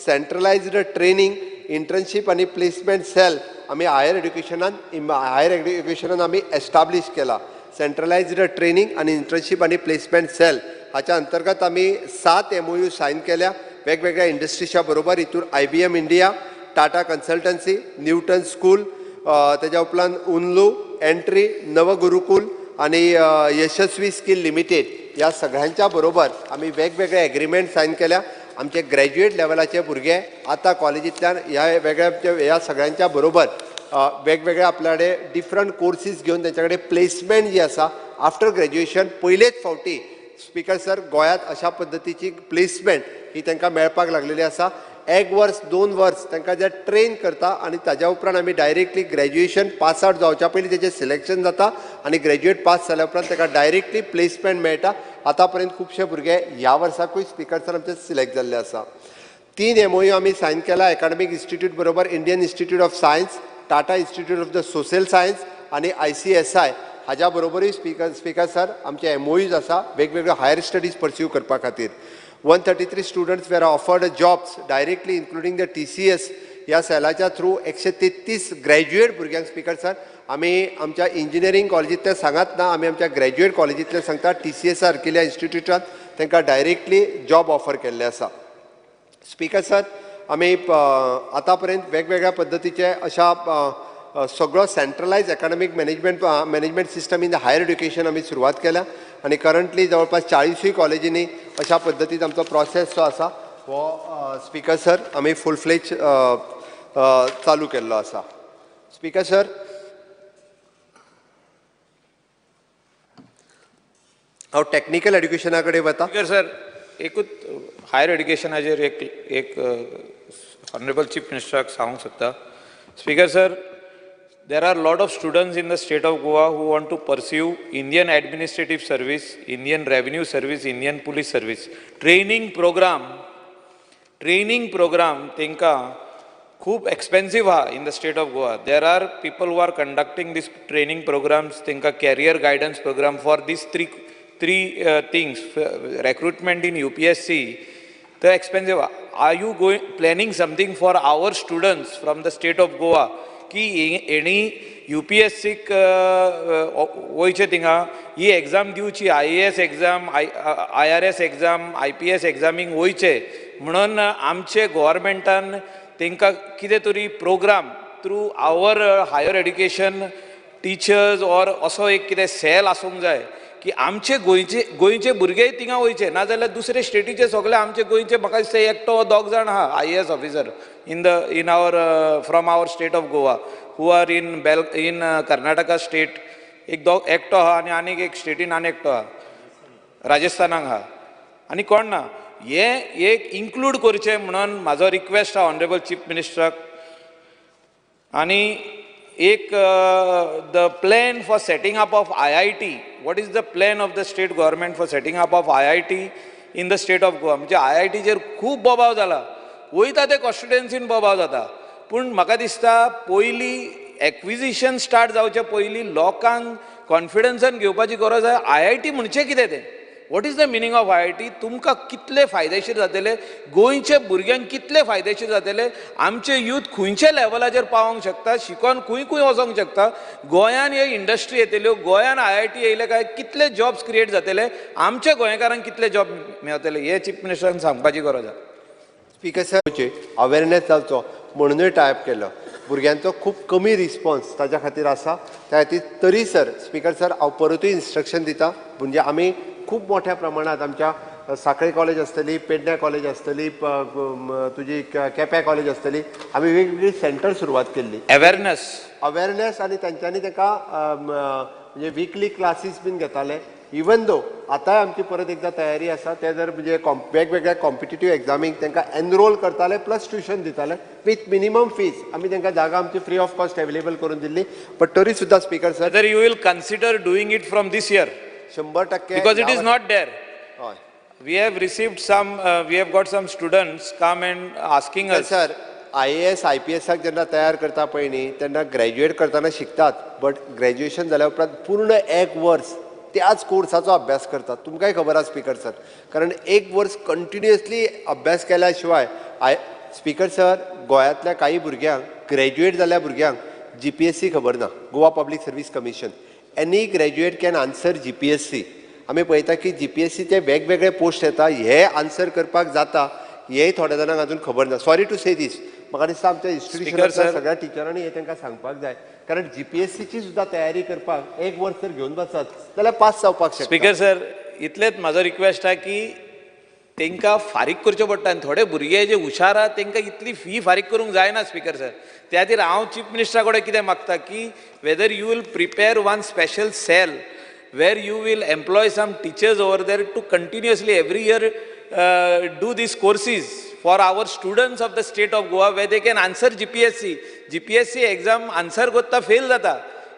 सेंट्रलायज्ड ट्रेनींग, इंटर्नशीप आनी प्लेसमेंट सेल आमी हायर एड्युकेशनान आमी एस्टाब्लीश केला. सेंट्रलायज्ड ट्रेनींग आनी इंटर्नशीप आनी प्लेसमेंट सेल हाच्या अंतर्गत आमी 7 MOU sign केल्या वेगवेगळ्या इंडस्ट्रीच्या बरोबर. हितूर IBM India, Tata consultancy, Newton school, तेज्या उपरांत उनलू, एंट्री, नवगुरुकूल आनी यशस्वी स्कील लिमिटेड ह्या सगळ्यांच्या बरोबर आमी वेगवेगळे एग्रीमेंट सायन केल्या. आमचे ग्रॅज्युएट लेवलाचे भुरगे आतां कॉलेजींतल्यान ह्या वेगळ्या ह्या सगळ्यांच्या बरोबर वेगवेगळे आपल्या कडेन डिफरंट कोर्सीस घेवन तेंच्या कडेन प्लेसमेंट जी आसा आफ्टर ग्रॅज्युएशन पयलेच फावटी स्पीकर सर गोंयांत अशा पद्दतीची प्लेसमेंट ही तांकां मेळपाक लागलेली आसा. 1 वर्स 2 वर्स तांकां जे ट्रेन करता आनी ताज्या उपरांत आमी डायरेक्टली ग्रॅज्युएशन पास आवट जावच्या पयलीं तेजें सिलेक्शन जाता आनी ग्रॅज्युएट पास जाल्या उपरांत ताका डायरेक्टली प्लेसमेंट मेळटा. आतां पर्यंत खुबशे भुरगे ह्या वर्साकूय स्पीकर सर आमचे सिलेक्ट जाल्ले आसा. 3 MOU आमी सायन केला एकाडमीक इन्स्टिट्यूट बरोबर, Indian Institute of Science, Tata Institute of the Social Science आनी ICSI हाज्या बरोबरूय स्पीकर सर आमचे MOUs आसा वेगवेगळ्यो हायर स्टडीज परस्यू करपा खातीर. 133 students were offered jobs directly including the TCS ह्या सेलाच्या थ्रू 133 ग्रॅज्युएट भुरग्यांक स्पीकर सर आमी आमच्या इंजिनियरींग कॉलेजींतले सांगात ना, आमी आमच्या ग्रॅज्युएट कॉलेजींतले सांगता TCS सारकिल्या इन्स्टिट्यूटांत तांकां डायरेक्टली जॉब ऑफर केल्ले आसा. स्पीकर सर, आमी आतां पर्यंत वेगवेगळ्या पद्दतीचे अशा सगळो centralise academic management system in the higher education आमी सुरवात केल्या आनी करंटली जवळपास 40 कॉलेजींनी अशा पद्दतीन आमचो प्रोसेस जो आसा हो स्पीकर सर आमी फूल फ्लेज चालू केल्लो आसा. स्पीकर सर, हांव टॅक्निकल एड्युकेशना कडेन वता. स्पीकर सर, एकूच हायर एड्युकेशनाचेर एक ऑनरेबल चीफ मिनिस्टराक सांगूंक सोदता. Speaker sir, there are a lot of students in the state of Goa who want to pursue Indian Administrative Service, Indian Revenue Service, Indian Police Service. Training program tenka खूब expensive ha in the state of Goa. There are people who are conducting these training programs, tenka career guidance program for these three things, recruitment in UPSC, the expensive. Are you planning something for our students from the state of Goa? की any UPSC वयचे थिंगा ही exam दिवची, IAS exam, IRS exam, IPS एग्जामींक वयचे म्हणून आमचे गव्हर्मेंटान तांकां कितें तरी program through our higher education teachers or असो एक कितें सेल आसूंक जाय की आमचे गोंयचे भुरगेय थिंगा वयचे, नाजाल्यार दुसरे स्टेटीचे सगळे आमचे गोंयचे म्हाका दिसता एकटो दोग जाण आहा IAS officer in our from our state of Goa who are in Karnataka state एक दोग एकटो आहा आनी आनीक एक स्टेटीन आनी एकटो आहा राजस्थानाक आहा आनी कोण ना. हे एक इन्क्लूड करचें म्हणून म्हाजो रिक्वेस्ट आहा ऑनरेबल चीफ मिनिस्टराक. आनी एक the plan for setting up of IIT, what is the plan of the state government for setting up of IIT in the state of Goa? म्हणजे IITचेर खूब बोबाव जाला, वयता ते कॉन्स्टिट्युएन्सीन बोबाव जाता, पूण म्हाका दिसता पयलीं एक्विजिशन स्टार्ट जावचे पयलीं लोकांक कॉन्फिडन्सान घेवपाची गरज आहा. IIT म्हणचें कितें तें, What is the meaning of IIT, तुमकां कितले फायदेशीर जातले, गोंयचे भुरग्यांक कितले फायदेशीर जातले, आमचे यूथ खंयच्या लेवलाचेर पावोंक शकता, शिकोन खंय खंय वचोंक शकता, गोंयान हे इंडस्ट्री येतल्यो, गोंयान IIT येयले काय कितले जॉब्स क्रिएट जातले, आमच्या गोंयकारांक कितले जॉब मेळतले, हे चीफ मिनिस्टरान सांगपाची गरज आसा. स्पीकर सर, अवेरनेस जावचो म्हणूनय टायप केलो. भुरग्यांचो खूब कमी रिस्पॉन्स ताच्या खातीर आसा. त्या खातीर तरी सर, स्पीकर सर, हांव परतूय इन्स्ट्रक्शन दिता, म्हणजे आमी खूब मोठ्या प्रमाणात आमच्या साखळे कॉलेज आसतली, पेडण्या कॉलेज आसतली, तुजी केप्या कॉलेज आसतली, आमी वेगवेगळी सेंटर सुरवात केल्ली अवेरनेस आनी तांच्यांनी ताका म्हणजे विकली क्लासीस बीन घेताले. इवन दो आतांय आमची परत एकदां तयारी आसा, ते जर म्हणजे वेगवेगळ्या कॉम्पिटिटीव एग्जामींक तांकां एनरोल करताले, प्लस ट्युशन दिताले विथ मिनिमम फीज. आमी तांकां जागा आमची फ्री ऑफ कॉस्ट अवेलेबल करून दिल्ली. बट तरी सुद्दां speaker sir, whether you will consider doing it from this year, 100% because it is not there. We have received some, we have got some students come and asking us. Sir, IAS IPSाक जेन्ना तयार करता पळय न्ही, तेन्ना graduate करतना शिकतात, but graduation जाल्या उपरांत पूर्ण एक वर्स त्याच कोर्साचो अभ्यास करतात. तुमकांय खबर आसा स्पीकर सर, कारण एक वर्स कंटिन्युअसली अभ्यास केल्या शिवाय स्पीकर सर, गोंयांतल्या काही भुरग्यांक, ग्रॅज्युएट जाल्ल्या भुरग्यांक GPSC खबर ना, Goa public service commission. Any graduate can answer GPSC. आमी पळयता की GPSCचे वेगवेगळे पोस्ट येता, हे आन्सर करपाक जाता, हेय थोड्या जाणांक अजून खबर ना. सॉरी टू से दीस, म्हाका दिसता आमच्या इन्स्टिट्युशनांतल्या सगळ्या टिचरांनी हे तांकां सांगपाक जाय, कारण GPSCची सुद्दां तयारी करपाक एक वर्स जर घेवन बसत जाल्यार पास जावपाक शकता. स्पीकर सर, इतलेंच म्हाजो रिक्वेस्ट आहा की तांकां फारीक करच्यो पडटा आनी थोडे भुरगे जे हुशार आहा तांकां इतली फी फारीक करूंक जायना स्पीकर सर. त्या खातीर हांव चीफ मिनिस्टरा कडेन कितें मागता की whether you will prepare one special cell where you will employ some teachers over there to continuously every year do these courses for our students of the state of Goa where they can answer GPSC. GPSC exam answer करता fail जाता,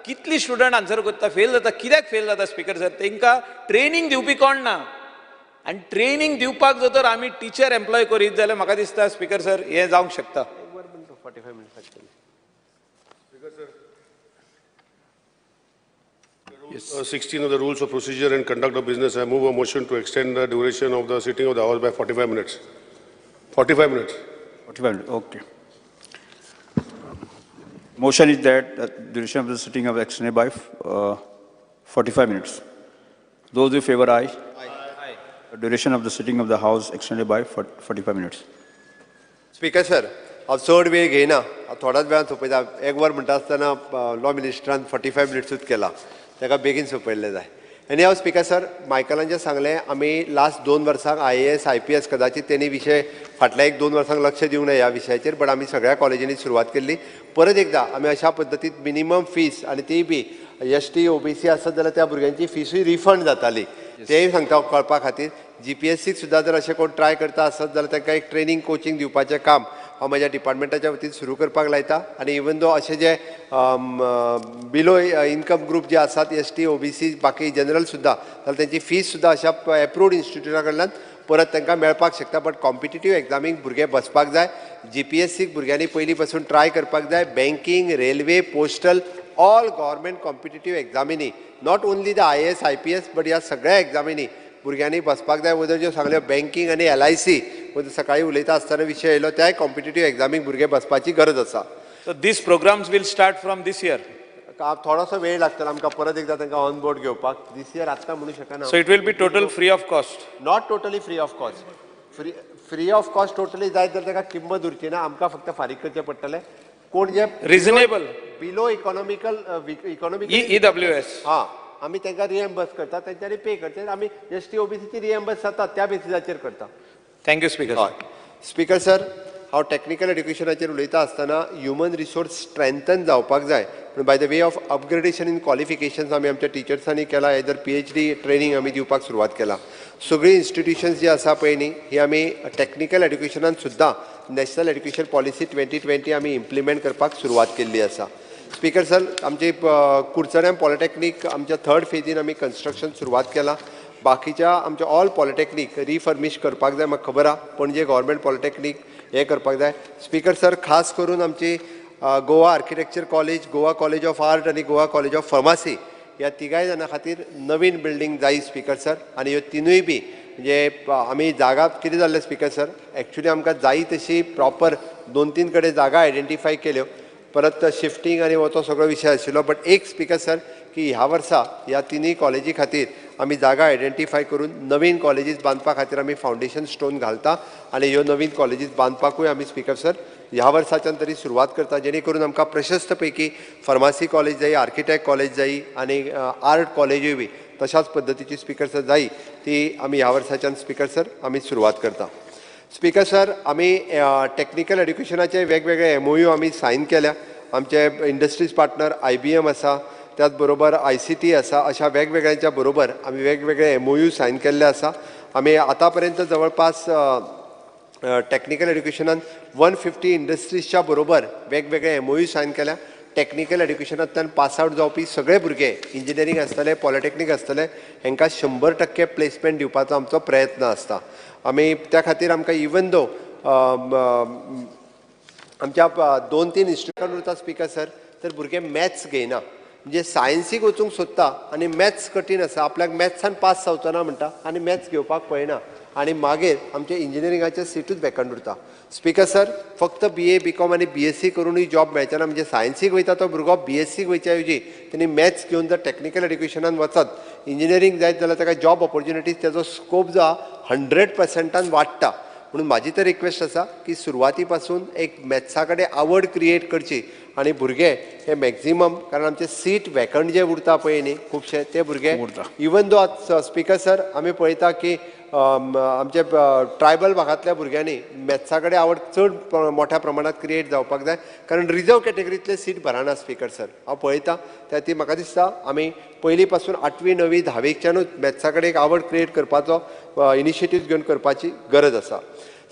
कितली student answer करता fail जाता, कित्याक fail जाता speaker sir? तांकां training दिवपी कोण ना, आनी ट्रेनींग दिवपाक जर तर आमी टिचर एम्प्लॉय करीत जाल्यार म्हाका दिसता स्पीकर सर हें जावंक शकता. Yes. 16 of the Rules of Procedure and Conduct of Business, I move a motion to extend the duration of the sitting of the House by 45 minutes. 45 minutes. 45 minutes, okay. Motion is that the duration of the sitting of extended by 45 minutes. Those in favor, aye. Aye. Aye. The duration of the sitting of the House extended by 45 minutes. Speaker sir, हांव चड वेळ घेयना, हांव थोड्याच वेळान सोंपयता. एक वर म्हणटा आसतना लॉ मिनिस्टरान 45 मिनिट्सूच केला, ताका बेगीन सोंपयल्लें जाय. आनी हांव स्पीकर सर, मायकलान जें सांगलें, आमी लास्ट 2 वर्सांक IAS IPS कदाचित तेणी विशय फाटल्या 1-2 वर्सांक लक्ष दिवंक ना ह्या विशयाचेर, बट आमी सगळ्या कॉलेजींनी सुरवात केल्ली. परत एकदां आमी अशा पद्दतीन मिनिमम फीस आनी ती बी ST OBC आसत जाल्यार त्या भुरग्यांची फिसूय रिफंड जाताली, तेंय सांगता कळपा खातीर. GPSCक सुद्दां जर अशें कोण ट्राय करता आसत जाल्यार तांकां एक ट्रेनींग कोचिंग दिवपाचें काम हांव म्हज्या डिपार्टमेंटाच्या वतीन सुरू करपाक लायता. आनी इवन दो अशे जे बिलो इनकम ग्रूप जे आसात ST OBC बाकी जनरल सुद्दां, जाल्यार तेंची फीस सुद्दां अशा एप्रूव्ड इन्स्टिट्युटा कडल्यान परत तांकां मेळपाक शकता. बट कॉम्पिटिटीव एग्जामींक भुरगे बसपाक जाय, GPSCक भुरग्यांनी पयलीं पासून ट्राय करपाक जाय. Banking, railway, postal, all government competitive एग्जामींनी, not only the IAS IPS but ह्या सगळ्या एग्जामींनी भुरग्यांनी बसपाक जाय. वयर ज्यो सांगल्यो बँकींग आनी LIC, सकाळीं उलयता आसतना विशय येयलो, त्याय कॉम्पिटिटीव एग्जामीक भुरगे बसपाची गरज आसा. So these programs will start from this year. थोडोसो वेळ लागतलो आमकां परत एकदां तांकां ऑन बोर्ड घेवपाक. दीस इयर आत्तां म्हणू शकना. So it will be total free of cost. Not totally free of cost. Free of cost totally जायत जाल्यार ताका किंमत उरची ना, आमकां फक्त फारीक करचें पडटलें. कोण जे रिजनेबल बिलो इकॉनॉमिकल EWS, हां, आमी तांकां रिएम्बर्स करता, तेंच्यांनी पे करचे. आमी ST OBCची रिएम्बर्स जाता त्या बेसिसाचेर करता. Thank you speaker. हय स्पीकर सर, हांव टॅक्निकल एड्युकेशनाचेर उलयता आसतना ह्युमन रिसोर्स स्ट्रेंथन जावपाक जाय म्हणून by the way of upgradation in qualifications आमी आमच्या टिचर्सांनी केला. एदर PhD training आमी दिवपाक सुरवात केला. सगळीं इन्स्टिट्युशन्स जी आसा पळय न्ही, ही आमी टॅक्निकल एड्युकेशनान सुद्दां नॅशनल एड्युकेशन पॉलिसी 2020 आमी इम्प्लिमेंट करपाक सुरवात केल्ली आसा. स्पीकर सर, आमची कुडचड्यां पॉलिटॅक्नीक आमच्या 3rd फेजीन आमी कन्स्ट्रक्शन सुरवात केला. बाकीच्या आमच्या ऑल पॉलिटॅक्नीक रिफर्बिश करपाक जाय, म्हाका खबर आहा. पणजे गव्हर्मेंट पॉलिटॅक्नीक हें करपाक जाय. स्पीकर सर, खास करून आमची Goa architecture college, Goa college of art आनी गोवा कॉलेज ऑफ फार्मासी ह्या तिगाय जाणां खातीर नवीन बिल्डींग जाय स्पीकर सर. आनी ह्यो तिनूय बी म्हणजे आमी जागा कितें जाल्लें स्पीकर सर, एक्चुली आमकां जायी तशी प्रॉपर 2-3 कडेन जागा आयडेंटिफाय केल्यो, परत शिफ्टींग आनी हो तो सगळो विशय आशिल्लो. बट एक स्पीकर सर की ह्या वर्सा ह्या तिनूय कॉलेजी खातीर आमी जागा आयडेंटिफाय करून नवीन कॉलेजीस बांदपा खातीर आमी फावंडेशन स्टोन घालता आनी ह्यो नवीन कॉलेजीस बांदपाकूय आमी स्पीकर सर ह्या वर्साच्यान तरी सुरवात करता, जेणे करून आमकां प्रशस्त पैकी फार्मासी कॉलेज जायी, आर्किटेक्ट कॉलेज जायी आनी आर्ट कॉलेजूय बी तशाच पद्दतीची स्पीकर सर जायी, ती आमी ह्या वर्साच्यान स्पीकर सर आमी सुरवात करता. स्पीकर सर आमी टॅक्निकल एड्युकेशनाचे वेगवेगळे MOU आमी सायन केल्या. आमचे इंडस्ट्रीज पार्टनर IBM आसा, त्याच बरोबर ICT आसा, अशा वेगवेगळ्यांच्या बरोबर आमी वेगवेगळे MOU sign केल्ले आसा. आमी आतां पर्यंत जवळपास टॅक्निकल एड्युकेशनान 150 इंडस्ट्रीजच्या बरोबर वेगवेगळे MOU sign केल्या. टॅक्निकल एड्युकेशनांतल्यान पास आवट जावपी सगळे भुरगे इंजिनियरींग आसतले, पॉलिटेक्नीक आसतले, हांकां 100% प्लेसमेंट दिवपाचो आमचो प्रयत्न आसता. आमी त्या खातीर आमकां इवन दो आमच्या 2-3 इन्स्टिट्यूटान उरता स्पीकर सर, तर भुरगे मॅथ्स घेयना, म्हणजे सायन्सीक वचूंक सोदता आनी मॅथ्स कठीण आसा, आपल्याक मॅथ्सान पास जावचो ना म्हणटा आनी मॅथ्स घेवपाक पळयना आनी मागीर आमचे इंजिनियरिंगाचे सिटूच वेकंट उरता. स्पीकर सर फक्त BA BCom आनी BSc करूनय जॉब मेळचे ना, म्हणजे सायन्सीक वयता तो भुरगो BSc वयच्या ऐवजी तेणी मॅथ्स घेवन जर टॅक्निकल एड्युकेशनान वचत इंजिनियरींग जायत जाल्यार ताका जॉब ऑपॉर्च्युनिटीज तेजो स्कोप जो आहा 100% वाडटा. म्हणून म्हाजी तर रिक्वेस्ट आसा की सुरवाती पासून एक मॅथ्सा कडेन आवड क्रिएट करची आनी भुरगे हे मॅक्झिमम, कारण आमचे सीट वेकंट जे उरता पळय न्ही खुबशे ते भुरगे इवन दो आज स्पीकर सर आमी पळयता की आमचे ट्रायबल भागांतल्या भुरग्यांनी मॅथ्सा कडेन आवड चड मोठ्या प्रमाणात क्रिएट जावपाक जाय, कारण रिजर्व कॅटेगरींतले सीट भरना स्पीकर सर. हांव पळयता त्या ती म्हाका दिसता आमी पयलीं पासून 8वी 9वी 10वीकच्यानूच मॅथ्सा कडेन एक आवड क्रिएट करपाचो इनिशिएटीव घेवन करपाची गरज आसा.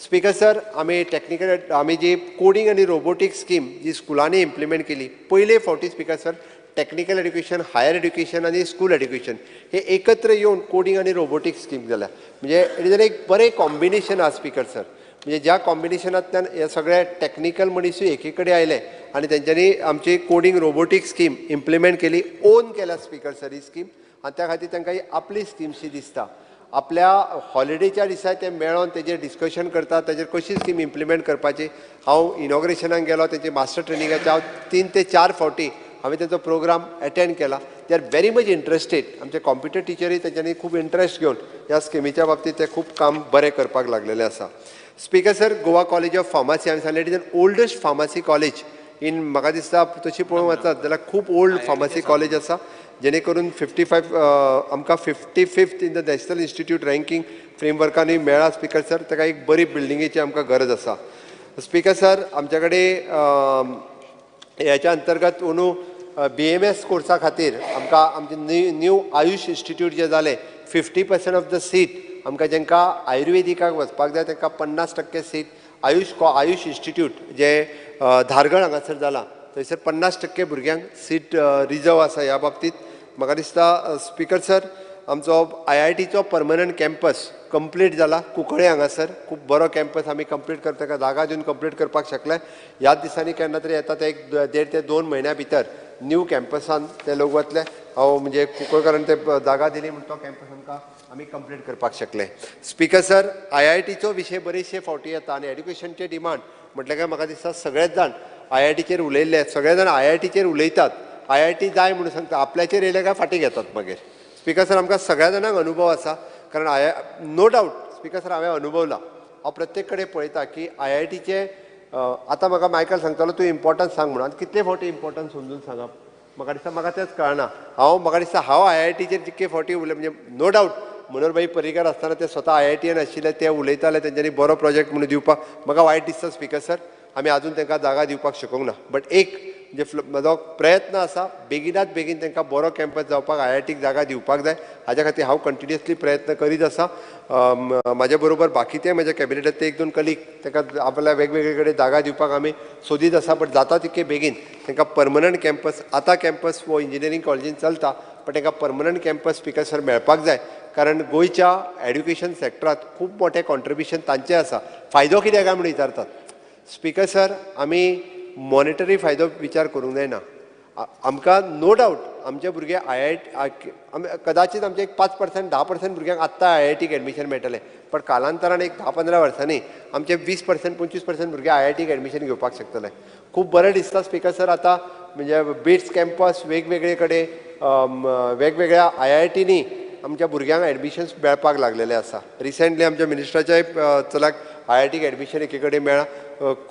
स्पीकर सर आमी टॅक्निकल आमी जी कोडींग आनी रोबोटीक स्कीम जी स्कुलांनी इम्प्लिमेंट केली पयले फावटी speaker sir, technical education, higher education आनी स्कूल एड्युकेशन हे एकत्र येवन कोडींग आनी रोबोटीक स्कीम जाल्या, म्हणजे it is एक बरें कॉम्बिनेशन आसा स्पीकर सर. म्हणजे ज्या कॉम्बिनेशनांतल्यान हे सगळे टॅक्निकल मनीसूय एकी कडेन आयले आनी तेंच्यांनी आमची कोडींग रोबोटीक स्कीम इम्प्लिमेंट केली, ओन केल्या स्पीकर सर ही स्कीम आनी त्या खातीर तांकां ही आपली स्किमशी दिसता. आपल्या हॉलिडेच्या दिसा ते मेळोन तेजेर डिस्कशन करतात, तेजेर कशी स्कीम इम्प्लिमेंट करपाची. हांव इनॉग्रेशनाक गेलो तेजे मास्टर ट्रेनिंगाचे, हांव 3 ते 4 फावटी हांवें तेंचो प्रोग्राम एटेंड केला. They are very much interested. आमचे कॉम्प्युटर टिचरी तेंच्यांनी खूब इंट्रस्ट घेवन ह्या स्किमीच्या बाबतींत ते खूब काम बरें करपाक लागलेलें आसा. Speaker sir Goa college of pharmacy हांवें सांगलें it is an oldest pharmacy college in, म्हाका दिसता तशी पळोवंक वचत जाल्यार खूब ओल्ड फार्मासी कॉलेज आसा, जेणे करून 55 आमकां 55th in the national institute ranking फ्रेमवर्कानूय मेळ्ळा स्पीकर सर. ताका एक बरी बिल्डिंगेची आमकां गरज आसा. स्पीकर सर आमच्या कडेन ह्याच्या अंतर्गत अंदू BMS कोर्सा खातीर आमकां आमचें न्यू आयुष इन्स्टिट्यूट जें जालें 50% ऑफ the seat आमकां जांकां आयुर्वेदिकाक वचपाक जाय तांकां 50% सीट आयुष इन्स्टिट्यूट जें धारगळ हांगासर जालां थंयसर 50% भुरग्यांक सीट रिजर्व आसा. ह्या बाबतींत म्हाका दिसता स्पीकर सर आमचो IITचो परमनंट कॅम्पस कंप्लीट जाला कुंकळे हांगासर, खूब बरो कॅम्पस आमी कंप्लीट करता, ताका जागा दिवन कंप्लीट करपाक शकले. ह्याच दिसांनी केन्ना तरी येता ते 1.5 ते 2 म्हयन्या भितर न्यू कॅम्पसान ते लोक वतले. हांव म्हणजे कुंकळकारान ते जागा दिली म्हण तो कॅम्पस आमकां आमी कंप्लीट करपाक शकले. स्पीकर सर IITचो विशय बरेचशे फावटी येता आनी एड्युकेशनचे डिमांड म्हटलें काय म्हाका दिसता सगळेच जाण IITचेर उलयल्ले, सगळे जाण IITचेर उलयतात, IIT जाय म्हणून सांगता, आपल्याचेर येयले काय फाटीं घेतात मागीर. स्पीकर सर आमकां सगळ्या जाणांक अनुभव आसा, कारण नो डावट स्पीकर सर हांवें अनुभवला, हांव प्रत्येक कडेन पळयता की IITचे आतां म्हाका मायकल सांगतालो तूं इम्पॉर्टन्स सांग म्हणून, आनी कितले फावटी इम्पॉर्टन्स समजून सांगप म्हाका दिसता म्हाका तेंच कळना. हांव म्हाका दिसता हांव IITचेर जितके फावटी उलय, म्हणजे नो डावट मनोहरभाई पर्रीकार आसतना ते स्वता IITN आशिल्ले, ते उलयताले, तेंच्यांनी बरो प्रोजेक्ट म्हणून दिवपाक म्हाका वायट दिसता स्पीकर सर आमी आजून तांकां जागा दिवपाक शकूंक ना. बट एक म्हणजे म्हजो प्रयत्न आसा बेगिनात बेगीन तांकां बरो कॅम्पस जावपाक IITक जागा दिवपाक जाय, हाज्या खातीर हांव कंटिन्युअसली प्रयत्न करीत आसा. म्हाजे बरोबर बाकीचे म्हज्या कॅबिनेटांतले 1-2 कलीग तांकां आपल्या वेगवेगळे कडेन जागा दिवपाक आमी सोदीत आसा. बट जाता तितके बेगीन तांकां परमनंट कॅम्पस, आतां कॅम्पस हो इंजिनियरींग कॉलेजीन चलता, बट तांकां परमनंट कॅम्पस स्पीकर सर मेळपाक जाय, कारण गोंयच्या एड्युकेशन सॅक्टरांत खूब मोठें कॉन्ट्रिब्युशन तांचें आसा. फायदो कितें काय म्हणून विचारतात स्पीकर सर, आमी मॉनिटरी फायदो विचार करूंक जायना, आमकां नो डावट आमचे भुरगे आय I T, कदाचित आमचे एक 5% 10% भुरग्यांक आत्तां आय आय टीक एडमिशन मेळटलें, पण कालांतरान एक 10-15 वर्सांनी आमचे 20% 25% भुरगे आय आय टीक एडमिशन घेवपाक शकतले. खूब बरें दिसता स्पीकर सर, आतां म्हणजे बिट्स कॅम्पस वेगवेगळे कडेन वेगवेगळ्या आय आय टीनी आमच्या भुरग्यांक एडमिशन्स मेळपाक लागलेले आसा. रिसेंटली आमच्या मिनिस्टराच्याय चल्याक आय आय टीक एडमिशन एके कडेन मेळ्ळां.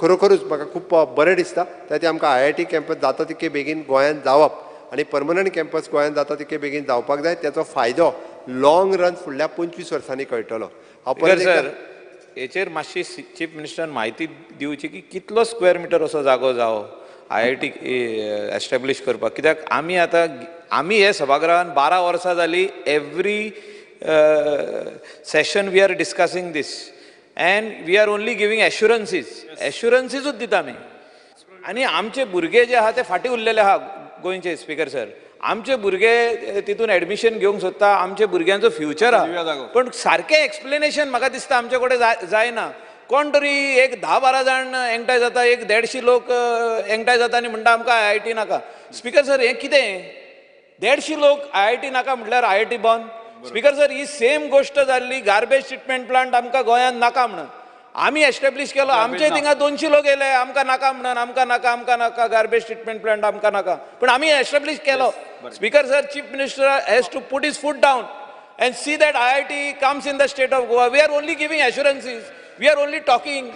खरोखरूच म्हाका खूब बरें दिसता. त्या खातीर आमकां आय I T campus जाता तितके बेगीन गोंयांत जावप आनी परमनंट कॅम्पस गोंयांत जाता तितके बेगीन जावपाक जाय. तेचो फायदो लॉंग रन फुडल्या 25 वर्सांनी कळटलो. हांव परत सर, हेचेर मातशी चीफ मिनिस्टरान म्हायती दिवची की कितलो स्क्वेअर मिटर असो जागो जावो आय I T establish करपाक, कित्याक आमी आतां आमी हे सभागृहान 12 वर्सां जाली, every session we are discussing this and we are only giving assurances. एश्युरन्सीजूच दिता आमी आनी आमचे भुरगे जे आहा ते फाटीं उरलेले आहा गोंयचे. स्पीकर सर, आमचे भुरगे तितून एडमिशन घेवंक सोदता, आमचे भुरग्यांचो फ्युचर आहा, पण सारकें एक्सप्लेनेशन म्हाका दिसता आमचे कडेन जायना. कोण तरी एक 10-12 जाण एकठांय जाता, एक 150 लोक एकठांय जाता आनी म्हणटा आमकां आय I T नाका. स्पीकर सर, हें कितें? 150 लोक आय I T नाका म्हटल्यार आय I T बंद? स्पीकर सर, ही सेम गोश्ट जाल्ली गार्बेज ट्रिटमेंट प्लांट आमकां गोंयांत नाका म्हणून आमी एस्टेब्लीश केलो. आमचे थिंगा 200 लोक येयले, आमकां नाका म्हणून, आमकां नाका, आमकां नाका गार्बेज ट्रिटमेंट प्लांट आमकां नाका, पूण आमी एस्टेब्लीश केलो. Speaker sir, Chief Minister has to put his foot down and see that IIT comes in the state of Goa. We are only giving assurances, we are only talking.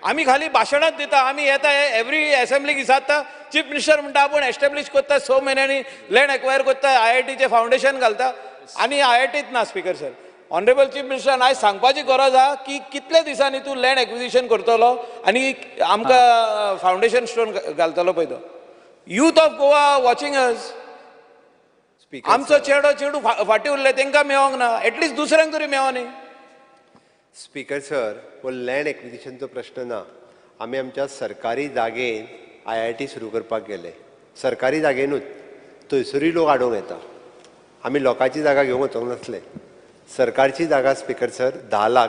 आमी खाली भाशणाच दिता. आमी येता एवरी एसेंब्लीक विचारता, चीफ मिनिस्टर म्हणटा आपूण एस्टेब्लीश करता, 6 म्हयन्यांनी लँड एक्वायर करता, आय आय टीचें फावंडेशन घालता आनी आय आय टीत ना. Speaker sir, honourable chief मिनिस्टरान आयज सांगपाची गरज आहा की कितले दिसांनी तूं लँड एक्विजिशन करतलो आनी आमकां फावंडेशन स्टोन घालतलो पळय तो. Youth of Goa watching us. आमचो चेडो चेडू फाटीं उरले, तांकां मेळोंक ना, एटलिस्ट दुसऱ्यांक तरी मेळो न्ही. स्पीकर सर, हो लँड एक्विजिशनचो प्रश्न ना. आमी आमच्या सरकारी जागेन आय I T सुरू करपाक गेले. सरकारी जागेनूच थंयसरूय लोक आडोवंक येता. आमी लोकांची जागा घेवंक वचोंक नासले, सरकारची जागा. स्पीकर सर, 10 लाख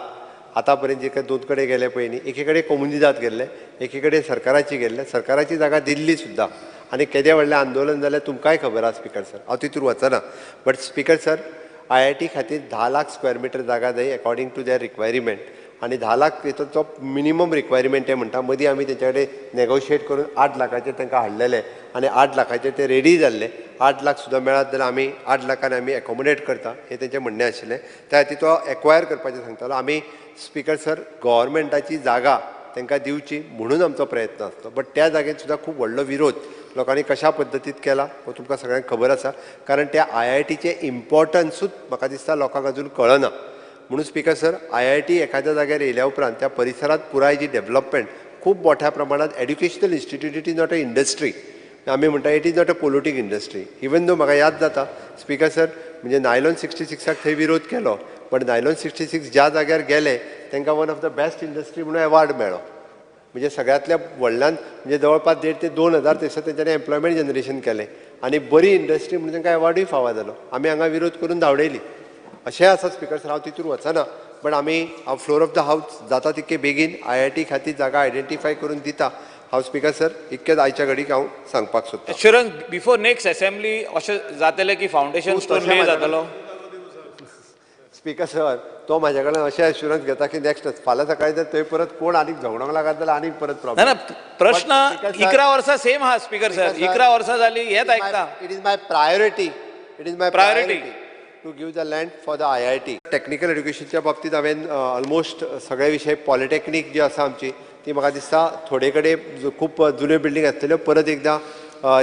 आतां पर्यंत जे दोन कडेन गेले पळय न्ही, एके कडेन कोमुनिदाद गेल्ले, एके कडेन सरकाराची गेल्ले. सरकाराची जागा दिल्ली सुद्दां आनी केदें व्हडलें आंदोलन जालें तुमकांय खबर आसा स्पीकर सर, हांव तितूर वचना. But speaker sir, I I T खातीर 10 लाख स्क्वेअर मिटर जागा जाय अकॉर्डिंग टू there requirement आनी 10 लाख तो मिनिमम रिक्वायरमेंट ते म्हणटा. मदीं आमी तेंच्या कडेन नेगोशिएट करून 8 लाखाचेर तांकां हाडलेले आनी 8 लाखाचेर ते रेडी जाल्ले. 8 लाख सुद्दां मेळत जाल्यार आमी 8 लाखान आमी एकोमोडेट करता हें तेंचें म्हणणें आशिल्लें. त्या खातीर तो एक्वायर करपाचें सांगतालो. आमी स्पीकर सर, गोवोरमेंटाची जागा तांकां दिवची म्हणून आमचो प्रयत्न आसलो, बट त्या जागेर सुद्दां खूब व्हडलो विरोध लोकांनी कशा पद्दतीत केला हो तुमकां सगळ्यांक खबर आसा, कारण त्या आय आय टीचें इम्पॉर्टन्सूच म्हाका दिसता लोकांक अजून कळना. म्हणून speaker sir, I I T एखाद्या जाग्यार येयल्या उपरांत त्या परिसरांत पुराय जी डेवलपमेंट खूब मोठ्या प्रमाणात. Educational institute, it is not a industry. आमी म्हणटा, it is not a polluting industry. Even though म्हाका याद जाता स्पीकर सर, म्हणजे नायलॉन 66 थंय विरोध केलो, पण नायलॉन 66 ज्या जाग्यार गेले तांकां one of the best industry म्हणून एवॉर्ड मेळ्ळो. म्हणजे सगळ्यांतल्या व्हडल्यान, म्हणजे जवळपास 1,5 ते 2 हजार थंयसर तेंच्यांनी एम्प्लॉयमेंट जनरेशन केलें आनी बरी इंडस्ट्री म्हणून तांकां एवॉर्डूय फावो जालो. आमी हांगा विरोध करून धांवडयली, अशेंय आसा स्पीकर सर. हांव तितूर वचना, बट आमी फ्लोर ऑफ the house जाता तितके बेगीन आय I T खातीर जागा आयडेंटिफाय करून दिता हांव. स्पीकर सर, इतकेंच आयच्या घडीक हांव सांगपाक सोदतां. एश्युरन्स बिफोर नेक्स्ट असेंब्ली अशें जातलें की फावंडेशन स्टोन ले जातलो? स्पीकर सर, तो म्हाज्या कडल्यान अशें एश्युरन्स घेता की नेक्स्ट फाल्यां सकाळी जर थंय परत कोण आनीक झगडोंक लागत जाल्यार आनीक परत प्रॉब्लेम. ना, प्रश्न 11 वर्सां सेम आहा स्पीकर सर, 11 वर्सां जाली हेच आयकता. It is my priority, it is my priority to give the land for the IIT. Technical एड्युकेशनच्या बाबतींत हांवें ऑलमोस्ट सगळे विशय, पॉलिटेक्नीक जी आसा आमची ती म्हाका दिसता थोडे कडेन खूब जुन्यो बिल्डींग आसतल्यो, परत एकदां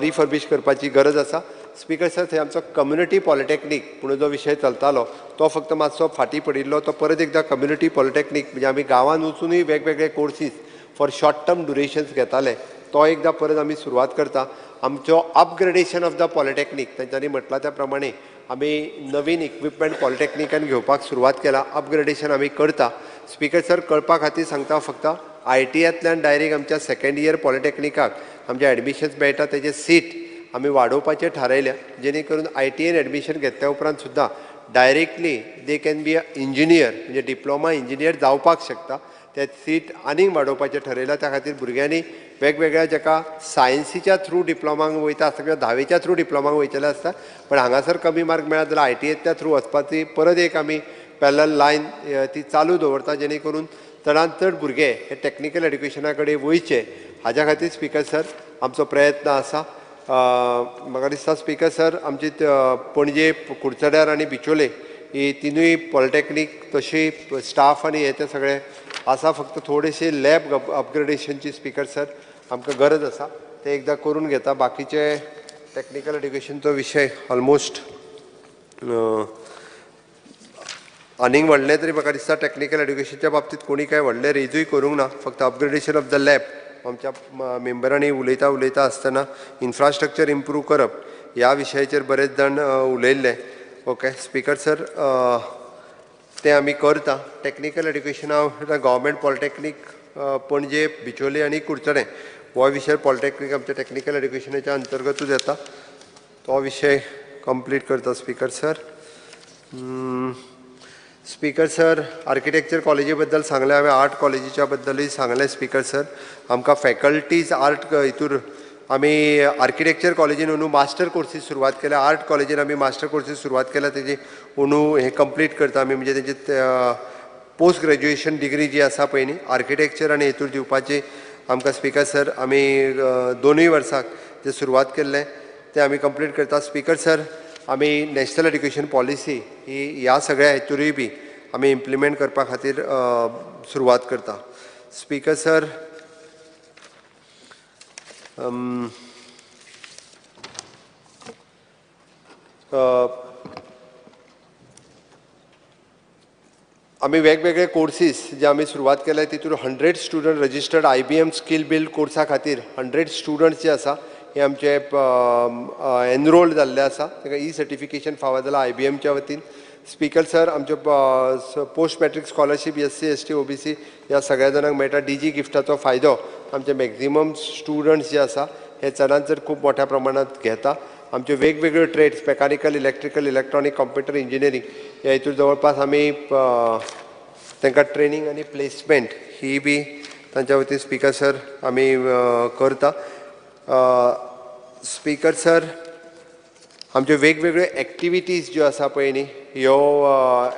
रिफर्बीश करपाची गरज आसा. स्पीकर सर, थंय आमचो कम्युनिटी पॉलिटेक्नीक म्हणून जो विशय चलतालो तो फक्त मातसो फाटीं पडिल्लो. तो परत एकदां कम्युनिटी पॉलिटेक्नीक म्हणजे आमी गांवांत वचुनूय वेगवेगळे courses for short term durations घेताले, तो एकदां परत आमी सुरवात करता. आमचो अपग्रेडेशन ऑफ the polytechnic, तेंच्यांनी म्हटलां त्या प्रमाणे आमी नवीन इक्विपमेंट पॉलिटेक्निकान घेवपाक सुरवात केला, अपग्रेडेशन आमी करता. स्पीकर सर, कळपा खातीर सांगता फक्त, आय टीयांतल्यान डायरेक्ट आमच्या सेकेंड इयर पॉलिटेक्निकाक आमचे एडमिशन्स मेळटा, तेजे सीट आमी वाडोवपाचें थारायल्या, जेणे करून आय टीएन एडमिशन घेतल्या उपरांत सुद्दां directly they can be a engineer, म्हणजे डिप्लोमा इंजिनियर जावपाक शकता. ते सीट आनीक वाडोवपाचें ठरयलां. त्या खातीर भुरग्यांनी वेगवेगळ्या जाका सायन्सीच्या थ्रू डिप्लोमांक वयता आसता किंवा धावेच्या थ्रू डिप्लोमांक वयतले आसता, पण हांगासर कमी मार्क मेळत जाल्यार आयटीएंतल्या थ्रू वचपाची परत एक आमी पॅरलल लायन ती चालू दवरता, जेणे करून चडांत चड भुरगे हे टॅक्निकल एड्युकेशना कडेन वयचे हाज्या खातीर स्पीकर सर आमचो प्रयत्न आसा. म्हाका दिसता स्पीकर सर आमची पणजे, कुडचड्यार आनी बिचोले ही तिनूय पॉलिटॅक्नीक तशी स्टाफ आनी हे ते सगळे आसा, फक्त थोडेशे लॅब अपग्रेडेशनची स्पीकर सर आमकां गरज आसा, ते एकदां करून घेता. बाकीचे टॅक्निकल एड्युकेशनचो विशय ऑलमोस्ट आनीक व्हडलें तरी म्हाका दिसता टॅक्निकल एड्युकेशनच्या बाबतींत कोणी कांय व्हडलें रेजूय करूंक ना, फक्त अपग्रेडेशन ऑफ the lab आमच्या मेंबरांनी उलयता उलयता आसतना इन्फ्रास्ट्रक्चर इम्प्रूव करप ह्या विशयाचेर बरेच जाण उलयल्ले. ओके स्पीकर सर तें आमी करता. टॅक्निकल एड्युकेशना गव्हर्मेंट पॉलिटॅक्नीक पणजे, बिचोले आनी कुडचडें हो विशय पॉलिटॅक्नीक आमच्या टॅक्निकल एड्युकेशनाच्या अंतर्गतूच येता, तो विशय कंप्लीट करता speaker sir. Speaker sir architecture कॉलेजी बद्दल सांगलें हांवें, आर्ट कॉलेजीच्या बद्दलूय सांगलें स्पीकर सर. आमकां फॅकल्टीज आर्ट हितूर आमी आर्किटेक्चर कॉलेजीन अंदू मास्टर कोर्सीस सुरवात केल्या, आर्ट कॉलेजीन आमी मास्टर कोर्सीस सुरवात केल्या, तेजी अंदू हें कंप्लीट करता आमी, म्हणजे तेजी पोस्ट ग्रेज्युएशन डिग्री जी आसा पळय न्ही आर्किटेक्चर आनी हेतूर दिवपाची आमकां स्पीकर सर आमी दोनूय वर्साक जे सुरवात केल्लें तें आमी कंप्लीट करता. स्पीकर सर आमी नॅशनल एड्युकेशन पॉलिसी ही ह्या सगळ्या हेतूरूय बी आमी इम्प्लिमेंट करपा खातीर सुरवात करता. स्पीकर सर आमी वेगवेगळे कोर्सीस जे आमी सुरवात केले तितून 100 student registered IBM skill build कोर्सा खातीर 100 स्टुडंट्स जे आसा हे आमचे एनरोल्ड जाल्ले आसा, तांकां ई सर्टिफिकेशन फावो जालां IBMच्या वतीन. स्पीकर सर आमच्यो post matric scholarship SC ST OBC ह्या सगळ्या जाणांक मेळटा. डीजी गिफ्टाचो फायदो आमचे मॅक्झिमम स्टुडंट्स जे आसा हे चडांत चड खूब मोठ्या प्रमाणांत घेता. आमच्यो वेगवेगळ्यो trades mechanical, electrical, electronic, computer engineering ह्या हितूर जवळपास आमी तांकां ट्रेनींग आनी प्लेसमेंट ही बी तांच्या वतीन स्पीकर सर आमी करता. स्पीकर सर आमच्यो वेगवेगळ्यो एक्टिविटीज ज्यो आसा पळय न्ही ह्यो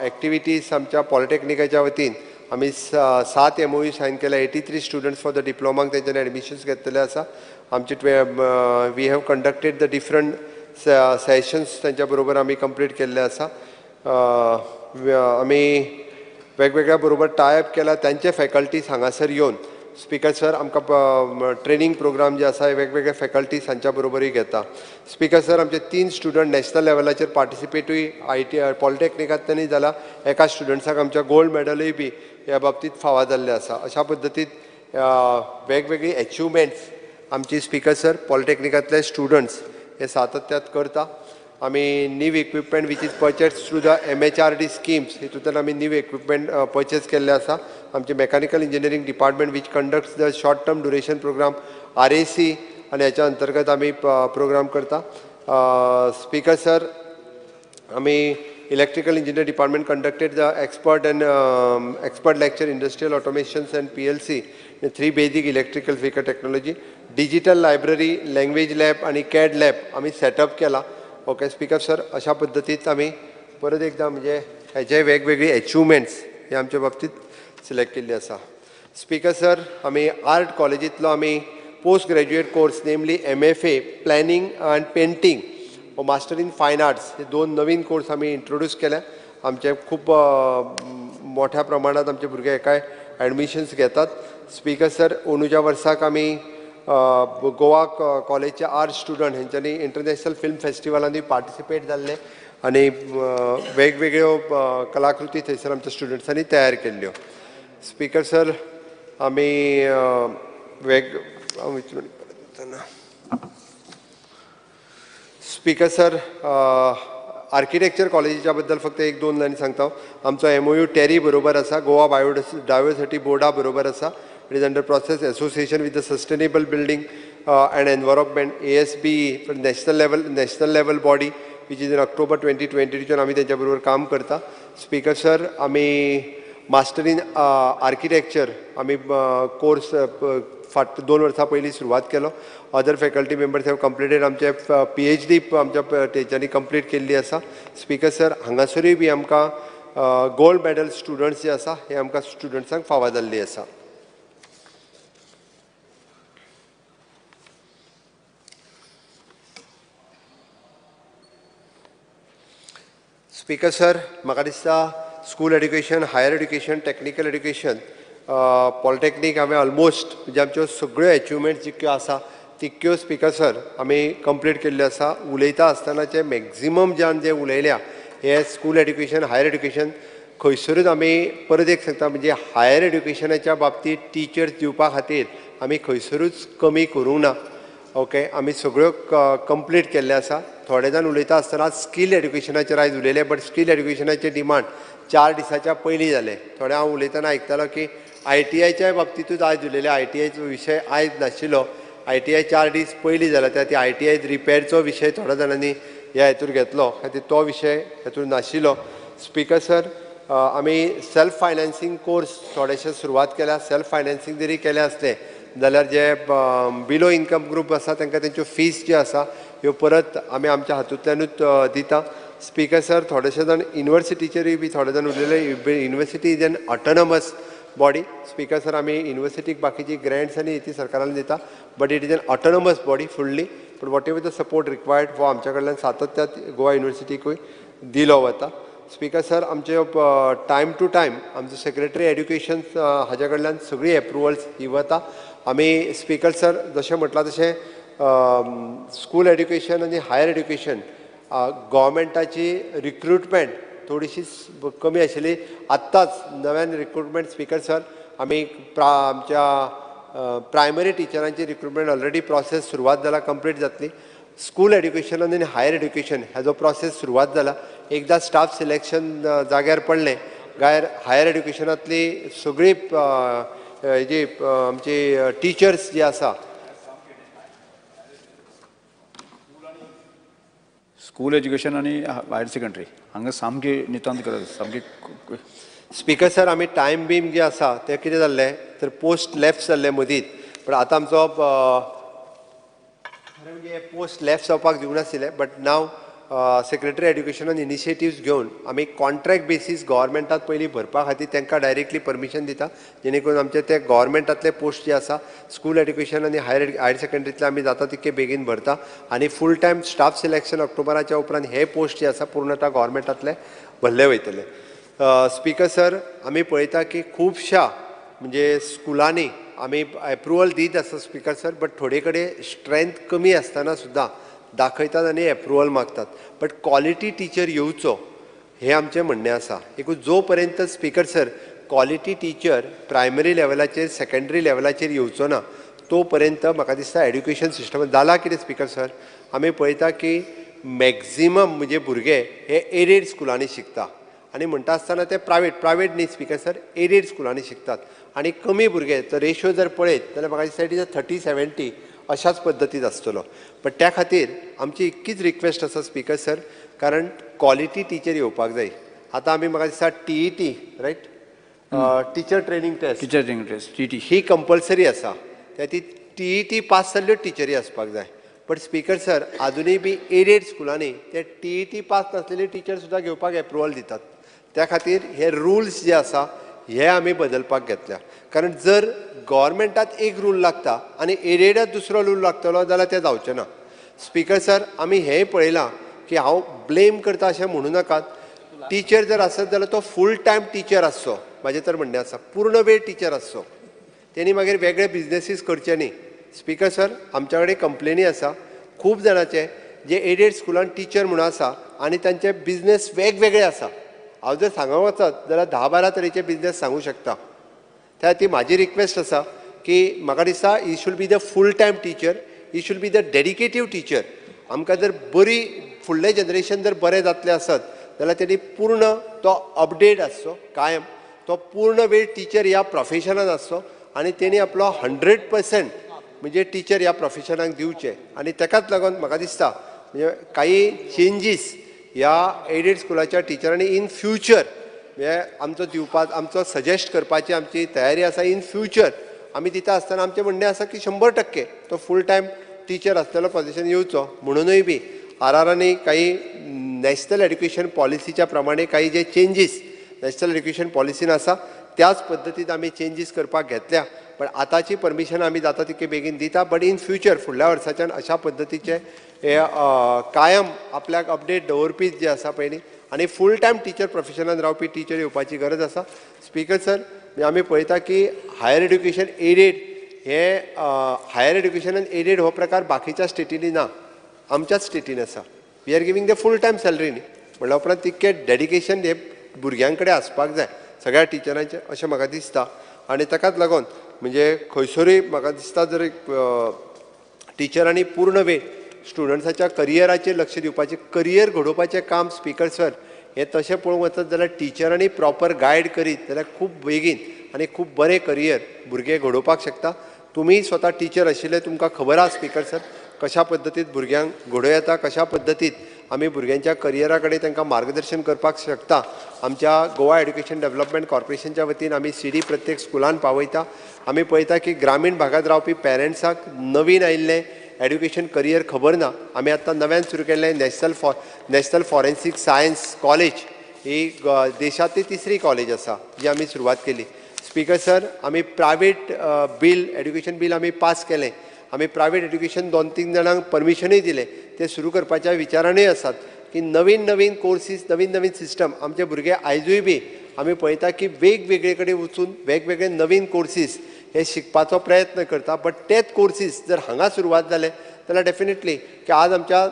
एक्टिविटीज आमच्या पॉलिटॅक्निकाच्या वतीन आमी 7 MOU sign केल्या. 83 स्टुडंट्स फॉर the डिप्लोमाक तेंच्यांनी एडमिशन्स घेतलेले आसा. आमचे we have conducted the different sessions तांच्या बरोबर आमी कंप्लीट केल्ले आसा. आमी वेगवेगळ्या बरोबर टायप केला, तांचे फॅकल्टीज हांगासर येवन स्पीकर सर आमकां ट्रेनींग प्रोग्राम जे आसा हे वेगवेगळे फॅकल्टीज हांच्या बरोबरूय घेता. स्पीकर सर आमचे 3 स्टुडंट नॅशनल लेवलाचेर पार्टिसिपेटूय IT पॉलिटॅक्निकांतल्यानूय जाला, एका स्टुडंट्साक आमच्या गोल्ड मेडलूय बी ह्या बाबतींत फावो जाल्लें आसा. अशा पद्दतीन वेगवेगळी एचिवमेंट्स आमची स्पीकर सर पॉलिटॅक्निकांतले स्टुडंट्स हे सातत्यात करता. आमी new equipment which is purchase through the MHRD schemes हितूंतल्यान आमी न्यू इक्विपमेंट पर्चेस केल्ले आसा. आमचे mechanical engineering department which conducts the short term duration programme RAC आनी हेच्या अंतर्गत आमी प्रोग्राम करता. स्पीकर सर आमी electrical engineer department conducted the expert and expert lecture industrial automations and PLC 3 basic electrical vehicle technology, digital library, language lab आनी कॅड lab आमी setup केला. Okay speaker sir अशा पद्दतीत आमी परत एकदां म्हणजे हेजे वेगवेगळी एचिवमेंट्स हे आमच्या बाबतींत सिलेक्ट केल्ली आसा. स्पीकर सर आमी आर्ट कॉलेजींतलो आमी post graduate course namely MFA planning and painting हो मास्टर इन फायन आर्ट्स हे 2 नवीन कोर्स आमी इंट्रोड्यूस केल्या. आमचे खूब मोठ्या प्रमाणांत आमचे भुरगे हेकाय एडमिशन्स घेतात. स्पीकर सर अंदूच्या वर्साक आमी गोवा कॉलेजचे आर्ट स्टुडंट हेंच्यांनी इंटरनॅशनल फिल्म फेस्टिवलांनी पार्टिसिपेट जाल्ले आनी वेगवेगळ्यो कलाकृती थंयसर आमच्या स्टुडंट्सांनी तयार केल्ल्यो. स्पीकर सर आमी स्पीकर सर आर्किटेक्चर कॉलेजीच्या बद्दल फक्त 1-2 लायनी सांगता. आमचो MOU टॅरी बरोबर आसा, गोवा बायोडायवर्सिटी बोर्डा बरोबर आसा. It is under process association with the sustainable building and environment ASBE national level body which is in October 2022 आमी तेंच्या बरोबर काम करता. स्पीकर सर आमी मास्टर इन आर्किटेक्चर आमी कोर्स फाट 2 वर्सां पयलीं सुरवात केलो. Other faculty members have completed आमचे PhD आमच्या टिचरांनी कंप्लीट केल्ली आसा. स्पीकर सर हांगासरूय बी आमकां गोल्ड मेडल स्टुडंट्स जे आसा हे आमकां स्टुडंट्सांक फावो जाल्ली आसा. स्पीकर सर म्हाका दिसता school education, higher education, technical education, polytechnic हांवें ऑलमोस्ट म्हणजे आमच्यो सगळ्यो एचिवमेंट्स जितक्यो आसा तितक्यो स्पीकर सर आमी कंप्लीट केल्ल्यो आसा. उलयता आसतनाचे मॅक्झिमम जान जे उलयल्या हे स्कूल एड्युकेशन, हायर एड्युकेशन खंयसरूच आमी परत एक सांगता म्हणजे हायर एड्युकेशनाच्या बाबतींत टिचर्स दिवपा खातीर आमी खंयसरूच कमी करूंक ना. ओके, आमी सगळ्यो कंप्लीट केल्ले आसा. थोडे जाण उलयता आसतना स्कील एड्युकेशनाचेर आयज उलयले, बट स्कील एड्युकेशनाचे डिमांड 4 दिसाच्या पयलीं जाले. थोडे हांव उलयतना आयकतालो की ITIच्या बाबतींतूच आयज उलयले, ITIचो विशय आयज नाशिल्लो, ITI 4 दीस पयलीं जाला. त्या खातीर ITI रिपेरचो विशय थोड्या जाणांनी ह्या हेतूर घेतलो, खातीर तो विशय हेतूर नाशिल्लो. स्पीकर सर आमी सेल्फ फायनान्सींग कोर्स थोडेशे सुरवात केल्या. सेल्फ फायनान्सींग जरी केलें आसलें जाल्यार जे बिलो इन्कम ग्रूप आसा तांकां तेंच्यो फीस ज्यो आसा ह्यो परत आमी आमच्या हातूंतल्यानूच दिता. स्पीकर सर थोडेशे जाण युनिवर्सिटीचेरूय बी थोडे जाण उलयले. University is an autonomous body. Speaker sir आमी युनिवर्सिटीक बाकीची ग्रँट्स आनी ती सरकारान दिता, but it is an autonomous body fully. But whatever the support required हो आमच्या कडल्यान सातत्यात गोवा युनिवर्सिटीकूय दिलो वता. स्पीकर सर आमचे टायम टू टायम आमचो सेक्रेटरी एड्युकेशन हाज्या कडल्यान सगळी एप्रुवल्स ही वता. आमी स्पीकर सर जशें म्हटलां तशें स्कूल एड्युकेशन आनी हायर एड्युकेशन गव्हर्मेंटाची रिक्रुटमेंट थोडीशी कमी आशिल्ली. आत्ताच नव्यान रिक्रुटमेंट स्पीकर सर आमी आमच्या प्रायमरी टिचरांची रिक्रुटमेंट ऑलरेडी प्रोसेस सुरवात जाला, कंप्लीट जातली. स्कूल एड्युकेशन आनी हायर एड्युकेशन हाजो प्रोसेस सुरवात जाला. एकदां स्टाफ सिलेक्शन जाग्यार पडलें गायर हायर एड्युकेशनांतली सगळी जी आमची टिचर्स जी आसा स्कूल एज्युकेशन आनी हायर सेकंडरी हांगा सामकी नितांत गरज सामकी. स्पीकर सर आमी टायम बीम जे आसा ते कितें जाल्लें तर पोस्ट लेफ्ट जाल्ले मदींच, पण आतां आमचो खरें म्हणजे पोस्ट लेफ्ट जावपाक दिवंक नाशिल्लें, बट नाव सेक्रेटरी एड्युकेशनान इनिशिएटिव्स घेवन आमी कॉन्ट्रॅक्ट बेसीस गव्हर्मेंटात पयलीं भरपा खातीर तांकां डायरेक्टली परमिशन दिता, जेणे करून आमचे ते गव्हर्मेंटांतले पोस्ट जे आसा स्कूल एड्युकेशन आनी हायर सेकंडरींतले आमी जाता तितके बेगीन भरता. आनी फूल टायम स्टाफ सिलेक्शन ऑक्टोबराच्या उपरांत हे पोस्ट जे आसा पूर्णता गव्हर्मेंटांतले भरले वयतले. स्पीकर सर आमी पळयता की खुबश्या म्हणजे स्कुलांनी आमी एप्रुवल दीत आसा स्पीकर सर, बट थोडे कडेन स्ट्रेंथ कमी आसतना सुद्दां दाखयतात आनी एप्रुवल मागतात, बट क्वॉलिटी टिचर येवचो हें आमचें म्हणणें आसा. एकूच जो पर्यंत speaker sir quality teacher primary लेवलाचेर सेकंडरी लेवलाचेर येवचो ना तो पर्यंत म्हाका दिसता एड्युकेशन सिस्टम जालां कितें स्पीकर सर आमी पळयता की मॅक्झिमम म्हणजे भुरगे हे एडेड स्कुलांनी शिकता आनी म्हणटा आसतना ते प्रायवेट न्ही स्पीकर सर एडेड स्कुलांनी शिकतात आनी कमी भुरगे तर रेशियो जर पळयत जाल्यार म्हाका दिसता it is 30-70 अशाच पद्दतीत आसतलो. बट त्या खातीर आमची इतकीच रिक्वेस्ट आसा स्पीकर सर, कारण क्वॉलिटी टिचर येवपाक जाय. आतां आमी म्हाका दिसता TET right, teacher training test, teacher training test TT ही कंपल्सरी आसा, त्या ती TET पास जाल्ल्यो टिचरी आसपाक जाय. बट स्पीकर सर आजुनूय बी एडेड स्कुलांनी ते TET पास नासलेले टिचर सुद्दां घेवपाक एप्रुवल दितात. त्या खातीर हे रुल्स जे आसा हे आमी बदलपाक घेतल्या, कारण जर गव्हर्मेंटात एक रूल लागता आनी एडेडात दुसरो रूल लागतलो जाल्यार तें जावचें ना. स्पीकर सर आमी हेंय पळयलां की हांव ब्लेम करता अशें म्हणूं नाकात, टिचर जर आसत जाल्यार तो फूल टायम टिचर आसचो, म्हाजें तर म्हणणें आसा पूर्ण वेळ टिचर आसचो, तेणी मागीर वेगळे बिजनेसीस करचे न्ही. स्पीकर सर आमच्या कडेन कंप्लेनी आसा खूब जाणाचे जे एडेड स्कुलान टिचर म्हणून आसा आनी तांचे बिजनेस वेगवेगळे आसा. हांव जर सांगूंक वचत जाल्यार 10-12 तरेचे बिजनेस सांगूं शकता. त्या खातीर म्हाजी रिक्वेस्ट आसा की म्हाका दिसता he should be the full time teacher, he should be the dedicative teacher. आमकां जर बरी फुडलें जनरेशन जर बरें जातलें आसत जाल्यार तेणी पूर्ण तो अपडेट आसचो कायम, तो पूर्ण वेळ टिचर ह्या प्रोफेशनान आसचो आनी तेणी आपलो 100% म्हणजे टिचर ह्या प्रोफेशनाक दिवचें. आनी तेकाच लागून म्हाका दिसता म्हणजे काही चेंजीस ह्या एडेड स्कुलाच्या टिचरांनी इन फ्युचर हे आमचो दिवपा आमचो सजेस्ट करपाची आमची तयारी आसा. इन फ्युचर आमी दिता आसतना आमचें म्हणणें आसा की 100% तो फूल टायम टिचर आसलेलो पोजिशन येवचो म्हणूनय बी are आरांनी काही नॅशनल एड्युकेशन पॉलिसीच्या प्रमाणे काही जे चेंजीस नॅशनल एड्युकेशन पॉलिसीन आसा त्याच पद्दतीन आमी चेंजीस करपाक घेतल्या. पण आतांची परमिशन आमी जाता तितके बेगीन दिता, बट इन फ्युचर फुडल्या वर्साच्यान अशा पद्दतीचे हे कायम आपल्याक अपडेट दवरपी जे आसा पळय न्ही आनी फूल टायम टिचर प्रोफेशनान रावपी टिचर येवपाची गरज आसा. स्पीकर सर, आमी पळयता की हायर एड्युकेशन एडेड हे हायर एड्युकेशनान एडेड हो प्रकार बाकीच्या स्टेटींनी ना, आमच्याच स्टेटीन आसा. We are giving the full time salary न्ही, म्हणल्या उपरांत तितकें डेडिकेशन हे भुरग्यां कडेन आसपाक जाय सगळ्या टिचरांचें अशें म्हाका दिसता. आनी ताकाच लागून म्हणजे खंयसरूय म्हाका दिसता जर टिचरांनी पूर्ण वेळ स्टुडंट्साच्या करियराचेर लक्ष दिवपाचें, करियर घडोवपाचें काम स्पीकर सर हें तशें पळोवंक वचत जाल्यार टिचरांनी प्रॉपर गायड करीत जाल्यार खूब बेगीन आनी खूब बरें करियर भुरगे घडोवपाक शकता. तुमी स्वता टिचर आशिल्ले, तुमकां खबर आसा स्पीकर सर कशा पद्दतीन भुरग्यांक घडोवं येता, कशा पद्दतीन आमी भुरग्यांच्या करियरा कडेन तांकां मार्गदर्शन करपाक शकता. आमच्या गोवा एड्युकेशन डेव्हलपमेंट कॉर्पोरेशनच्या वतीन आमी सीडी प्रत्येक स्कुलान पावयता. आमी पळयता की ग्रामीण भागांत रावपी पेरंट्साक नवीन आयिल्लें एड्युकेशन करियर खबर ना. आमी आतां नव्यान सुरू केल्लें नॅशनल फॉरेन्सीक सायन्स कॉलेज ही देशांतली तिसरी कॉलेज आसा जी आमी सुरवात केली. स्पीकर सर, आमी प्रायवेट बील एड्युकेशन बील आमी पास केलें. आमी प्रायवेट एड्युकेशन 2-3 जाणांक परमिशनूय दिलें. ते सुरू करपाच्या विचारानूय आसात की नवीन नवीन कोर्सीस, नवीन नवीन सिस्टम आमचे भुरगे आयजूय बी आमी पळयता की वेगवेगळे कडेन वचून वेगवेगळे नवीन कोर्सीस हे शिकपाचो प्रयत्न करता. बट तेच कोर्सीस जर हांगा सुरवात जाले जाल्यार डेफिनेटली की आज आमच्या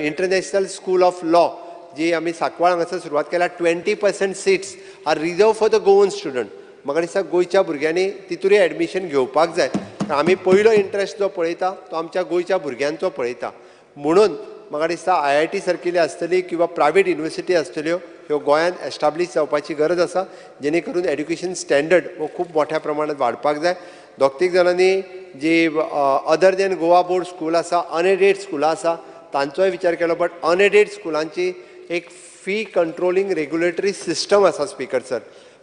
इंटरनॅशनल स्कूल ऑफ लॉ जी आमी सांकवाळ हांगासर सुरवात केल्या, 20% seats are reserve for the Goan student. म्हाका दिसता गोंयच्या भुरग्यांनी तितूय एडमिशन घेवपाक जाय. आमी पयलो इंट्रस्ट जो पळयता तो आमच्या गोंयच्या भुरग्यांचो पळयता. म्हणून म्हाका दिसता IIT सारकिल्ली आसतली किंवा प्रायवेट युनिवर्सिटी आसतल्यो ह्यो गोंयांत एस्टाब्लीश जावपाची गरज आसा, जेणे करून एड्युकेशन स्टँडर्ड हो खूब मोठ्या प्रमाणात वाडपाक जाय. 2-3 जाणांनी जी other than Goa board school आसा, अनएडेड स्कुलां आसा तांचोय विचार केलो. बट अनएडेड स्कुलांची एक फी कंट्रोलिंग रेग्युलेटरी सिस्टम आसा स्पीकर सर.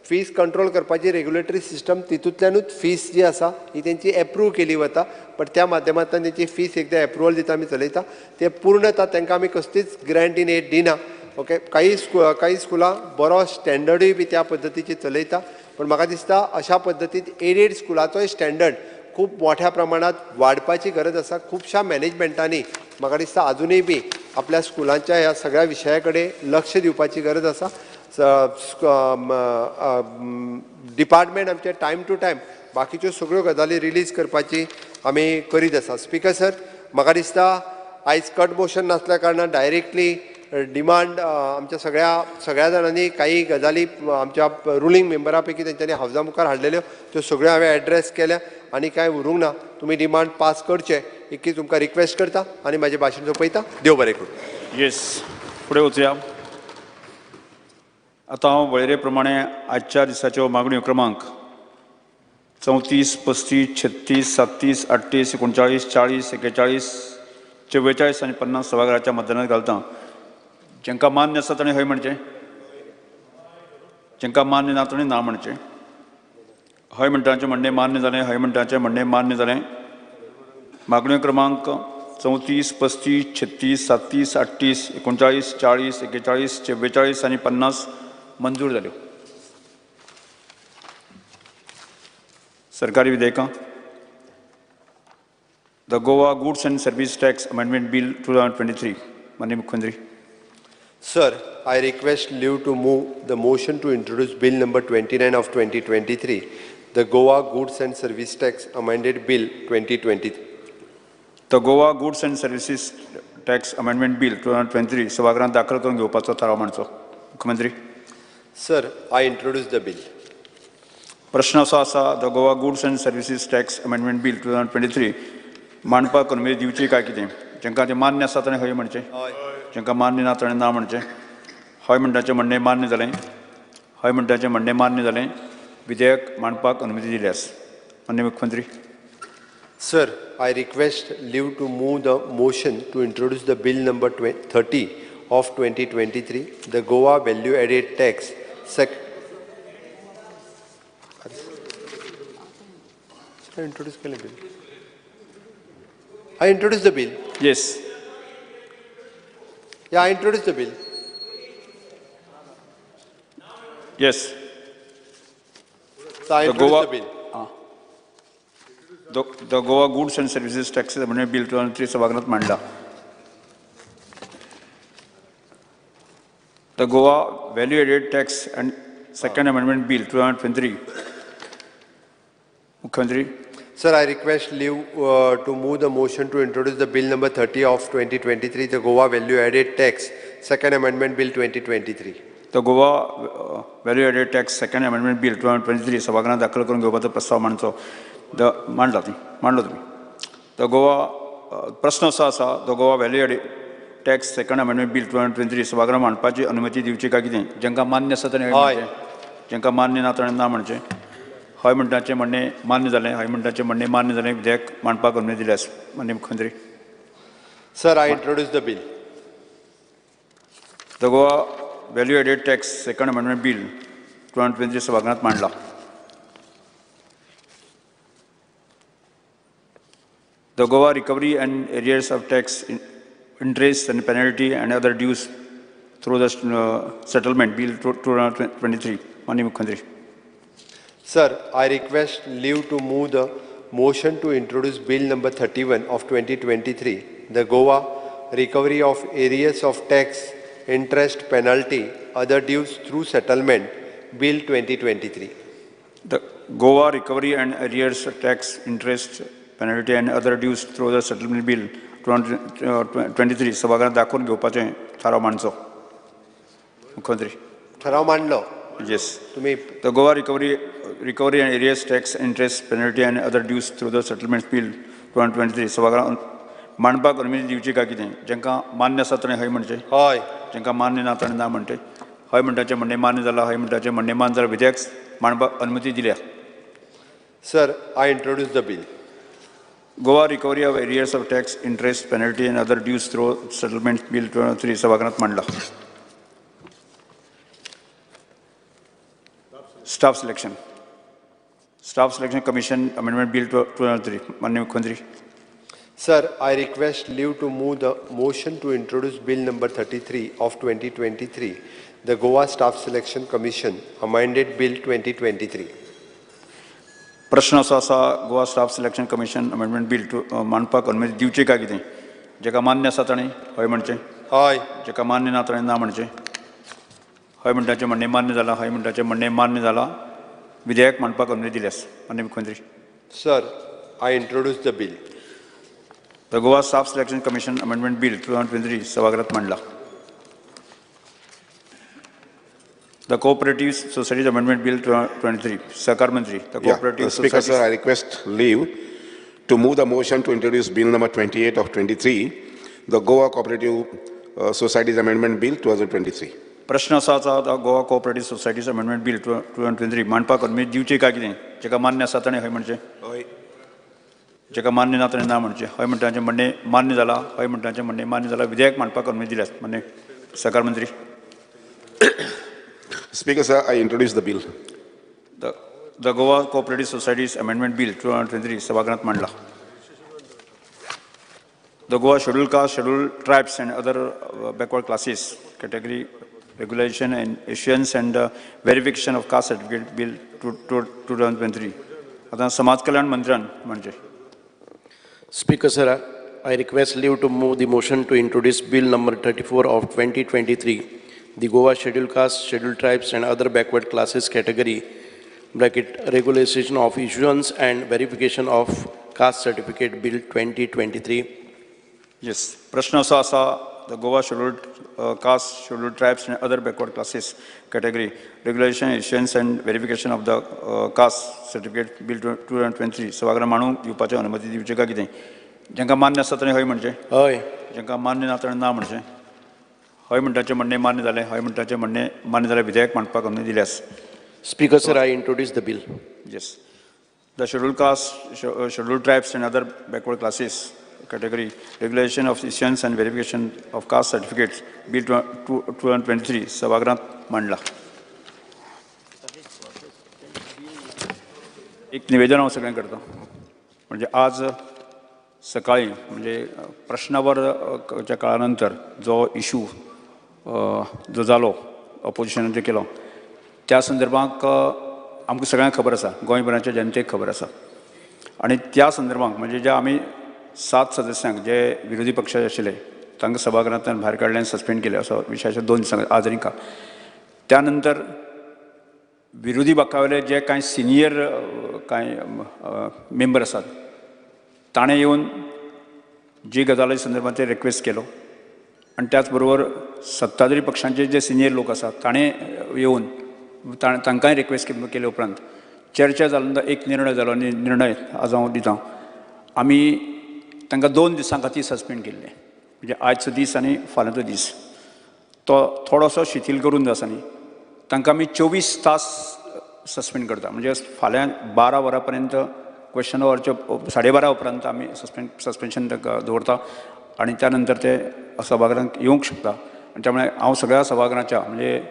फीस कंट्रोल करपाची रेग्युलेटरी सिस्टम तितूंतल्यानूच फीस जी आसा ही तेंची एप्रूव केली वता. बट त्या माध्यमांतल्यान तेंची फीस एकदां एप्रुवल दिता आमी चलयता ते पूर्णता तांकां आमी कसलीच ग्रँट इन एड दिना. ओके, काही स्कुलां बरो स्टँडर्डूय बी त्या पद्दतीची चलयता. पण म्हाका दिसता अशा पद्दतीन एडेड स्कुलाचोय स्टँडर्ड खूब मोठ्या प्रमाणात वाडपाची गरज आसा. खुबश्या मॅनेजमेंटांनी म्हाका दिसता आजुनूय बी आपल्या स्कुलांच्या ह्या सगळ्या विशया कडेन लक्ष दिवपाची गरज आसा. डिपार्टमेंट आमचे टायम टू टायम बाकीच्यो सगळ्यो गजाली रिलीज करपाची आमी करीत आसा. स्पीकर सर, म्हाका दिसता आयज कट मोशन नासल्या कारणान डायरेक्टली डिमांड आमच्या सगळ्या जाणांनी काही गजाली आमच्या रुलींग मेंबरा पैकी तेंच्यांनी हावजा मुखार हाडलेल्यो त्यो सगळ्यो हांवें एड्रेस केल्या आनी कांय उरूंक ना. तुमी डिमांड पास करचे इतकी तुमकां रिक्वेस्ट करता आनी म्हाजें भाशण सोंपयता. देव बरें करूं. येस, फुडें वचुया. आतां हांव वळेरे प्रमाणे आजच्या दिसाच्यो मागण्यो क्रमांक 34, 35, 36, 37, 38, 39, 40, 41, 44 आनी 50 सभाघराच्या मतदानात घालता. जांकां मान्य आसा ताणें हय म्हणचें, जांकां मान्य ना ताणें ना म्हणचें. हय म्हणटाचें म्हणणें मान्य जालें, हय म्हणटाचें म्हणणें मान्य जालें. मागण्यो क्रमांक 34, 35, 36, 37, 38, 39, 40, 41, 44 आनी 50 मंजूर जाल्यो. सरकारी विधेयकां. The Goa goods and service tax amendment bill 2023. माननीय मुख्यमंत्री. Sir, I request leave to move the motion to introduce Bill number 29 of 2023, the Goa Goods and Service Tax Amended Bill 2023. The Goa Goods and Services Tax Amendment Bill 2023 सभागृहांत दाखल करून घेवपाचो थाराव मांडचो. मुख्यमंत्री. Sir, I introduce the bill. प्रश्न असो आसा, the Goa Goods and Services Tax Amendment Bill 2023 मांडपाक अनुमती दिवची काय कितें? जांकां तें मान्य आसा ताणें हय म्हणचें, जांकां मान्य ना ताणें ना म्हणचें. हय म्हणटाचें म्हणणें मान्य जालें, हय म्हणटाचें म्हणणें मान्य जालें. विधेयक मांडपाक अनुमती दिली आसा. माननीय मुख्यमंत्री. Sir, I request leave to move the motion to introduce the bill number 30 of 2023, the Goa Value Added Tax I introduce the bill. I introduced the bill. Yes. Yeah, I introduced the bill. Yes. So I introduced the bill. The Goa Goods and Services Taxes Amendment Bill 2003 सभागृहात मांडला. The Goa Value Added Tax and Second Amendment Bill 2023. Mukhyamantri. Sir, I request leave to move the motion to introduce the bill number 30 of 2023, the Goa Value Added Tax Second Amendment Bill 2023. The Goa Value Added Tax Second Amendment Bill 2023 सभागृहात दाखल करून घेवपाचो प्रस्ताव मांडचो. मांडला तुम्ही. The Goa प्रश्न असो आसा, the Goa Value Added Tax Second Amendment Bill 2023 सभागृहात मांडपाची अनुमती दिवची काय कितें? जांकां मान्य आसा ताणें हय म्हणचें, जांकां मान्य ना ताणें ना म्हणचें. हय म्हणटाचें म्हणणें मान्य जालें, हय म्हणटाचें म्हणणें मान्य जालें. विधेयक मांडपाक अनुमती दिल्या. माननीय मुख्यमंत्री. Sir, I introduce the bill. The Goa Value Added Tax Second Amendment Bill 2023 सभागृहात मांडला. The Goa Recovery and Arrears of Tax, Interest and Penalty and Other Dues through the Settlement Bill 2023. Mani Mukhyamantri. Sir, I request leave to move the motion to introduce Bill number 31 of 2023, the Goa Recovery of Arrears of Tax, Interest, Penalty, Other Dues through Settlement Bill 2023. The Goa Recovery and Arrears of Tax, Interest, Penalty and Other Dues through the Settlement Bill 2023 सभागृहात दाखोवन घेवपाचें थाराव मांडचो. मुख्यमंत्री. थाराव मांडलो. Yes. तुम्ही The Goa Recovery and Arrears Tax, Interest, Penalty and Other Dues through the Settlement Bill 2023 सभागृहात मांडपाक अनुमती दिवची काय कितें? जांकां मान्य आसा ताणें हय म्हणचें, हय. जांकां मान्य ना ताणें ना म्हणचें. हय म्हणटाचें म्हणणें मान्य जालां, हय म्हणटाचें म्हणणें मान्य जालां. विधेयक मांडपाक अनुमती दिल्या. Sir, I introduce the bill. Goa Recovery of Arrears of Tax, Interest, Penalty and Other Dues through Settlement Bill 2023 सभागृहात मांडला. Staff Selection. Staff Selection Commission Amendment Bill 2003. माननीय मुख्यमंत्री. Sir, I request leave to move the motion to introduce Bill number 33 of 2023, the Goa Staff Selection Commission Amended Bill 2023. प्रश्न असो आसा, Goa Staff Selection Commission Amendment Bill मांडपाक अनुमती दिवची काय कितें? जाका मान्य आसा ताणें हय म्हणचें, हय. जाका मान्य ना ताणें ना म्हणचें. हय म्हणटाचें म्हणणें मान्य जालां, हय म्हणटाचें म्हणणें मान्य जालां. विधेयक मांडपाक अनुमती दिल्या. माननीय मुख्यमंत्री. Sir, I introduce the bill. The Goa Staff Selection Commission Amendment Bill 2023 सभागृहात मांडला. The Cooperative Societies Amendment Bill 2023. Sahakar Mantri. The Cooperative Speaker, Societies. Sir, I request leave to move the motion to introduce Bill number 28 of 23, the Goa Cooperative Societies Amendment Bill 2023. प्रश्न असा आसा, the Goa Cooperative Societies Amendment Bill 2023 मांडपाक अनुमती दिवची काय कितें? जाका मान्य आसा ताणें हय म्हणचें, हय. जाका मान्य ना ताणें ना म्हणचें. हय म्हणटाचें म्हणणें मान्य जालां, हय म्हणटाचें म्हणणें मान्य जालां. विधेयक मांडपाक अनुमती दिल्या. माननीय सहकार मंत्री. Speaker, sir, I introduce the bill. The Goa Cooperative Societies Amendment Bill 2023 सभागृहात मांडला. The Goa Scheduled Caste, Scheduled Tribes and Other Backward Classes Category Regulation and Issuance and Verification of Caste Certificate Bill 2023. आतां समाज कल्याण मंत्र्यान म्हणजे. Speaker, sir, I request leave to move the motion to introduce Bill number 34 of 2023, the Goa Scheduled Caste, Scheduled Tribes and Other Backward Classes Category, bracket, Regulation of Issuance and Verification of Caste Certificate Bill 2023. Yes. प्रश्न असो आसा, the Goa Scheduled Caste, Scheduled Tribes and Other Backward Classes Category, Regulation, Issuance and Verification of the Caste Certificate Bill 2023 सभागृह मांडूंक दिवपाची अनुमती दिवची काय कितें? जांकां मान्य आसा ताणें हय म्हणचें, हय. जांकां मान्य ना ताणें ना म्हणचें. हय म्हणटाचें म्हणणें मान्य जालें, हय म्हणटाचें म्हणणें मान्य जालें. विधेयक मांडपाक अनुमती दिल्या. Speaker, sir, I introduce the bill. Yes. The Scheduled Caste, Scheduled Tribes and Other Backward Classes category regulation of issuance and verification of caste certificates bill 2023 सभागृहात मांडला. एक निवेदन हांव सगळ्यांक करता, म्हणजे आज सकाळी म्हणजे प्रश्नावरच्या काळा नंतर जो इशू जो जालो अपोजिशनान जे केलो त्या संदर्भाक आमकां सगळ्यांक खबर आसा, गोंयभराच्या जनतेक खबर आसा. आनी त्या संदर्भाक म्हणजे ज्या आमी 7 सदस्यांक जे विरोधी पक्षाचे आशिल्ले तांकां सभागृहांतल्यान भायर काडले आनी सस्पेंड केले असो विशयाचेर 2 दिसां आज आनी काल. त्या नंतर विरोधी पक्षावयले जे कांय सिनियर कांय मेंबर आसात ताणें येवन जी गजाली संदर्भात ते रिक्वेस्ट केलो आनी त्याच बरोबर सत्ताधारी पक्षांचे जे सिनियर लोक आसात ताणें येवन तांकांय रिक्वेस्ट केले उपरांत चर्चा जाल्या नंतर एक निर्णय जालो आनी निर्णय आज हांव दिता. आमी तांकां 2 दिसां खातीर सस्पेंड केल्लें, म्हणजे आयचो दीस आनी फाल्यांचो दीस तो थोडोसो शिथील करून जो आसा न्ही तांकां आमी 24 तास सस्पेंड करता. म्हणजे फाल्यां 12 वरां पर्यंत क्वेश्चन अवरच्या 12:30 उपरांत आमी सस्पेन्शन तांकां दवरता आनी त्या नंतर ते सभागृहांत येवंक शकता. आनी त्यामुळे हांव सगळ्या सभागृहाच्या म्हणजे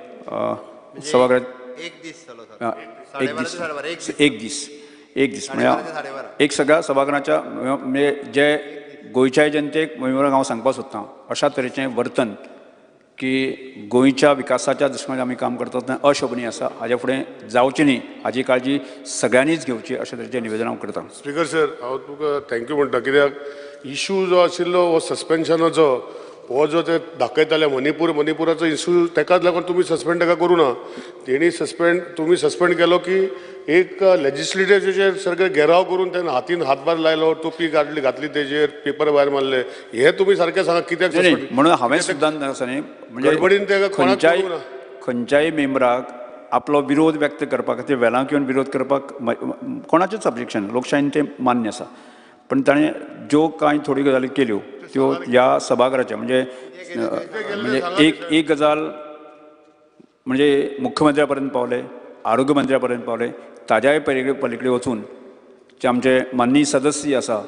सभागृहात एक दीस म्हणजे एक सगळ्या सभागृहाच्या म्हणजे जे गोंयच्या जनतेक मोहिमेक हांव सांगपाक सोदतां अशा तरेचें वर्तन की गोंयच्या विकासाच्या दृश्टीकोनान आमी काम करतात तें अशोभनीय आसा, हाज्या फुडें जावचें न्ही हाजी काळजी सगळ्यांनीच घेवची अशें तरेचें निवेदन हांव करतां. स्पीकर सर, हांव तुका thank you म्हणटा, कित्याक इशू जो आशिल्लो हो सस्पेन्शनाचो हो जो ते दाखयताले मणिपुराचो इशू तेकाच लागून तुमी सस्पेंड ताका करूं ना. तेणी सस्पेंड तुमी सस्पेंड केलो की एक लेजिस्लेटिव्हाचेर सारकें घेराव करून तेणें हातीन हातभार लायलो, टोपी काडली घातली तेजेर, पेपर भायर मारले, हे तुमी सारकें सांगा कित्याक म्हणून हांवें सुद्दां आसा न्ही म्हणजे गडबडीन तेका कोणाक करूं ना. खंयच्याय मेंबराक आपलो विरोध व्यक्त करपा खातीर वेलांक येवन विरोध करपाक कोणाचेच ऑब्जेक्शन, लोकशायेन तें मान्य आसा. पण ताणें ज्यो कांय थोड्यो गजाली केल्यो त्यो ह्या सभाघराच्या म्हणजे म्हणजे एक गजाल म्हणजे मुख्यमंत्र्या पर्यंत पावले, आरोग्य मंत्र्या पर्यंत पावले, ताज्याय पलीकडे वचून जे आमचे माननीय सदस्य आसा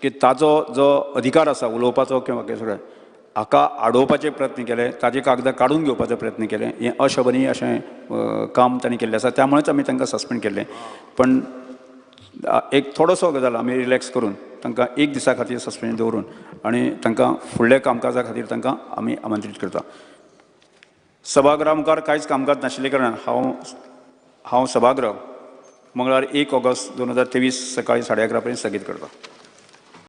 की ताजो जो अधिकार आसा उलोवपाचो किंवा कितें सगळें हाका आडोवपाचे प्रयत्न केले, ताजे कागदां काडून घेवपाचो प्रयत्न केले. हें अशोभनीय अशें काम तांणी केल्लें आसा, त्यामुळेच आमी तांकां सस्पेंड केल्लें. पण एक थोडोसो गजाल आमी रिलॅक्स करून तांकां 1 दिसा खातीर सस्पेंड दवरून आनी तांकां फुडल्या कामकाजा खातीर तांकां आमी आमंत्रीत करता. सभागृहा मुखार कांयच कामकाज नाशिल्ले कारणान हांव सभागृह मंगळार 1 ऑगस्ट 2023 सकाळी 11:30 पर्यंत स्थगीत करता.